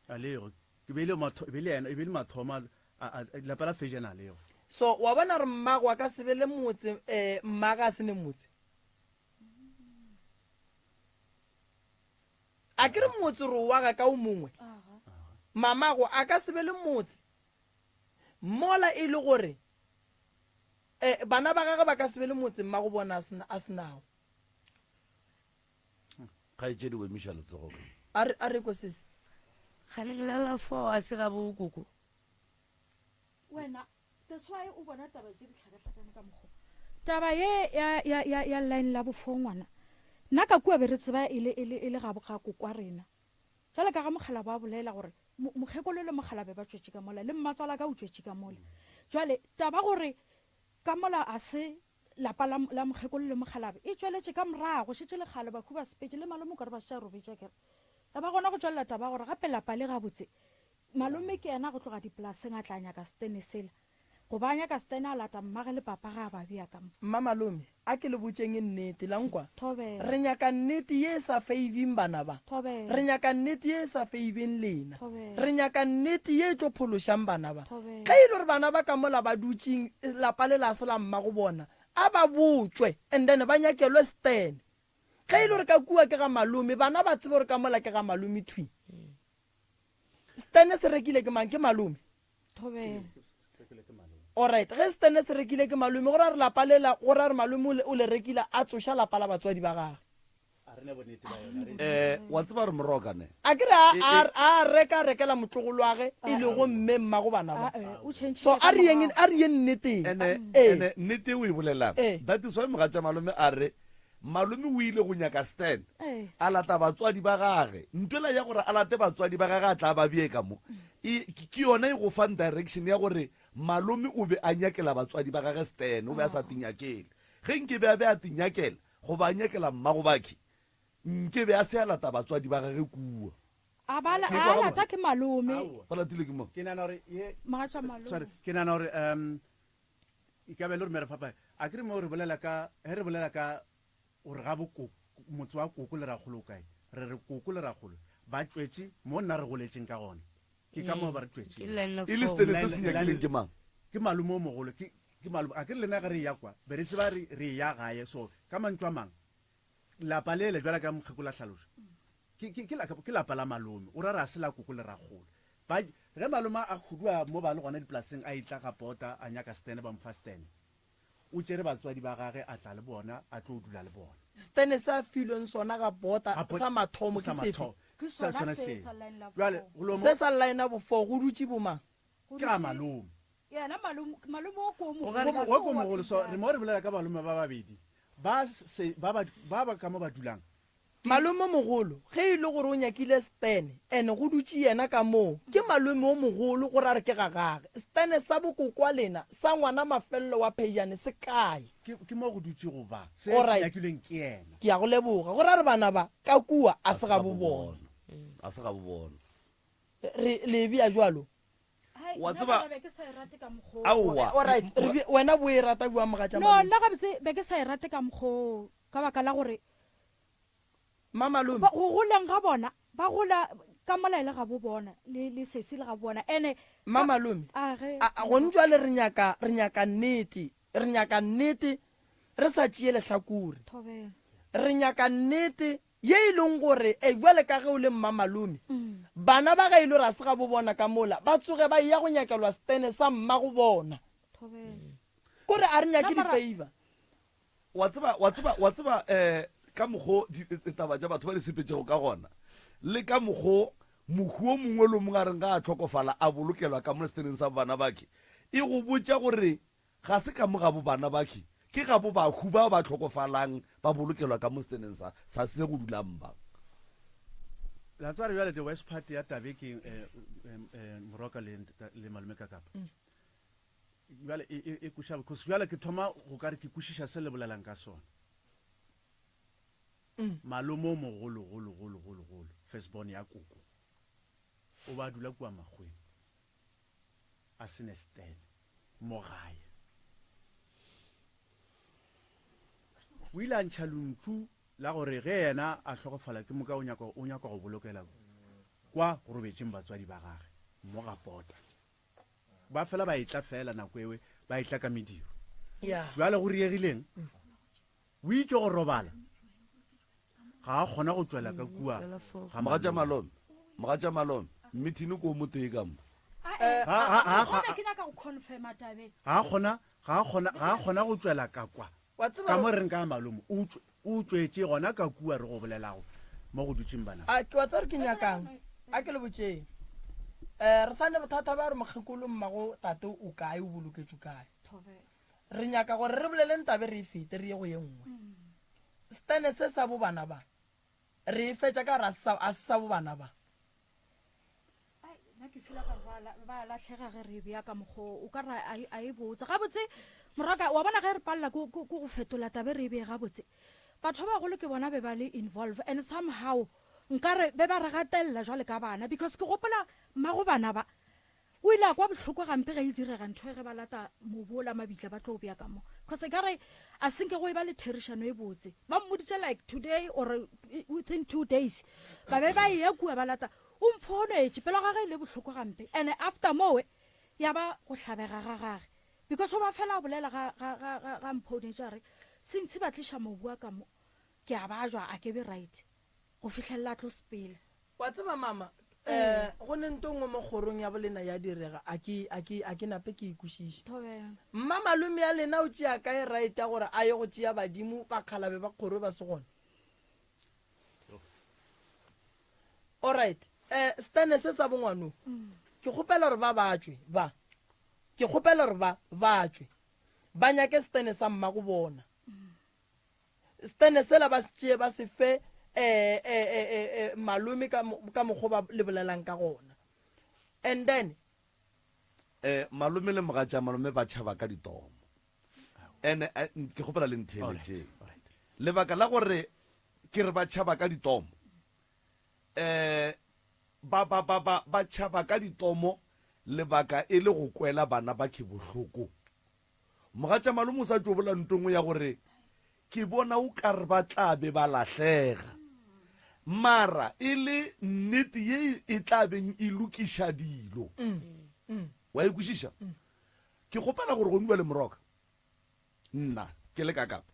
A lego. Ke be le matho, e be le yena, e be le mathomo a, a, a, lapa la Fejane a lego. So wa bona re mmago a ka se be le motse, eh, mmaga a se ne motse. A ke re motse re o aga ka o mongwe. Mamago a ka se be le motse. Mola e le gore eh, bana ba gagwe ba ka se be le motse mmago bona a se, a se nago. Kgaetšedi o emiša letsogo ka. A re, a re kwe sesi. Kganeng la la fo a se ga bo koko. Wena, that's why o bona taba tše di hlakahlakane ka mokgo. Taba ye ya, ya, ya, ya line la bofo ngwana. Nna ka kua be re tseba e le, e le, e le ga, ga kokwa rena. Jwale ka ga mokgalabo a bolela gore mokgekolo le mokgalabe ba tšwetše ka mola, le mmatswala ka o tšwetše ka mola. Jwale taba gore ka mola a se Lapa la, la mokgekolo le mokgalabe e tšweletše ka morago, šetše le kgale bahu ba sepetše, le malome o ka re ba šetše a robetše akere. Ya ba gona go tšwelela taba ya gore gape lapa le gabotse malome ke yena go tloga dipolaseng a tla nyaka setene sela. Goba a nyaka setene a lata mmage le papa ge a ba bea ka mo. Mmamalome, A ke le botšeng nnete, la nkwa? Thobela. Re nyaka nnete ye e sa feibing bana ba. Thobela. Re nyaka nnete ye e sa feibeng lena. Thobela. Re nyaka nnete ye e tlo phološang bana ba. Thobela. Ge e le gore bana ba ka mola ba dutšeng lapa le la se la mmago bona, a ba botšwe and then ba nyakelwe stand. Ge e le gore ka kua ke ga malome, bana ba tsebe gore ka mola ke ga malome thwi. Stand se rekile ke mang? Ke malome. Thobela. Alright, ge setene se rekile ke malome, go ra re lapa lela, go ra re malome o le, o le rekile a tsoša lapa la batswadi ba gagwe. Eh, wa tseba re moroka ne? A ke re a, a, a reka a rekela motlogolo wa ge, e lego mme mmago bana ba. So a re yeng, a re yeng nneteng. Ene, Ee. ene nnete e o e bolelang. Ee. That is why mogatša malome a re malome o ile go nyaka Stan, Ee. a lata batswadi ba gage. Ntwela ya gore a late batswadi ba gage a tla ba bee ka mo, e, ke ke yona e go fang direction ya gore malome o be a nyakela batswadi ba gage Stan, o be a sa tinyakele. Ge nke be a be a tinyakela, Goba a nyakela mmagobakhe, nke be a se a lata batswadi ba gage kua. A ba Ke kwa a gabotse. lata ke malome. Aowa. Ba latile ke mang? Ke nahana gore ye, Mogatša malome. sorry, ke nahana gore um e ka ba e le gore mere fapane. A ke re mo re bolela ka, ge re bolela ka gore ga bo koko, motse wa koko le rakgolo o kae, re re koko le rakgolo ba tšwetše mo nna re goletšeng ka gona. Ke ka moo ba re tšwetšeng. Ke line of E le four. setene se se nyakileng ke mang? Ke malome o mogolo, ke, ke malome. A ke re le nna ge re eya kwa, be re tseba re, re eya gae. So, ka mantšu a mang, lapa lele, bjalo ka mokgekolo a hlaloša, ke, ke, ke, ke lapa la malome. O ra re a se la koko le rakgolo. Ba, ge malome a hudua mo ba le gona dipolaseng, a etla ga pota, a nyaka setene, ba mo fa setene. O tšere batswadi ba gage a tla le bona, a tlo dula le bona. Setene se a filweng sona ga pota Ga sa mathomo ke sa sefe? mathomo. Ke Sa sona sona se seo. sa line la Bjale, four. go lo mo- Se sa line ya bo four go dutše bomang? Go Ke ga dutše malome. Yena malome, malome o ko o O ka re- mogolo, ga se Wa ko o wa mogolo, so re Phejane. mo re bolela ka balome ba babedi ba se ba ba ba ba ka mo ba dulang. Malome o mogolo ge e le gore o nyakile Stene and go dutše yena ka moo, ke malome o mogolo go ra re ke ga gage. Stene sa bokokwa lena sa ngwana mafelelo wa Phejane se kae? Ke ke mo go dutše go ba se se Alright. nyakilweng ke yena. Ke a go leboga. Go ra re bana ba ka kua a se gabo bona. A se gabo bona. Re le e bea jwalo? Hai, Wa nna tseba- bona be ke sa e rate ka mokgwa oo. Aowa. Alright, re bea, wena bo e rata bjang mogatša No, malome? nna gabotse be ke sa e rate ka mokgwa oo, ka baka la gore Mmamalome. Ba, go goleng ga bona, ba gola ka mola e le gabo bona, le, le sesi le gabo bona. Ene, Mmamalome, a ge. a, a, gone jwale re nyaka, re nyaka nnete, re nyaka nnete, re sa tšee lehlakore. Thobela. Re nyaka nnete ye e leng gore, e, bjale ka ge o le mmamalome, bana ba ga e le gore a se gabo bona ka mola, ba tsoge ba eya go nyakelwa setene sa mmago bona. Thobela. Kore a re nyake Nna mara- di-favor. Wa tseba, wa tseba, wa tseba, eh, ka mokgo ditaba tša batho ba di sepetšego ka gona, le ka mokgo mohu o mongwe le o mongwe a reng ga a hlokofala a bolokelwa ka mo seteneng sa bana bakhe, e go botša gore ga se ka mo gabo bana bakhe, ke gabo bahu ba ba hlokofalang ba bolokelwa ka mo seteneng sa, sa se go dulang ba. La tseba re bjale the worst part ya tabe ke eng, eh, eh, eh, Moroka le, le Malome Kakapa. Bjale e, e, e kweša, because bjale ke thoma go ka re ke kwešiša se le bolelang ka sona. Mm. Malome o mogolo, golo, golo, golo, golo, first born ya koko, o ba dula kua makgweng, a se ne stand, mo gae. O ile a ntšha lentšu la gore ge yena a hlokofala ke moka o nyaka, o nyaka go bolokela kwa go robetšeng batswadi ba gage, mo ga pota. Ba fela ba etla fela nako ewe, ba etla ka mediro. Yeah. Bjale go riegileng? O itše go robala. Ga a kgona go tšwela ka kua ga Mogatša malome, mogatša malome, mmithini ko o motee ka mo. Eh, Ga- ga- ga- gona ke nyaka go confirma tabe. Ga a kgona, ga a kgona, ga a kgona go tšwela ka kwa. Wa tseba Ka mo re reng ka malome, o tšwe, o tšwetše gona ka kua re go bolelago mo go dutšeng bana. A ke wa tseba gore ke nyakang? A ke le botšeng. Um re sa ne bothata bja gore mokgekolo mmago tate o kae, o boloketšwe kae. Re nyaka gore re boleleng tabe re e fete re ye go ye nngwe. Stene se sa bo bana ba, re e fetša ka gore a se sa, a se sa bo bana ba. Ai, nna ke feel ka re ba ba lahlega ge re e bea ka mokgwa o ka re a a e botse gabotse moraka wa bona ge re palela ko go fetola tabe re e bee gabotse batho ba bagolo ke bona be ba le involve and somehow nkare be ba re gatelela jwale ka bana because ke gopola mmago bana ba O ile a kwa bohloko gampe ge e direga ntho e ge ba lata mobu ola mabitla ba tlo o bea ka mo. Cause ekare a senke go eba le therišano e botse. Ba mmoditše like today or within 2 days ba be ba eya kua ba lata. O mphounetše pelo ya gage e le bohloko gampe and after mowe ya ba go hlabega ga gage because o ba fela a bolela ga ga ga ga ga mphounetše a re since ba tliša mobu wa ka mo ke a bajwa a ke be right go fihlelela a tlo sepela. Wa tseba mama. Eh, go ne nto nngwe mo kgorong ya bolena ya direga a ke a ke a ke nape ke ikwešiše. Mma malome ya lena o tšea kae right ya gore a ye go tšea badimo bakgalabe ba kgoro ba se gona? Alright, eh stene se sa bongwano. Ke kgopela gore ba ba tšwe ba. Ke kgopela gore ba ba tšwe. Ba nyake stene sa mma go bona. Stene sela ba se tšee ba se fe eh, eh, eh, eh, eh, malome ka, ka mokgwa ba le bolelang ka gona. And then eh malome le mogatša malome ba tšhaba ka ditomo and eh, ke kgopela le ntheeletšeng lebaka la gore ke re ba tšhaba ka ditomo eh ba ba ba ba ba tšhaba ka ditomo lebaka e le go kwela bana ba ke bohloko Mogatša malome o sa tšo bola nto nngwe ya gore ke bona o ka re ba tla be ba lahlega. Mara e le nnete ye e tla beng e lokiša dilo. Wa e kwešiša? Ke kgopela gore gone bjale Moroka, nna ke le ka Kapa,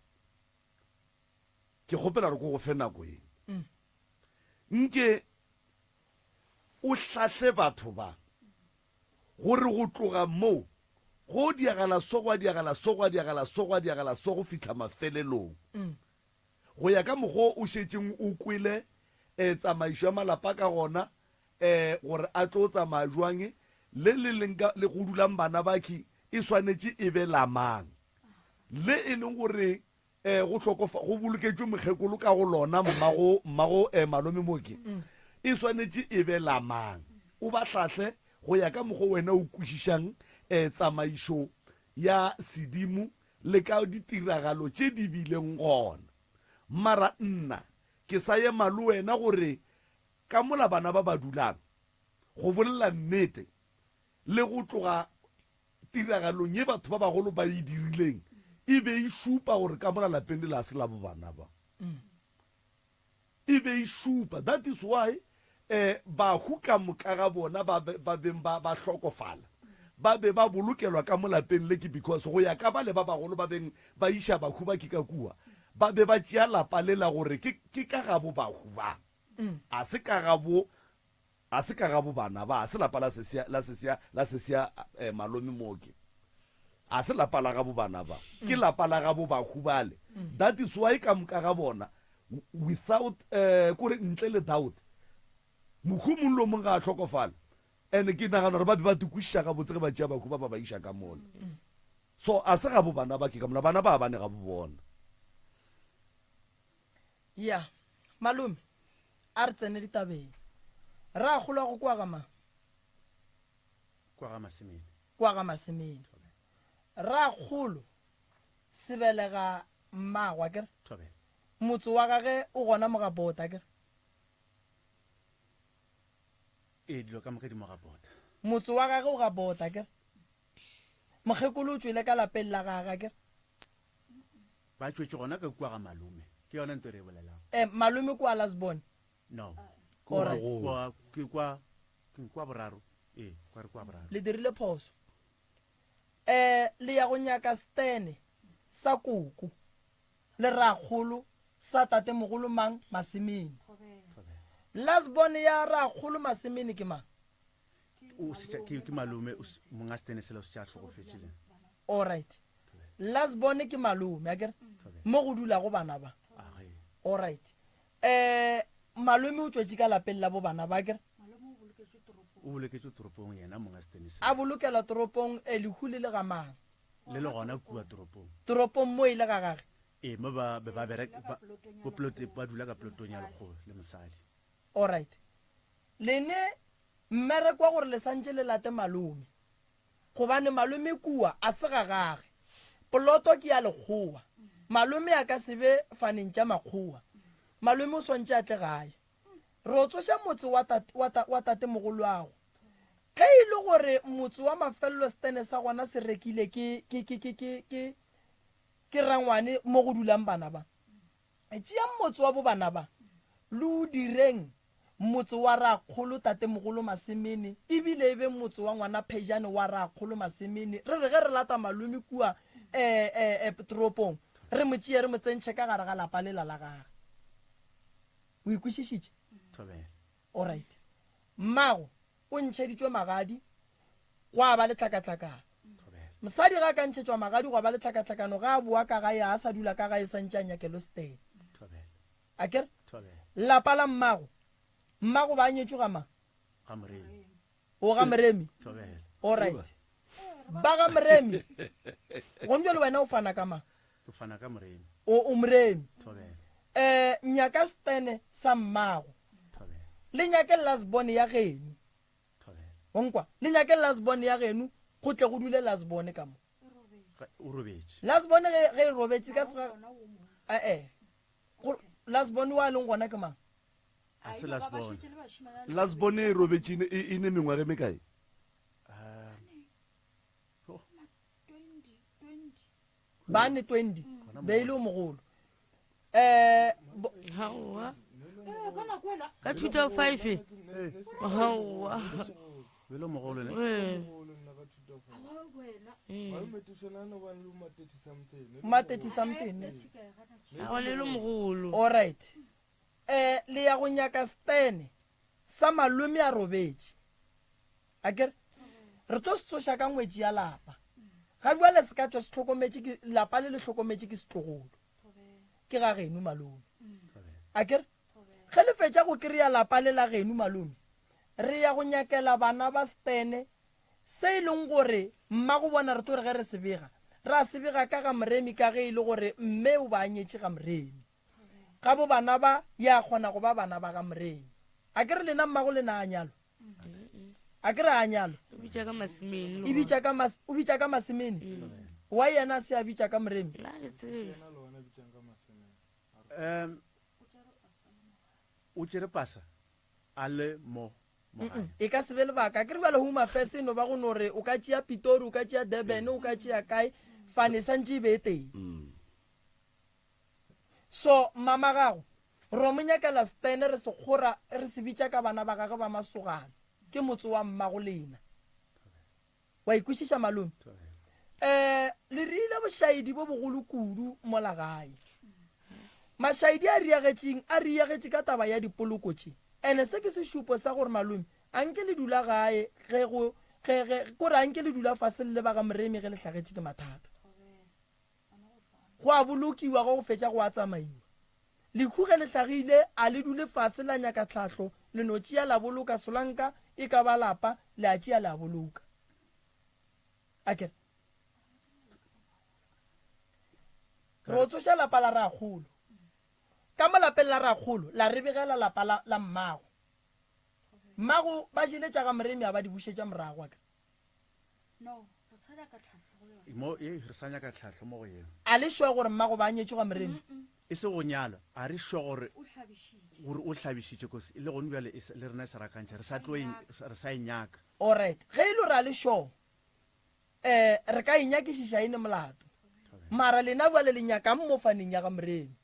ke kgopela gore ko go fe nako ye. Nke o hlahle batho ba Gore go tloga moo, go diagala so, gwa diagala so, gwa diagala so, gwa diagala so go fihla mafelelong. Go ya ka mokgwa o šetšeng o kwele um tsamaišo ya malapa ka gona, um gore a tlo tsamaya jwang, le le leng ka le go dulang bana bakhi e swanetše e be la mang, le e leng gore E, go hlokofa, go boloketšwe mokgekolo ka go lona, mmago, mmago e, malome Mooki, e swanetše e be la mang? O ba hlahle go ya ka mokgwa wena o kwešišang e, tsamaišo ya sedimo le ka ditiragalo tše di bileng gona. Mara nna ke sa ema le wena gore ka mola bana ba ba dulang, go bolela nnete, le go tloga tiragalong ye batho ba bagolo ba e dirileng e be e šupa gore ka mola lapeng le la se la bo bana ba. E be e šupa. That is why eh, bahu ka moka ga bona ba ba beng ba ba hlokofala ba be ba bolokelwa ka mo lapeng le ke because go ya ka bale ba bagolo ba beng ba iša bahu ba ke ka kua ba be ba tšea lapa le la gore ke ke ka gabo bahu ba a se ka gabo A se ka gabo bana ba, a se lapa la sesia, la sesia, la sesia eh, malome Mooki. A se lapa la gabo bana ba. Ke lapa la gabo bahu bale. That is why ka moka ga bona, without, eh, kore ntle le doubt, mohu mong le mong ga a hlokofala. And ke nagana gore ba be ba tukwišiša gabotse ge ba tšea bahu ba ba ba iša ka mola. So a se gabo bana ba ke ka mola, bana ba ba ne gabo bona. Ya, malome, a re tsene ditabeng. Rakgolo wa go kwa ga mang? Kwa ga Masemene. Kwa ga Masemene. Rakgolo sebelega mmagwe, akere? Thobela. Motse wa gage o gona mo ga Bota, akere? Ee, dilo ka moka di mo ga Bota. Motse wa gage o ga Bota, akere? Mokgekolo o tšwele ka lapeng la gage, akere? Ba tšwetše gona ka kua ga malome. Ke yona nto re e bolelago. Eh, malome kua Lasbon? No. Alright. Kwa, ke kwa, ke kwa boraro. Ee, kwa re kwa boraro. Le dirile phoso. Eh, le ya go nyaka stene sa koko le rakgolo sa tatemogolo mang Masemene. Lasbon ya rakgolo Masemene ke mang? O setša, ke, ke malome, o, monga stene sela o setša a hlokofetše le. Alright. Last born ke malome akere mo go dulago bana ba. Alright. Eh malome o tšwetše ka lapeng la bo bana ba akere? O boloketšwe toropong yena monga setene se. A bolokelwa toropong e lehu le le ga mang? Le le gona kua toropong. Toropong mo e le ga gage? Ee, mo ba be ba bereka ba, bo plot, ba dula ka plotong ya lekgowa le mosadi. Alright. Lene mmereko wa gore le santše le late malome. Gobane malome kua a se ga gage. Poloto ke ya lekgowa. Malome a ka se be faneng tša makgowa. Malome o swantše a tle gae. Ro tsoša motse wa tate, wa ta, wa tatemogoloago. Ge e le gore motse wa mafelelo setene sa gona se rekile ke, ke, ke, ke, ke, ke, ke rangwane mo go dulang bana ba. Tšeang motse wa bobana ba, le o direng motse wa Rakgolo Tatemogolo Masemene, e bile e be motse wa ngwana Phejane wa Rakgolo Masemene. Re re ge re lata malome kua e, e, e, toropong, re mo tšee re mo tsentšhe ka gare ga lapa lela la gage. O e kwešišitše? Thobela. Alright. Mmago o ntšheditšwe magadi gwa ba le tlhakatlhakano. Mosadi ga a ka ntšhetšwa magadi gwa ba le tlhakatlhakano ga a boa ka gae a sa dula ka gae santše a nyakelwe setene. A ke re? Lapa la mmago, mmago ba nyetšwe ga mang? Ga Moremi. O ga Moremi? All right. Ba ga Moremi. Gone jwale wena o fana ka mang? Ke fana ka Moremi. O o Moremi. Eh nyaka stene sa mmago. Le nyake last born ya geno. Wa nkwa? Le nyake last born ya geno go tle go dule last born ka mo. O robetše. Last born ge ge e robetše ka sega eh eh. Go last born wa leng gona ke mang? A se last born. Last born e robetše e e ne mengwaga e mekae? Ba ne 20 be e le o mogolo. Eh Hawa. Ka 2005. Hawa. Be le mogolo ne? Eh. Ma 30 something. Hawa le le mogolo. All right. Eh le ya go nyaka stene sa malome a robetše. A kere re tlo se tsoša ka ngwetši ya lapa. Ga jwale se ka tšwa se hlokometše ke lapa le le hlokometše ke setlogolo. Ke ga geno malome. A kere ge le fetša go kry-a lapa le la geno malome, re ya go nyakela bana ba stene se e leng gore mmago bona re tlo re ge re se bega, ra se bega ka ga Moremi ka ge e le gore mme o ba anyetše ga Moremi. Ga bo bana ba ya kgona go ba bana ba ga Moremi. A ke re lena mmago lena a nyalwa? A ke re a nyalwa? O bitša ka Masemene. E bitša ka mas, o bitša ka Masemene? Wa yena a se a bitša ka Moremi? Nna ke tsebe. Um o tšere pasa a le mo mo gae. E ka se be lebaka. Ke re bjale Home Affairs e no ba go no re o ka tšea Pitori, o ka tšea Durban, o ka tšea kae, fane e santše e be e tee. So mama gago ro mo nyakela stene re se kgora re se bitša ka bana ba gagwe ba masogana. Ke motse wa mmago lena. Wa ikwešiša malome? Eh, le riile bošaedi bo bogolo kudu mola gae. Mašaedi a riagetšeng a riagetše ka taba ya dipoloko tše. Ene se ke sešupo sa gore malome a nke le dula gae ge go ge ge kore a nke le dula fase le le ba ga Moremi ge le hlagetše ke mathata. Go a bolokiwa ge go fetša go a tsamaiwa. Lehu ge le hlagile a le dule fase la nyaka tlhahlo, le no tšea la boloka solanka e ka ba lapa, le a tšea le a boloka. Akere ro tsoša lapa la rakgolo. Ka mo lapeng la rakgolo la re begela lapa la, la mmago. Mmago ba jele tša ga Moremi a ba di bušetša morago akere. No, re sa nyaka tlhahlo go yona. Mo, e, re sa nyaka tlhahlo mo go yeo. A le sure gore mmago ba nyetše gwa Moremi? E se go nyalwa, a re sure gore O hlabišitše. gore o hlabišitše cause le gone bjale e le rena e sa rakantšha, re sa tlo e, re sa e nyaka. Alright, ge e le gore a le sure, eh, re ka e nyakišiša e ne molato. Mara lena bjale le nyakang mo faneng ya ga Moremi?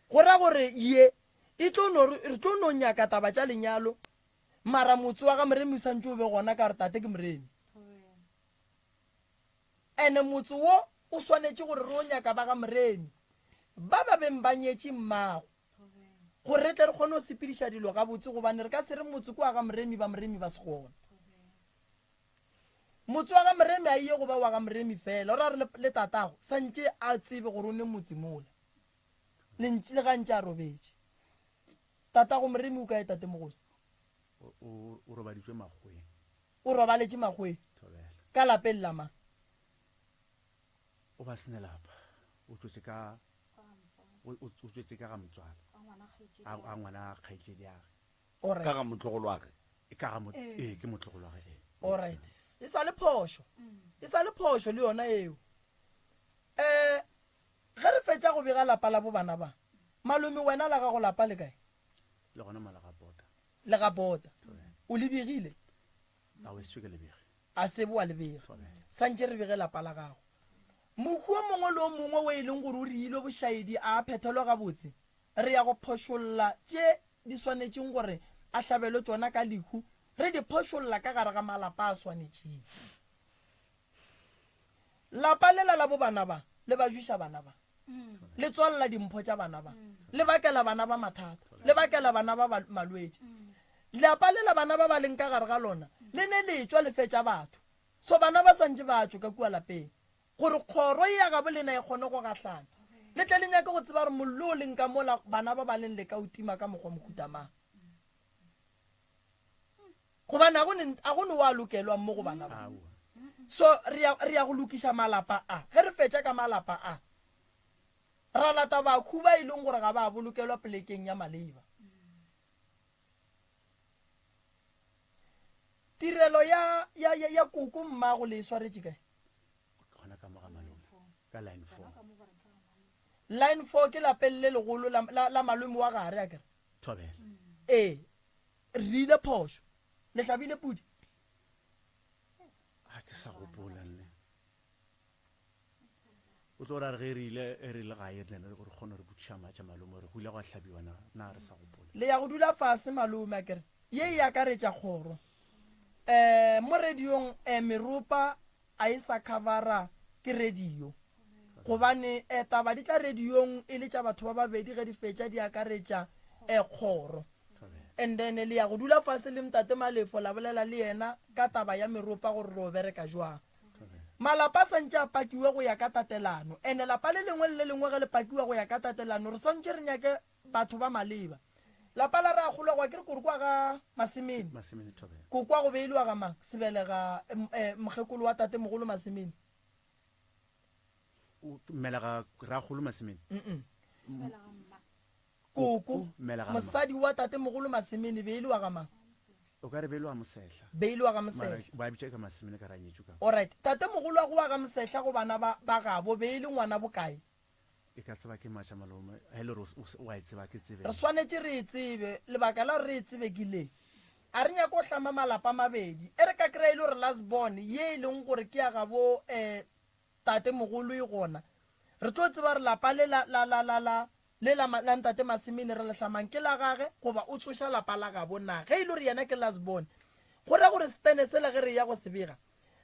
Go ra gore ye e tlo no, re tlo no nyaka taba tša lenyalo Mara motse wa ga Moremi o santše o be gona ka gore tate ke Moremi. Ene motse wo o swanetše gore re o nyaka ba ga Moremi ba ba beng ba nyetše mmago gore re tle re kgone go sepediša dilo gabotse gobane re ka se re motse ke wa ga Moremi ba Moremi ba se gona. Motse wa ga Moremi a iye go ba wa ga Moremi fela o ra re le tatago santše a tsebe gore o ne motse mola le le ga ntše a robetše. Tatago Moremi o kae tatemogolo? O, o, o robaditšwe makgoweng. O robaletše makgoweng? Thobela. Ka lapeng la mang? O ba sene lapa. O tšwetše ka, o, o, o tšwetše ka ga motswala. A, a ngwana kgaetšediage. Alright. Ka ga motlogolwage. Ka ga mo, ee, ke motlogolwage, ee. Alright. E sa le phošo. E sa le phošo le yona eo. Eh, Ge re fetša go bega lapa la bo bana ba, malome wena la gago lapa le kae? Le gona mo le ga Bota. Le ga Bota. O le begile? Ao, e sešo ke le bege. A se bo wa le bega. Santše re bege lapa la gago. Mohu o mongwe le o mongwe o e leng gore o riilwe bošaedi a a phethelwe gabotse, re ya go phošolla tše di swanetšeng gore a hlabelwe tšona ka lehu, re di phošolla ka gare ga malapa a swanetšeng. Lapa lela la bo bana ba, le ba jwiša bana ba. Le tswalela dimpho tša bana ba. Le bakela bana ba mathata. Le bakela bana ba malwetši. Lapa lela bana ba ba leng ka gare ga lona le ne le tšwa le fetša batho. So bana ba santše ba tšwe ka kua lapeng gore kgoro ye ya gabo lena e kgone go gahlana. Le tle le nyake go tseba gore mollo o leng ka mola bana ba ba leng le ka o tima ka mokgwa mohuta mang. Gobane a go ne, a go ne wa lokelwang mo go bana ba. So re ya, re ya go lokiša malapa a. Ge re fetša ka malapa a, ra lata bakhu ba e leng gore ga ba bolokelwa polekeng ya maleba. Tirelo ya, ya, ya, ya koko mmago le e swaretše kae? Gona ka mo ga malome, ka line 4. Line 4 ke lapeng le legolo la, la, la malome wa gare, a kere? Thobela. Ee, re ile phošo. Le hlabile pudi? Ga ke sa gopola nne. O tlo ra re ge re ile re le gae re ne re kgone re botšiša matša malome gore go ile gwa hlabiwa na, na re sa gopola. Le ya go dula fase malome a kere ye e akaretša kgoro. Um mo radiong um meropa a e sa khavara ke radio gobane um taba di tla radiong e le tša batho ba babedi ge di fetša di akaretša um kgoro. And then le ya go dula fase le Ntate Malefo la bolela le yena ka taba ya meropa gore re o bereka jwang. Malapa a santše a pakiwe go ya ka tatelano, ene lapa le lengwe le le lengwe ge le pakiwa go ya ka tatelano re swantše re nyake batho ba maleba. Lapa la Rakgolwagwa ke re kore kwa ga Masemene, Masemene Thobela. Kokwa go beiliwa ga mang? Sebelega mokgekolo wa tatemogolo Masemene. O mmelega Rakgolo Masemene? Mm-mm. Koko, mosadi wa tatemogolo Masemene be e le wa ga mang? O ka re be e le wa Mosehla. Be e le wa ga Mosehla. Mara ba bitša ka Masemene ka re a nyetšwe ka. Alright. Tatemogolo wa go wa ga Mosehla go bana ba ba gabo be e le ngwana bokae? E ka tseba ke matša malome, ha e le gore o a e tseba ke tsebe. Re swanetše re e tsebe. Lebaka la gore re e tsebe ke le, a re nyake go hlama malapa a mabedi. E re ka kry-a e le gore last born ye e leng gore ke ya gabo um tatemogolo e gona, re tlo tseba gore lapa le la, la, la, la, la, le la, la ntate Masemene re le hlamang ke la gage goba o tsoša lapa la gabo na. Ge e le gore yena ke last born, go ra gore setene sela ge re eya go se bega,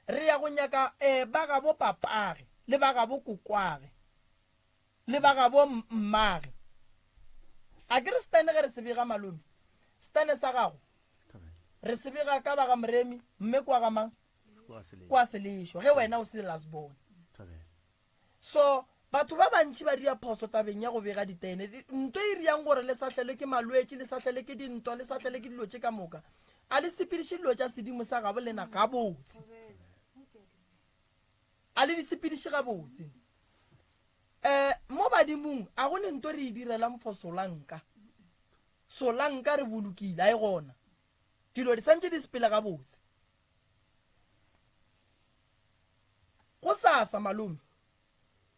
re ya go nyaka um ba gabo papage le ba gabo kokwage le ba gabo mmage. A ke re setene ge re se bega malome, setene sa gago re se bega ka ba ga Moremi, mme kwa ga mang? Kwa Selešo, ge wena o se last born. So, batho ba bantši ba dira phoso tabeng ya go bega ditene. Nto e riang gore le sahlelwe ke malwetši, le sahlelwe ke dintwa, le sahlelwe ke dilo tše ka moka. A le sepediše dilo tša sedimo sa gabo lena gabotse. A le di sepediše gabotse. Eh, mo badimong a go ne nto re e direlang for solanka. Solanka re bolokile, a e gona. Dilo di santše di sepele gabotse. Gosasa, malome,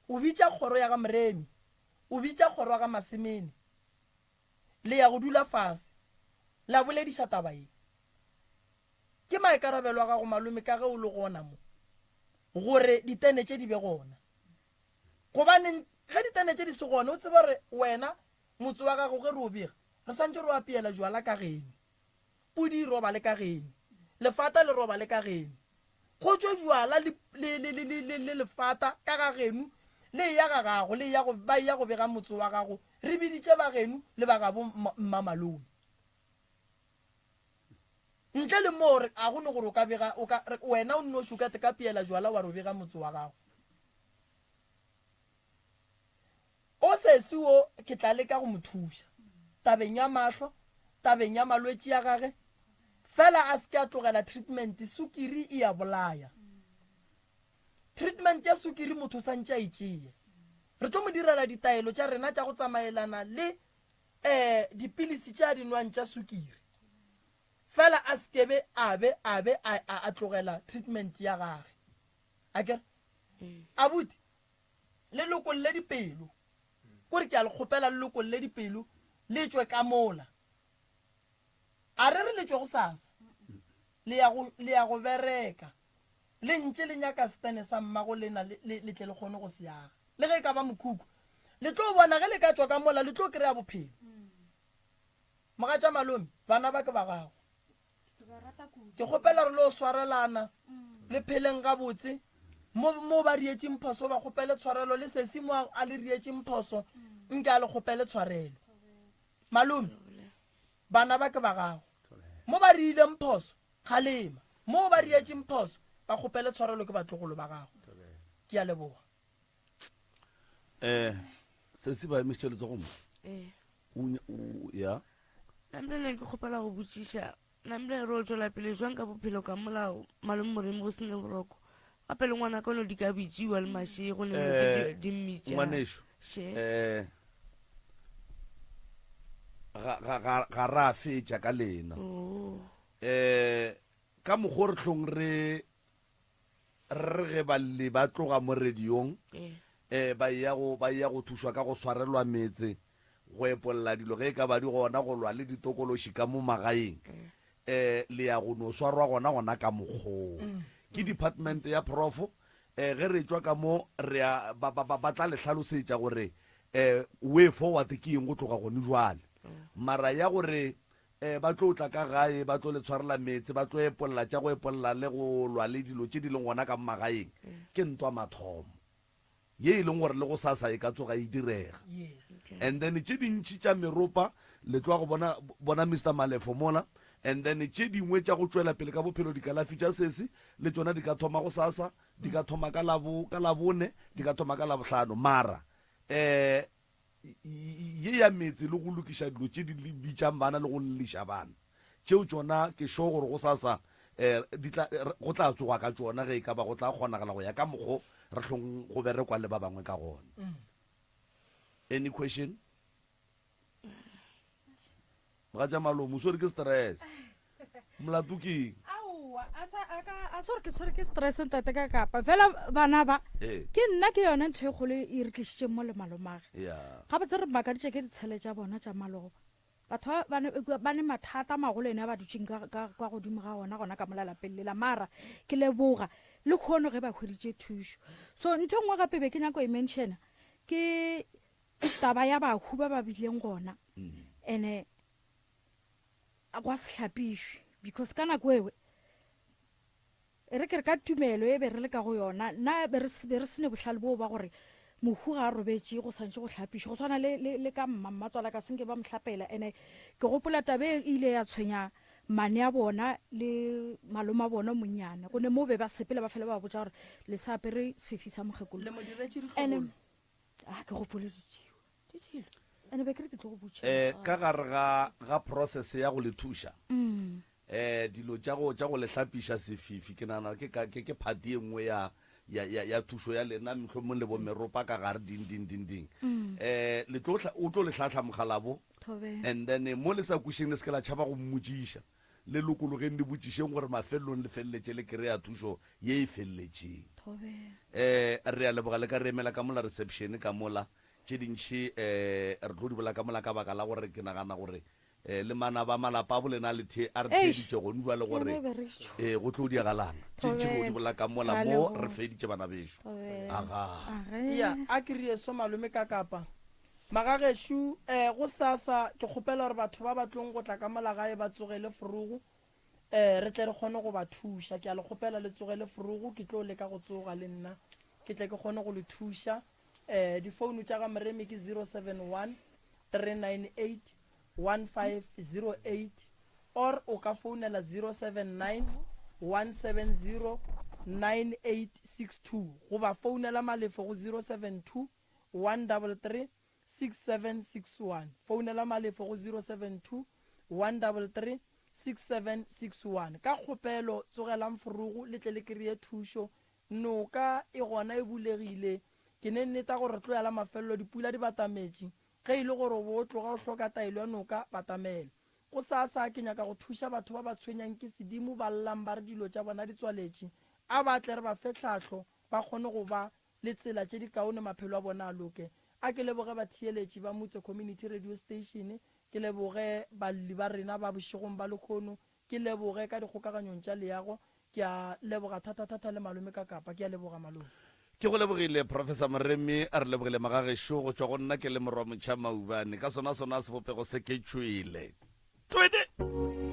o bitša kgoro ya ga Moremi, o bitša kgoro ya ga Masemene. Le ya go dula fase, la bolediša taba ye. Ke maikarabelo a gago, malome, ka ge o le gona mo, gore ditene tše di be gona. Gobane ge ditene tše di se gona, o tsebe gore wena, motse wa gago, ge re o bega, re santše re o apeela jwala ka geno. Pudi e robale ka geno, lefata le robale ka geno. Go tšwe bjala le, le, le, le, le, le, le lefata ka ga geno, le eya ga gago, le eya go, ba eya go bega motse wa gago, re biditše ba geno le ba gabo mmamalome. Ntle le moo, re, a go ne gore o ka bega, o ka, re, wena o nnoši o ka te ka piela jwala wa re o bega motse wa gago. O sesi wo ke tla leka go mo thuša tabeng ya mahlo, tabeng ya malwetši a gage, fela a se ke a tlogela treatment, sukiri e a bolaya. Treatment ya sukiri motho o santše a e tšee. Re tlo mo direla ditaelo tša rena tša go tsamaelana le um dipilisi tše a di nwang tša sukiri, fela a se ke be a be a be a, a, a tlogela treatment ya gage. Akere? Abuti, Le lokolle dipelo. Kore ke a le kgopela le lokolle dipelo, le tšwe ka mola. A re re le tšwe gosasa. Le ya go, le ya go bereka. Le ntše le nyaka setene sa mmago lena le, le, le tle le kgone go se aga. Le ge e ka ba mokhukhu. Le tlo bona ge le ka tšwa ka mola, le tlo kry-a bophelo. Mogatša malome, bana ba ke ba gago. Ke kgopela re lo swarelana, le pheleng gabotse. Mo, mo ba rietšeng phoso ba kgopele tshwarelo, le sesi mo a le rietšeng phoso nke a le kgopele tshwarelo. Malome, bana ba ke ba gago. Mo ba riileng phoso, kgalema. Mo ba rietšeng phoso, ba kgopele tshwarelo ke batlogolo ba gago. Ke a leboga. Eh, sesi ba emišitše letsogo mo. Ee. O nya- o- ya. Namile ne ke kgopela go botšiša namile re o tšwela pele jwang ka bophelo ka molao malome moremi go sene boroko gape le ngwana ka no di ka bitsiwa le mašego ne dilo tše Eh, di- di mmitša ngwanešu Še. eh ga ga ga ga ra fetša ka lena Oh. eh ka mokgwa o re hlong re re ge balli ba tloga mo radiong Ee. eh ba eya go ba eya go thušwa ka go swarelwa metse go epolla dilo ge e ka ba di gona go lwa le ditokološi ka mo magaeng eh le ya go no swarwa gona gona ka mokgoo ke department ya profo eh ge re tšwa ka mo re a ba ba ba tla le hlalosetša gore eh way forward ke eng go tloga gone jwale mara ya gore eh ba tlo tla ka gae ba tlo le tshwarela meetse ba tlo epolla tša go epolla le go lwa le dilo tše di leng gona ka mo magaeng ke ntwa mathomo ye e leng gore le gosasa e ka tsoga e direga. And then tše dintši tša meropa le tloga go bona bona Mister Malefo mola, and then tše dingwe tša go tšwela pele ka bophelo dikalafi tša sesi le tšona di ka thoma gosasa, di ka thoma ka labo ka labone, di ka thoma ka labohlano. Mara eh Ye ya meetse le go lokiša dilo tše di bitšang bana le go lliša bana, tšeo tšona ke sure gore gosasa um di tla, go tla tsogwa ka tšona ge e ka ba go tla kgonagala go ya ka mokgo re hlong go berekwa le ba bangwe ka gona. Any question? Mogatša Malome, o swere ke stress. Molato ke eng? Aowa, a sa a ka a se gore ke tshwere ke stress ntate ka kapa fela bana ba Ee. ke nna ke yone ntho e kgolo e re tlišitšeng mo le malomage. Ya. Gabotse re makaditše ke ditshele tša bona tša maloba. Batho ba ba ne ba ne mathata a magolo ene a ba dutšeng ka ka ka godimo ga ona gona ka mola lapeng lela mara ke leboga le kgono ge ba hweditše thušo. So ntho e nngwe gape be ke nyako e mentiona ke taba ya bahu ba ba bileng gona ene gwa se hlapišwe because ka nako ewe e re ke re ka tumelo e be re le ka go yona nna be re be re sene bohlale boo ba gore mohu ga a robetše go swantše go hlapišwa go swana le, le, le ka mma mmatswala ka senke ba mo hlapela ene ke gopola tabe e ile ya tshwenya mane a bona le malome a bona monnyane go ne mo be ba sepela ba fela ba botša gore le sa apere sefifi sa mokgekolo Le mo diretše ene dihlobolo. a ke gopole ditšeo ditšhilo ene be ke re ke tlo go botša Eh, ka gare ga ga process ya go le thuša Mm. eh dilo tša go tša go le hlapiša sefifi ke nagana ke ka ke ke part ye nngwe ya ya ya ya thušo ya lena mohlomong le bo meropa ka gare ding ding ding ding Mm. eh le tlo hla- o tlo le hlahla mogalabo Thobela. and then eh, mo le sa kwešeng le se ke la tšhaba go mmotšiša Le lokologeng le botšišeng gore mafelelong le feleletše le kry-a thušo ye e feleletšeng. Thobela. Eh, re a leboga le ka re emela ka mola reception ka mola. Tše dintši eh re tlo di bolela ka mola ka baka la gore ke nagana gore eh le manaba a malapa a bolena a le the a re Eish, theeditše gone jwale ke gore yona e berešo. eh go tlo diagalang. Tše ntši re tlo di Thobela. bolela ka mola Ra mo leboga. re feditše bana bešo. Thobela. Aga. Age. Ya, a ke re eso malome ka kapa. Magagešo, eh, gosasa ke kgopela gore batho ba ba tlong go tla ka mola gae ba tsogele forogo, eh, re tle re kgone go ba thuša. Ke a le kgopela le tsogele forogo, ke tlo leka go tsoga le nna, ke tle ke kgone go le thuša. Eh, difounu tša ga Moremi ke 071 398 1508 or o ka founela 079 170 9862 goba founela Malefo go 072 133 6761. Founela Malefo go 072 133 6761. Ka kgopelo tsogelang forogo le tle le kreye thušo. Noka e gona e bulegile. Ke ne nneta gore re tlo ya la mafelelo dipula di batametše. Ge e le gore o bo o tloga o hloka taelo ya noka, batamela. Gosasa ke nyaka go thuša batho ba ba tshwenyang ke sedimo ba llang ba re dilo tša bona di tswaletše. A ba tle re ba fe tlhahlo ba kgone go ba le tsela tše di kaone maphelo a bona a loke. A ke leboge batheeletši ba Mutse Community Radio Station, ke leboge balli ba rena ba bošegong ba lekhono, ke leboge ka dikgokaganyong tša leago, ke a leboga thathathatha le malome ka kapa. Ke a leboga malome. Ke go lebogile Professor Moremi, re lebogile magagešo go tšwa go nna ke le Morwa Motšha Maubane ka sona sona sebopego se ke tšwele. Twede!